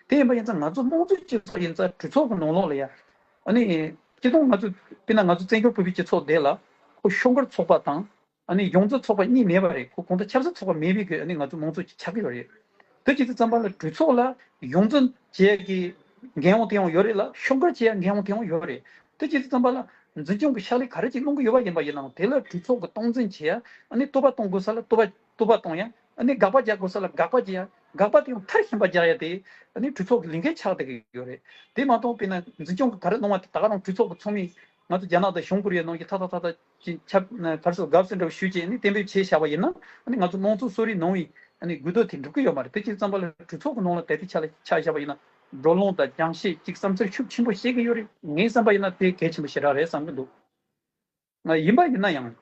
དེ་ཡིན་པ་ཡིན་ཙང་ང་ཚོ་དམངས་གཙོའི་སྤྱི་ཚོགས་ཡིན་ཙང་། གྲོས་ཚོགས་ཀྱི་ནང་ལོགས་ལ་ཡ། ཨ་ནི། སྤྱི་བཏང་ང་ཚོ། དཔེར་ན་ང་ཚོ་བཙན་བྱོལ་བོད་པའི་སྤྱི་ཚོགས་དེ་ལ། ཁོ་ཤོག་འགག་ཚོགས་པ་དང་། ཨ་ནི་གཞུང་འཛིན་ཚོགས་པ་གཉིས་མེད་པ་རེད། ཁོ་གང་ལྟར་ཆབ་སྲིད་ཚོགས་པ་མེད་པའི་གི། ཨ་ནི་ང་ཚོ་དམངས་གཙོ་ཅིག་ཆགས་ཀྱི་ཡོད་རེད། དེ་བྱེད་དུས་ཙམ་པ་ལ་གྲོས་ཚོགས་ལ་གཞུང་འཛིན་བྱེད་ཡ་གི་འགན་དབང་དེ་ཡང་ཡོད་རེད་ལ། ཤོག་འགག་བྱེད་ཡ་འགན་དབང་དེ་ཡང་ཡོད་རེད། དེ་བྱེད་དུས་ཙམ་པ་ལ་འཛིན་སྐྱོང་གི་ཕྱག་ལས་ག་རེ་ཅིག་གནང་གི་ཡོད་པ་ཡིན་པ་ཡིན་ནའང་། དེ་ལ་གྲོས་ཚོགས་ཀྱི་སྟངས་འཛིན་བྱེད་ཡ། ཨ་ནི་བསྟོད་པ་གཏོང་དགོས་ས་ལ་བསྟོད་པ་བསྟོད་པ་གཏོང་ཡ། ཨ་ནི་དགག་པ་རྒྱག་དགོས་ས་ལ་དགག་པ་རྒྱག་ཡ། དགག་པ་དེ་ཡང་མཐར་ཕྱིན་པ་རྒྱག་ཡ་དེ། ཨ་ནི་གྲོས་ཚོགས་ཀྱི་ལས་འགན་ཆགས་བསྡད་ཀྱི་ཡོད་རེད། དེ་མ་གཏོགས་དཔེར་ན་འཛིན་སྐྱོང་གི་ག་རེ་གནང་བ་དེ་ད་ག་རང་གྲོས་ཚོགས་ཀྱི་ཚོགས་མི། ང་ཚོ་རྒྱ་ནག་དང་བྱང་ཀོ་རི་ཡ་ནང་བཞིན་ཐག་ཐག་ཐག་ཐག་ཅིག་ཆབ་ག་རེ་ཟེར། དགའ་བསུ་འདྲ་བོ་ཞུས་བྱས་ནས་གཏན་འབེབས་བྱས་བཞག་པ་ཡིན་ན། ཨ་ནི་ང་ཚོ་དམངས་གཙོ་གསོ་རིག་ནང་བའི། ཨ་ནི་དགོས་འདོད་དེ་འགྲུབ་ཀྱི་ཡོད་མ་རེད། དེ་བྱས་ཙམ་པ་ལ་གྲོས་ཚོགས་ཀྱི་ནང་ལ་ད་ལྟའི་ཆ་ལ་ཆ་བཞག་པ་ཡིན་ན། བགྲོ་གླེང་དང་སྦྱང་བཤད་ཅིག་བསམ་ཚུལ་ཤུགས་ཆེན་པོ་བཤད་ཀྱི་ཡོད་རེད། ངའི་བསམ་པ་ཡིན་ན་དེ་གལ་ཆེན་པོ་ཞེ་དྲག་རེད་བསམ་གྱི་འདུག་ཡིན་པ་ཡིན་ན་ཡང་།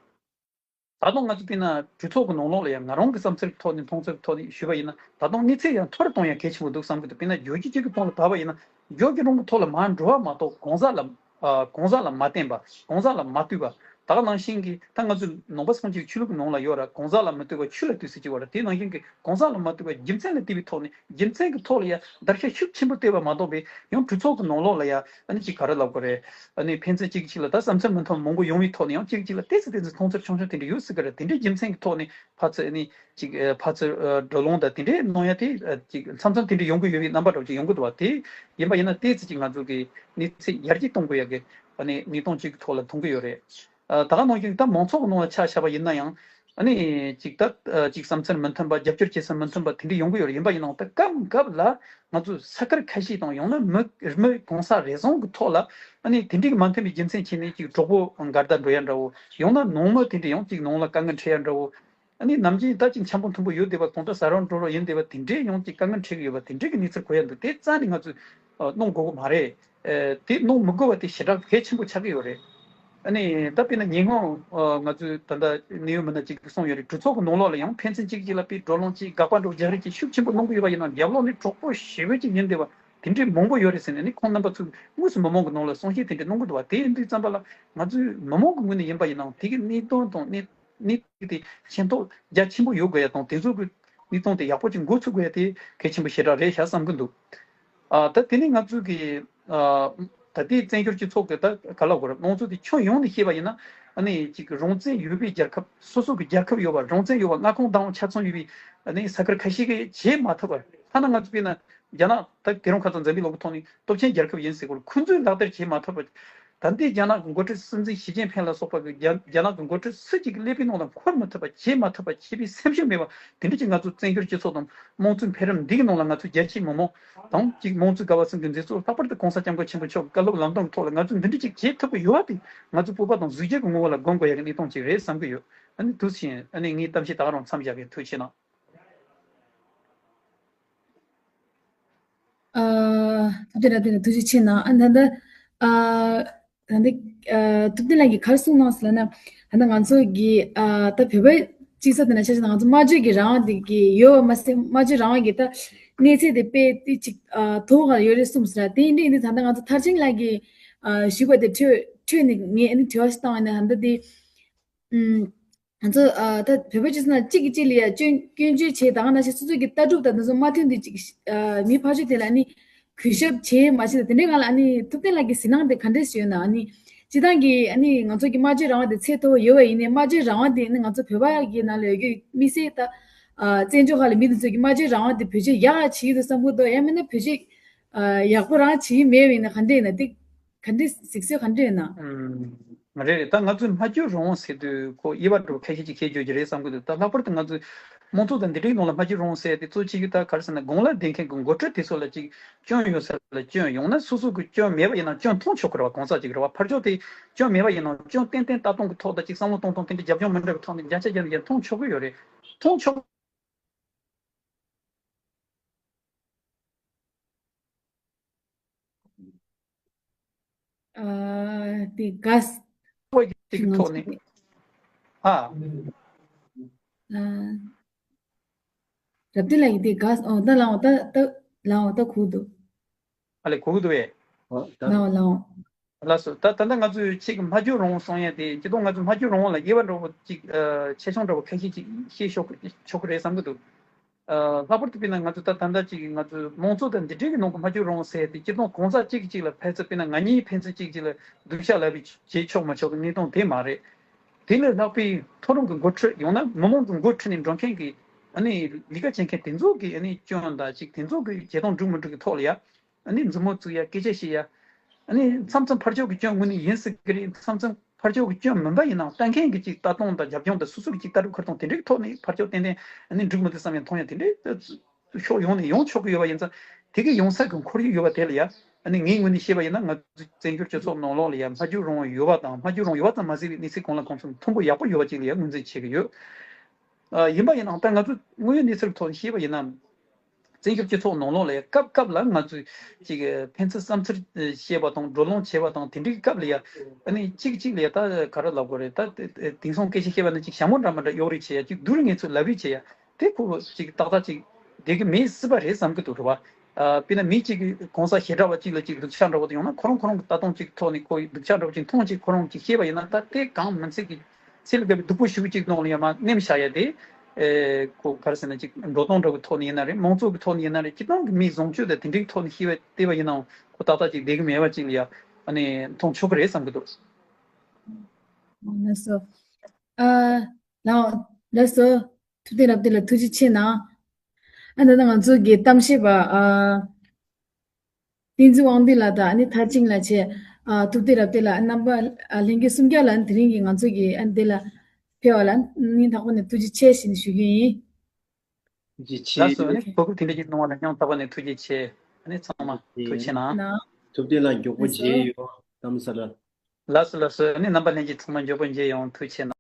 ད་དུང་ང་ཚོ་དཔེར་ན་གྲོས་ཚོགས་ཀྱི་ནང་ལོགས་ལ་ཡང་ང་རང་གི་བསམ་ཚུལ་གྱི་ཐོག་ནས། མཐོང་ཚུལ་གྱི་ཐོག་ནས་ཞུས་པ་ཡིན་ན། ད་དུང་གནས་ཚད་ཡང་མཐོ་རུ་གཏོང་ཡ་གལ་ཆེན་པོ་འདུག་བསམ་གྱི་འདུག་དཔེར་ན་བརྗོད་གཞི་གཅིག་གི་ཐོག་ལ་བབས་པ་ཡིན་ན། བརྗོད་གཞི་རང་གི་ཐོག་ལ་མར་འགྲོ་བ་མ་གཏོགས། གང་ཟག་ལ། ཨ། གང་ཟག་ལ་མ་བརྟེན་པ། གང་ཟག་ལ་མ་ལྟོས་པ། ད་ག་ནང་བཞིན་གྱི་ད་ང་ཚོའི་ནང་པ་སངས་རྒྱས་ཆོས་ལུགས་ཀྱི་ནང་ལ་ཡོད་ར། གང་ཟག་ལ་མི་ལྟོས་པ་ཆོས་ལ་ལྟོས་ཟེར་གྱི་ཡོད་ར། དེ་ནང་བཞིན་གྱི་གང་ཟག་ལ་མ་ལྟོས་པ་རྒྱུ་མཚན་ལ་བརྟེན་པའི་ཐོག་ནས། རྒྱུ་མཚན་གྱི་ཐོག་ལ་ཡ་བརྡར་ཤ་ཤུགས་ཆེན་པོ་བཏོན་པ་མ་གཏོགས་པའི། ཡང་གྲོས་ཚོགས་ཀྱི་ནང་ལོགས་ལ་ཡ། ཨ་ནི་ཅིག་ག་རེ་ལབ་དགོས་རེད། ཨ་ནི་ཕན་ཚུན་གཅིག་གཅིག་ལ། ད་བསམ་ཚུལ་མི་མཐུན་མང་པོ་ཡོང་བའི་ཐོག་ནས་ཡང་གཅིག་གཅིག་ལ་ཏོག་ཙམ་ཏོག་ཙམ་མཐོང་ཚུལ་ཆུང་ཆུང་དེ་འདྲ་ཡོད་སྲིད་ཀྱི་རེད། དེ་འདྲའི་རྒྱུ་མཚན་གྱི་ཐོག་ནས་ཕར་ཚུར། ཨ་ནི་ཅིག་ཨ། ཕར་ཚུར། ཨ། བགྲོ་གླེང་དང་དེ་འདྲའི་གནང་ཡ་དེ། ཨ། ཅིག་མཚམས་མཚམས་དེ་འདྲ་ཡོང་གི་ཡོད་པའི་རྣམ་པ་འདྲ་བོ་ཅིག་ཡོང་གི་འདུག་བ། དེ་ཡིན་པ་ཡིན་ན་ཏོག་ཙམ་ཅིག་ང་ཚོ་གི་གནས་ཚད་ཡར་རྒྱས་གཏོང་དགོས་ཡ་གི། ཨ་ནི་གནས་སྟངས་ཅིག་གི་ཐོག་ལ་མཐོང་གི་ཡོད་རེད། ཨ། ད་ག་ནང་བཞིན་ད་མང་ཚོགས་ཀྱི་ནང་ལ་ཆ་བཞག་པ་ཡིན་ན་ཡང་། ཨ་ནི་ཅིག་ད། ཨ། ཅིག་བསམ་ཚུལ་མི་མཐུན་པ། རྒྱབ་སྐྱོར་བྱེད་ས་མི་མཐུན་པ་དེ་འདྲ་ཡོང་གི་ཡོད་རེད། ཡིན་པ་ཡིན་ནའང་ད་སྐབས་སྐབས་ལ་ང་ཚོ་ས་ཁུལ་ཁ་ཤས་དང་། ཡང་ན་མི་མི་གང་ཟག་རེ་ཟུང་གི་ཐོག་ལ། ཨ་ནི་དེ་འདྲའི་གི་མ་མཐུན་པའི་རྒྱུ་མཚན་བྱས་ནས་ཅིག་གྲོགས་པོ་འགལ་ཟླ་འགྲོ་ཡ་འདྲ་བོ། ཡང་ན་ནང་མི་དེ་འདྲ་ཡང་ཅིག་ནང་ལ་དཀའ་ངལ་འཕྲད་ཡ་འདྲ་བོ། ཨ་ནི་ནམ་རྒྱུན་ད་ཅིག་འཆམ་པོ་མཐུན་པོ་ཡོད་བསྡད་པ། གང་ལྟར་ཟ་རོགས་འགྲོ་རོགས་ཡིན་བསྡད་པ་དེ་འདྲས་ཡང་ཅིག་དཀའ་ངལ་འཕྲད་ཀྱི་ཡོད་པ། དེ་འདྲས་ཀྱི་གནས་ཚུལ་གོ་ཡ་འདུག་དེ་རྩ་ནས་ང་ཚོས། ཨ། གནང་དགོས་ཀྱི་མ་རེད། ཨ། དེ་གནང་མི་དགོས་པ་དེ་ཞེ་དྲག་གལ་ཆེན་པོ་ཆགས་ཀྱི་ཡོད་རེད། ཨ་ནི་ད་དཔེར་ན་ཉེ་སྔོན། ཨ། ང་ཚོས་ད་ལྟ་གནད་ཡོད་མི་སྣ་ཅིག་གིས་གསུངས་ཡོད་རེད། གྲོས་ཚོགས་ཀྱི་ནང་ལོགས་ལ་ཡང་ཕན་ཚུན་གཅིག་གཅིག་ལ་དཔེ་བགྲོ་གླེང་ཅིག་དགག་པ་འདྲ་བོ་རྒྱག་རེས་ཅིག་ཤུགས་ཆེན་པོ་གནང་གི་ཡོད་པ་ཡིན་ན། རྒྱབ་ལོགས་ནས་གྲོགས་པོ་ཞེ་པོ་ཅིག་ཡིན་བསྡད་པ་དེ་འདྲས་མང་པོ་ཡོད་རེད་ཟེར་ནས། ཨ་ནི་ཁོང་རྣམ་པ་ཚོས་དངོས་སུ་མི་མང་གི་ནང་ལ་གསུང་བཤད་དེ་འདྲས་གནང་གི་འདུག་བ། དེ་ཡིན་དུས་ཙམ་པ་ལ་ང་ཚོས་མི་མང་གི་ངོས་ནས་ཡིན་པ་ཡིན་ནའང་དེ་གི་གནད་དོན་དང་གནད། གནད་དེ་ཤེས་རྟོགས་རྒྱ་ཆེན་པོ་ཡོད་དགོས་ཡ་དང་། དེ་ཚོ་གི་གནད་དོན་དེ་ཡག་པོ་ཅིག་མགོ་ཚུགས་དགོས་ཡ་དེ་གལ་ཆེན་པོ་ཞེ་དྲག་རེད་ཤག་བསམ་གི་འདུག་ཨ། ད་དེ་ནས་ང་ཚོས་གི། ཨ། ད་ལྟའི་བཙན་བྱོལ་སྤྱི་ཚོགས་ཀྱི་ད་ག་ལབ་དགོས་རེད། དམངས་གཙོ་དེ་ཁྱོན་ཡོངས་ནས་བཤད་པ་ཡིན་ན། ཨ་ནི་ཅིག་རང་བཙན་ཡོད་པའི་རྒྱལ་ཁབ། སོ་སོ་གི་རྒྱལ་ཁབ་ཡོད་པ། རང་བཙན་ཡོད་པ། མངའ་ཁོངས་དང་ཆ་ཚང་ཡོད་པའི། ཨ་ནི་ས་ཁུལ་ཁ་ཤས་ཀྱིས་བྱེད་མ་ཐུབ་པ། ཐ་ན་ང་ཚོ་དཔེར་ན་རྒྱ་ནག་ད་དེ་རིང་ཁ་སང་འཛམ་བུའི་གླིང་གི་ཐོག་ནས་སྟོབས་ཆེན་རྒྱལ་ཁབ་ཡིན་ཟེར་སྐོར། ཁོ་ཚོས་ལག་བསྟར་བྱེད་མ་ཐུབ་པ། ད་ལྟའི་རྒྱ་ནག་གི་འགོ་ཁྲིད་སྲིད་འཛིན་ཞི་ཅིན་ཕིང་ལ་སོགས་པ་གི་རྒྱ་རྒྱ་ནག་གི་འགོ་ཁྲིད་སུ་གཅིག་གི་ཀླད་པའི་ནང་ལ་འཁོར་མི་ཐུབ་པ། བྱེད་མ་ཐུབ་པ། བྱེད་པའི་སེམས་ཤུགས་མེད་པ་དེ་འདྲ་ཅིག་ང་ཚོ་བཙན་བྱོལ་སྤྱི་ཚོགས་དང་དམངས་གཙོའི་འཕེལ་རིམ་འདི་གི་ནང་ལ་ང་ཚོ་རྒྱལ་སྤྱིའི་མི་མང་དང་གཅིག་དམངས་གཙོའི་སྐལ་བ་གསུམ་གྱི་མཛད་གཙོ་ལྷག་པར་དུ་༸གོང་ས་༸སྐྱབས་མགོན་ཆེན་པོ་མཆོག་གི་བཀའ་སློབ་ལམ་སྟོན་གྱི་ཐོག་ལ་ང་ཚོས་འདི་འདྲ་ཅིག་བྱེད་ཐུབ་ཀྱི་ཡོད་པ་དེ་ང་ཚོ་བོད་པ་དང་གཟུགས་གཞི་གི་ངོ་བོ་ལ་སྒོམ་དགོས་ཡ་གི་གནས་སྟངས་ཅིག་རེད་བསམ་གྱི་ཡོད། ཨ་ནི་དུས་ཕྱིན། ཨ་ནི་ངའི་གཏམ་བཤད་ད་ག་རང་མཚམས་བཞག་གི། ཐུགས་རྗེ་གནང་། ཨ། ཐུགས་རྗེ་གནང་། ཐུགས་རྗེ་གནང་། ཨ། ད་ལྟ། ཨ། ད་ལྟ། ཨ། ཐུབ་བསྟན་ལགས་ཀྱིས་ག་རེ་གསུངས་གནང་ཟེར་ལབ་ན། ད་ལྟ་ང་ཚོ་གི། ཨ། ད་བོད་པའི་སྤྱི་ཚོགས་དེ་ནང་ཆ་བཞག་ན་ང་ཚོ་སྨྲ་བརྗོད་ཀྱི་རང་དབང་དེ་གི་ཡོད་པ་མ་ཟད། སྨྲ་བརྗོད་རང་དབང་གི་ད་གནས་ཚད་དེ་དཔེ་དེ་ཅིག་ཨ། མཐོ་བ་ཡོད་རེད་གསུངས་ཟེར། དེ་ཡིན་དུས་ད་ལྟ་ང་ཚོ་མཐར་ཕྱིན་ལགས་ཀྱིས། ཨ། ཞུས་པ་དེ་འཕྲོས་འཕྲོས་ནས་ངས་ཨ་ནི་དྲི་བ་ཞིག་བཏང་བ་ཡིན་ན། ད་ལྟ་དེ། ཨུམ། ང་ཚོ། ཨ། ད་བོད་པའི་སྤྱི་ཚོགས་ནང་གཅིག་གིས་གཅིག་ལ་ཡ་སྐྱོན་སྐྱོན་བརྗོད་བྱས། ད་ག་ནང་བཞིན་སོ་སོ་གི་ལྟ་གྲུབ་དང་དེ་ཚོ་མ་མཐུན་དུས་ཅིག་ཨ། མི་ཕར་ཕྱོགས་དེ་ལ་ཨ་ནི་གུས་ཞབས་བྱས་མ་བྱས་དང་། དེ་འདྲའི་སྒང་ལ་ཨ་ནི་ཐུབ་བསྟན་ལགས་ཀྱི་གཟིགས་སྣང་དེ་ག་འདྲས་ཡོད་ན། ཨ་ནི་སྤྱིར་བཏང་གི་ཨ་ནི་ང་ཚོ་གི་སྨྲ་བརྗོད་རང་དབང་དེ་ཚད་མཐོ་པོ་ཡོད་པ་ཡིན་ནའི། སྨྲ་བརྗོད་རང་དབང་དེ་ཨ་ནི་ང་ཚོ་བོད་པ་གི་ནང་ལ་ཡོད་རྒྱུ་དམིགས་བསལ་ད། ཨ། བཙན་བྱོལ་ཁག་ལ་མི་དེ་ཚོ་གི་སྨྲ་བརྗོད་རང་དབང་དེ་བེད་སྤྱོད་ཡག་བྱེད་ཀྱི་འདུག་བསམ་གྱི་འདུག་ཡང་མིན་ན་བེད་སྤྱོད། ཨ། ཡག་པོ་རང་བྱེད་ཀྱི་མེད་པ་ཡིན་ན་ག་འདྲས་ཡིན་ན། དེ་ག་འདྲས་གཟིགས་ཚུལ་ག་འདྲས་ཡིན་ན། ཨུམ། རེད་རེད། ད་ང་ཚོས་སྨྲ་བརྗོད་རང་དབང་ཟེར་དུས་ཁོ་དབྱེ་བ་འདྲ་བོ་ཁ་ཤས་ཅིག་ཕྱེ་བརྗོད་ཀྱི་རེད་བསམ་གྱི་འདུག་ད་ལྷག་པར་དུ་ང་ཚོས་དམངས་གཙོ་དང་འདི་འདྲའི་ནང་ལ་སྨྲ་བརྗོད་རང་དབང་ཟེར་དེ་གཙོ་ཆེ་རྒྱུ་ད་ག་རེ་ཟེར་ན། གང་ལ་བསྡད་མཁན་གྱི་འགོ་ཁྲིད་དེ་ཚོ་ལ་ཅིག་སྐྱོན་ཡོད་ས་ལ་སྐྱོན། ཡང་ན་སོ་སོ་གི་སྐྱོན་མེད་པ་ཡིན་ན་སྐྱོན་མཐོང་ཆོག་གི་རེད་བ། གང་ཟག་ཅིག་རེད་བ། ཕར་ཕྱོགས་དེ་སྐྱོན་མེད་པ་ཡིན་ན་སྐྱོན་ཏན་ཏན་ལྟ་སྟངས་ཀྱི་ཐོག་དང་། ཅིག་བསམ་བློ་གཏོང་སྟངས་དེ་འདྲ་རྒྱབ་ལྗོངས་མི་འདྲ་བའི་ཐོག་ནས་བརྒྱ་ཆ་བརྒྱ་ནས་བརྒྱ་མཐོང་ཆོག་གི་ཡོད་རེད། མཐོང་ཆོག་ཨ། དེ་ག་ས། ཁོ་གཅིག་གི་ཐོག་ནས། ཨ། ཨ། རབ་བརྟན་ལགས་ཀྱིས་དེ་ག་ས། ཨོ། ད་ལའོ། ད་ད་ལའོ། ད་གོ་འདུག་ཨ་ལས། གོ་གི་འདུག་ཨེ། ཨོ། ད་ལའོ་ལའོ། ལགས་སོ། ད་ད་ལྟ་ང་ཚོས་ཅིག་སྨྲ་བརྗོད་རང་དབང་གསུང་ཡ་དེ་སྤྱིར་བཏང་ང་ཚོས་སྨྲ་བརྗོད་རང་དབང་ལ་དབྱེ་བ་འདྲ་བོ་ཅིག་ཨ་ཆེ་ཆུང་འདྲ་བོ་ཁ་ཤས་ཅིག་བཤད་ཆོག་ཆོག་གི་རེད་བསམ་གྱི་འདུག་ཨ་ལྷག་པར་དུ་དཔེར་ན་ང་ཚོ་ད་ད་ལྟ་ཅིག་ང་ཚོའི་མང་གཙོ་དང་འདི་འདྲའི་གི་ནང་གི་སྨྲ་བརྗོད་རང་དབང་ཟེར་ཡ་དེ་སྤྱིར་བཏང་གང་ཟག་གཅིག་གཅིག་ལ་ཕན་ཚུན་དཔེར་ན་ང་གཉིས་ཕན་ཚུན་གཅིག་གཅིག་ལ་སྡུག་ཅག་ལབ་པའི་བྱེད་ཆོག་མ་ཆོག་གི་གནས་སྟངས་དེ་མ་རེད། དེ་ལས་ལྷག་པའི་མཐོ་རིམ་གྱི་འགོ་ཁྲིད་ཡང་ན་མི་མང་གི་འགོ་ཁྲིད་ནས་འགྲོ་མཁན་གྱི་ཨ་ནི་ལས་ཀ་བྱེད་མཁན་དེ་ཚོ་གི་ཨ་ནི་སྐྱོན་དང་ཅིག་དེ་ཚོ་གི་བྱེད་སྟངས་འགྲིག་མི་འགྲིག་གི་ཐོག་ལ་ཡ། ཨ་ནི་མཛུབ་མོ་བཙུགས་ཡ། སྐད་ཆ་བཤད་ཡ། ཨ་ནི་མཚམས་མཚམས་ཕར་ཕྱོགས་ཀྱི་སྐྱོན་དངོས་གནས་ཡིན་སྲིད་ཀྱི་རེད། མཚམས་མཚམས་ཕར་ཕྱོགས་ཀྱི་སྐྱོན་མིན་པ་ཡིན་ནའང་ལྟ་མཁན་གྱི་ཅིག་ལྟ་སྟངས་དང་རྒྱབ་ལྗོངས་དང་སོ་སོ་གི་ཅིག་ལྟ་གྲུབ་ཁ་སྟངས་དེ་འདྲའི་ཐོག་ནས་ཕར་ཕྱོགས་ཏན་ཏན་ཨ་ནི་འགྲིག་མི་འདུག་བསམ་ཡ་མཐོང་ཡ་དེ་འདྲའི་ཕྱོགས་ཡོངས་ནས་ཡོང་ཆོག་གི་ཡོད་པ་ཡིན་ཙང་དེ་གི་ཡོང་ས་གི་ཁོར་ཡུག་ཡོད་པ་དེ་ལ་ཡ། ཨ་ནི་ངའི་ངོས་ནས་བཤད་པ་ཡིན་ན་ང་ཚོའི་བཙན་བྱོལ་སྤྱི་ཚོགས་ནང་ལོགས་ལ་ཡ་སྨྲ་བརྗོད་རང་དབང་ཡོད་པ་དང་སྨྲ་བརྗོད་རང་དབང་ཡོད་པ་ཙམ་མ་ཟད་པའི་གནས་ཚུལ་གང་ལ་གང་འཚམ་མཐོན་པོ་ཡག་པོ་ཡོད་པ་ཅིག་ལ་ཡ་ངོས་འཛིན་བྱེད་ཀྱི་ཡོད། ཨ་ཡིན་པ་ཡིན་ནའང་ད་ང་ཚོ་དངོས་ཡོད་གནས་ཚུལ་ཐོག་ནས་བཤད་པ་ཡིན་ན། བཙན་བྱོལ་སྤྱི་ཚོགས་ནང་ལོགས་ལ་ཡང་སྐབས་སྐབས་ལ་ང་ཚོས་ཅིག་ཕན་ཚུན་བསམ་ཚུལ་བཤད་པ་དང་བགྲོ་གླེང་བྱེད་པ་དང་དེ་འདྲའི་སྐབས་ལ་ཡང་ཨ་ནི་གཅིག་གཅིག་ལ་ཡང་ད་ག་རེ་ལབ་དགོས་རེད། ད་དེང་སང་སྐད་ཆ་བཤད་པ་ནི་ཅིག་ཞྭ་མོ་འདྲ་མ་འདྲ་གཡོག་རེས་བྱེད་ཡ། ཅིག་སྡུག་རུས་ངལ་རྩོལ་ལབ་རེས་བྱེད་ཡ་དེ་ཁོ་ཅིག་ཏག་ཏག་ཅིག་བསྡད་ཀྱི་མེད་སྲིད་པ་རེད་བསམ་གྱི་འདུག་རེད་བ། དཔེར་ན་མི་གཅིག་གིས་གང་ཟག་བྱེ་བྲག་པ་གཅིག་ལ་ཅིག་སྡུག་ཅག་འདྲ་བོ་དེ་ཡོང་ན་ཁོ་རང་ཁོ་རང་གི་ལྟ་སྟངས་ཅིག་ཐོག་ནས་ཁོ་ཡི་སྡུག་ཅག་འདྲ་བོ་ཅིག་མཐོང་ཅིག་ཁོ་རང་ཅིག་བཤད་པ་ཡིན་ན་ད་དེ་གང་མིན་ཚད་ཀྱི་ཚད་ལས་བརྒལ་བའི་སྡུག་པོ་ཞེ་པོ་ཅིག་ནང་ལ་ཡང་མ་ནེམ་བཞག་ཡ་དེ། ཨེ་ཁོ་ག་རེ་ཟེར་ན་ཅིག་འགྲོ་སྟངས་འདྲ་བོའི་ཐོག་ནས་ཡིན་ན་རེད། མང་གཙོ་གི་ཐོག་ནས་ཡིན་ན་རེད། སྤྱིར་བཏང་གི་མིའི་བཟང་སྤྱོད་དང་དེ་འདྲའི་ཐོག་ནས་བཤད་པ་བལྟས་པ་ཡིན་ནའང་ཁོ་ཏག་ཏག་ཅིག་བསྡད་གི་མེད་པ་ཅིག་ལ་ཡ་ཨ་ནི་མཐོང་ཆོག་གི་རེད་བསམ་གི་འདུག་ལགས་སོ། ཨ་ལགས་ལགས་སོ། ཐུབ་བསྟན་རབ་བརྟན་ལ་ཐུགས་རྗེ་ཆེ་གནང་། ཨ་ད་ལྟ་ང་ཚོ་གི་གཏམ་བཤད་པ་ཨ། བསྟན་འཛིན་དབང་འདུས་ལགས་དང་ཨ་ནི་མཐར་ཕྱིན་ལགས་བཅས། ཨ་ཐུབ་བསྟན་རབ་བརྟན་ལགས། རྣམ་པ་ཨ་ལྷན་རྒྱས་སུམ་བརྒྱ་ལ་དེ་རིང་གི་ང་ཚོ་གི་ཨ་འདི་ལ་ཕེབས་པ་ལ་སྙིང་ཐག་པ་ནས་ཐུགས་རྗེ་ཆེ་ཞེས་ཞུ་གི་ཡིན། ཐུགས་རྗེ་ཆེ། ལགས་སོ། ཨ་ནི་གོ་སྐབས་དེ་འདྲ་ཞིག་གནང་བ་ལ་སྙིང་ཐག་པ་ནས་ཐུགས་རྗེ་ཆེ། ཨ་ནི་ཚང་མ་ཐུགས་རྗེ་ཆེ་གནང་། ཐུབ་བསྟན་ལགས་མགྱོགས་པོ་མཇལ་ཡོང་། རྣམ་པ་ལྷན་རྒྱས་ཚང་མ་མགྱོགས་པོ་མཇལ་ཡོང་། ཐུགས་རྗེ་ཆེ་གནང་།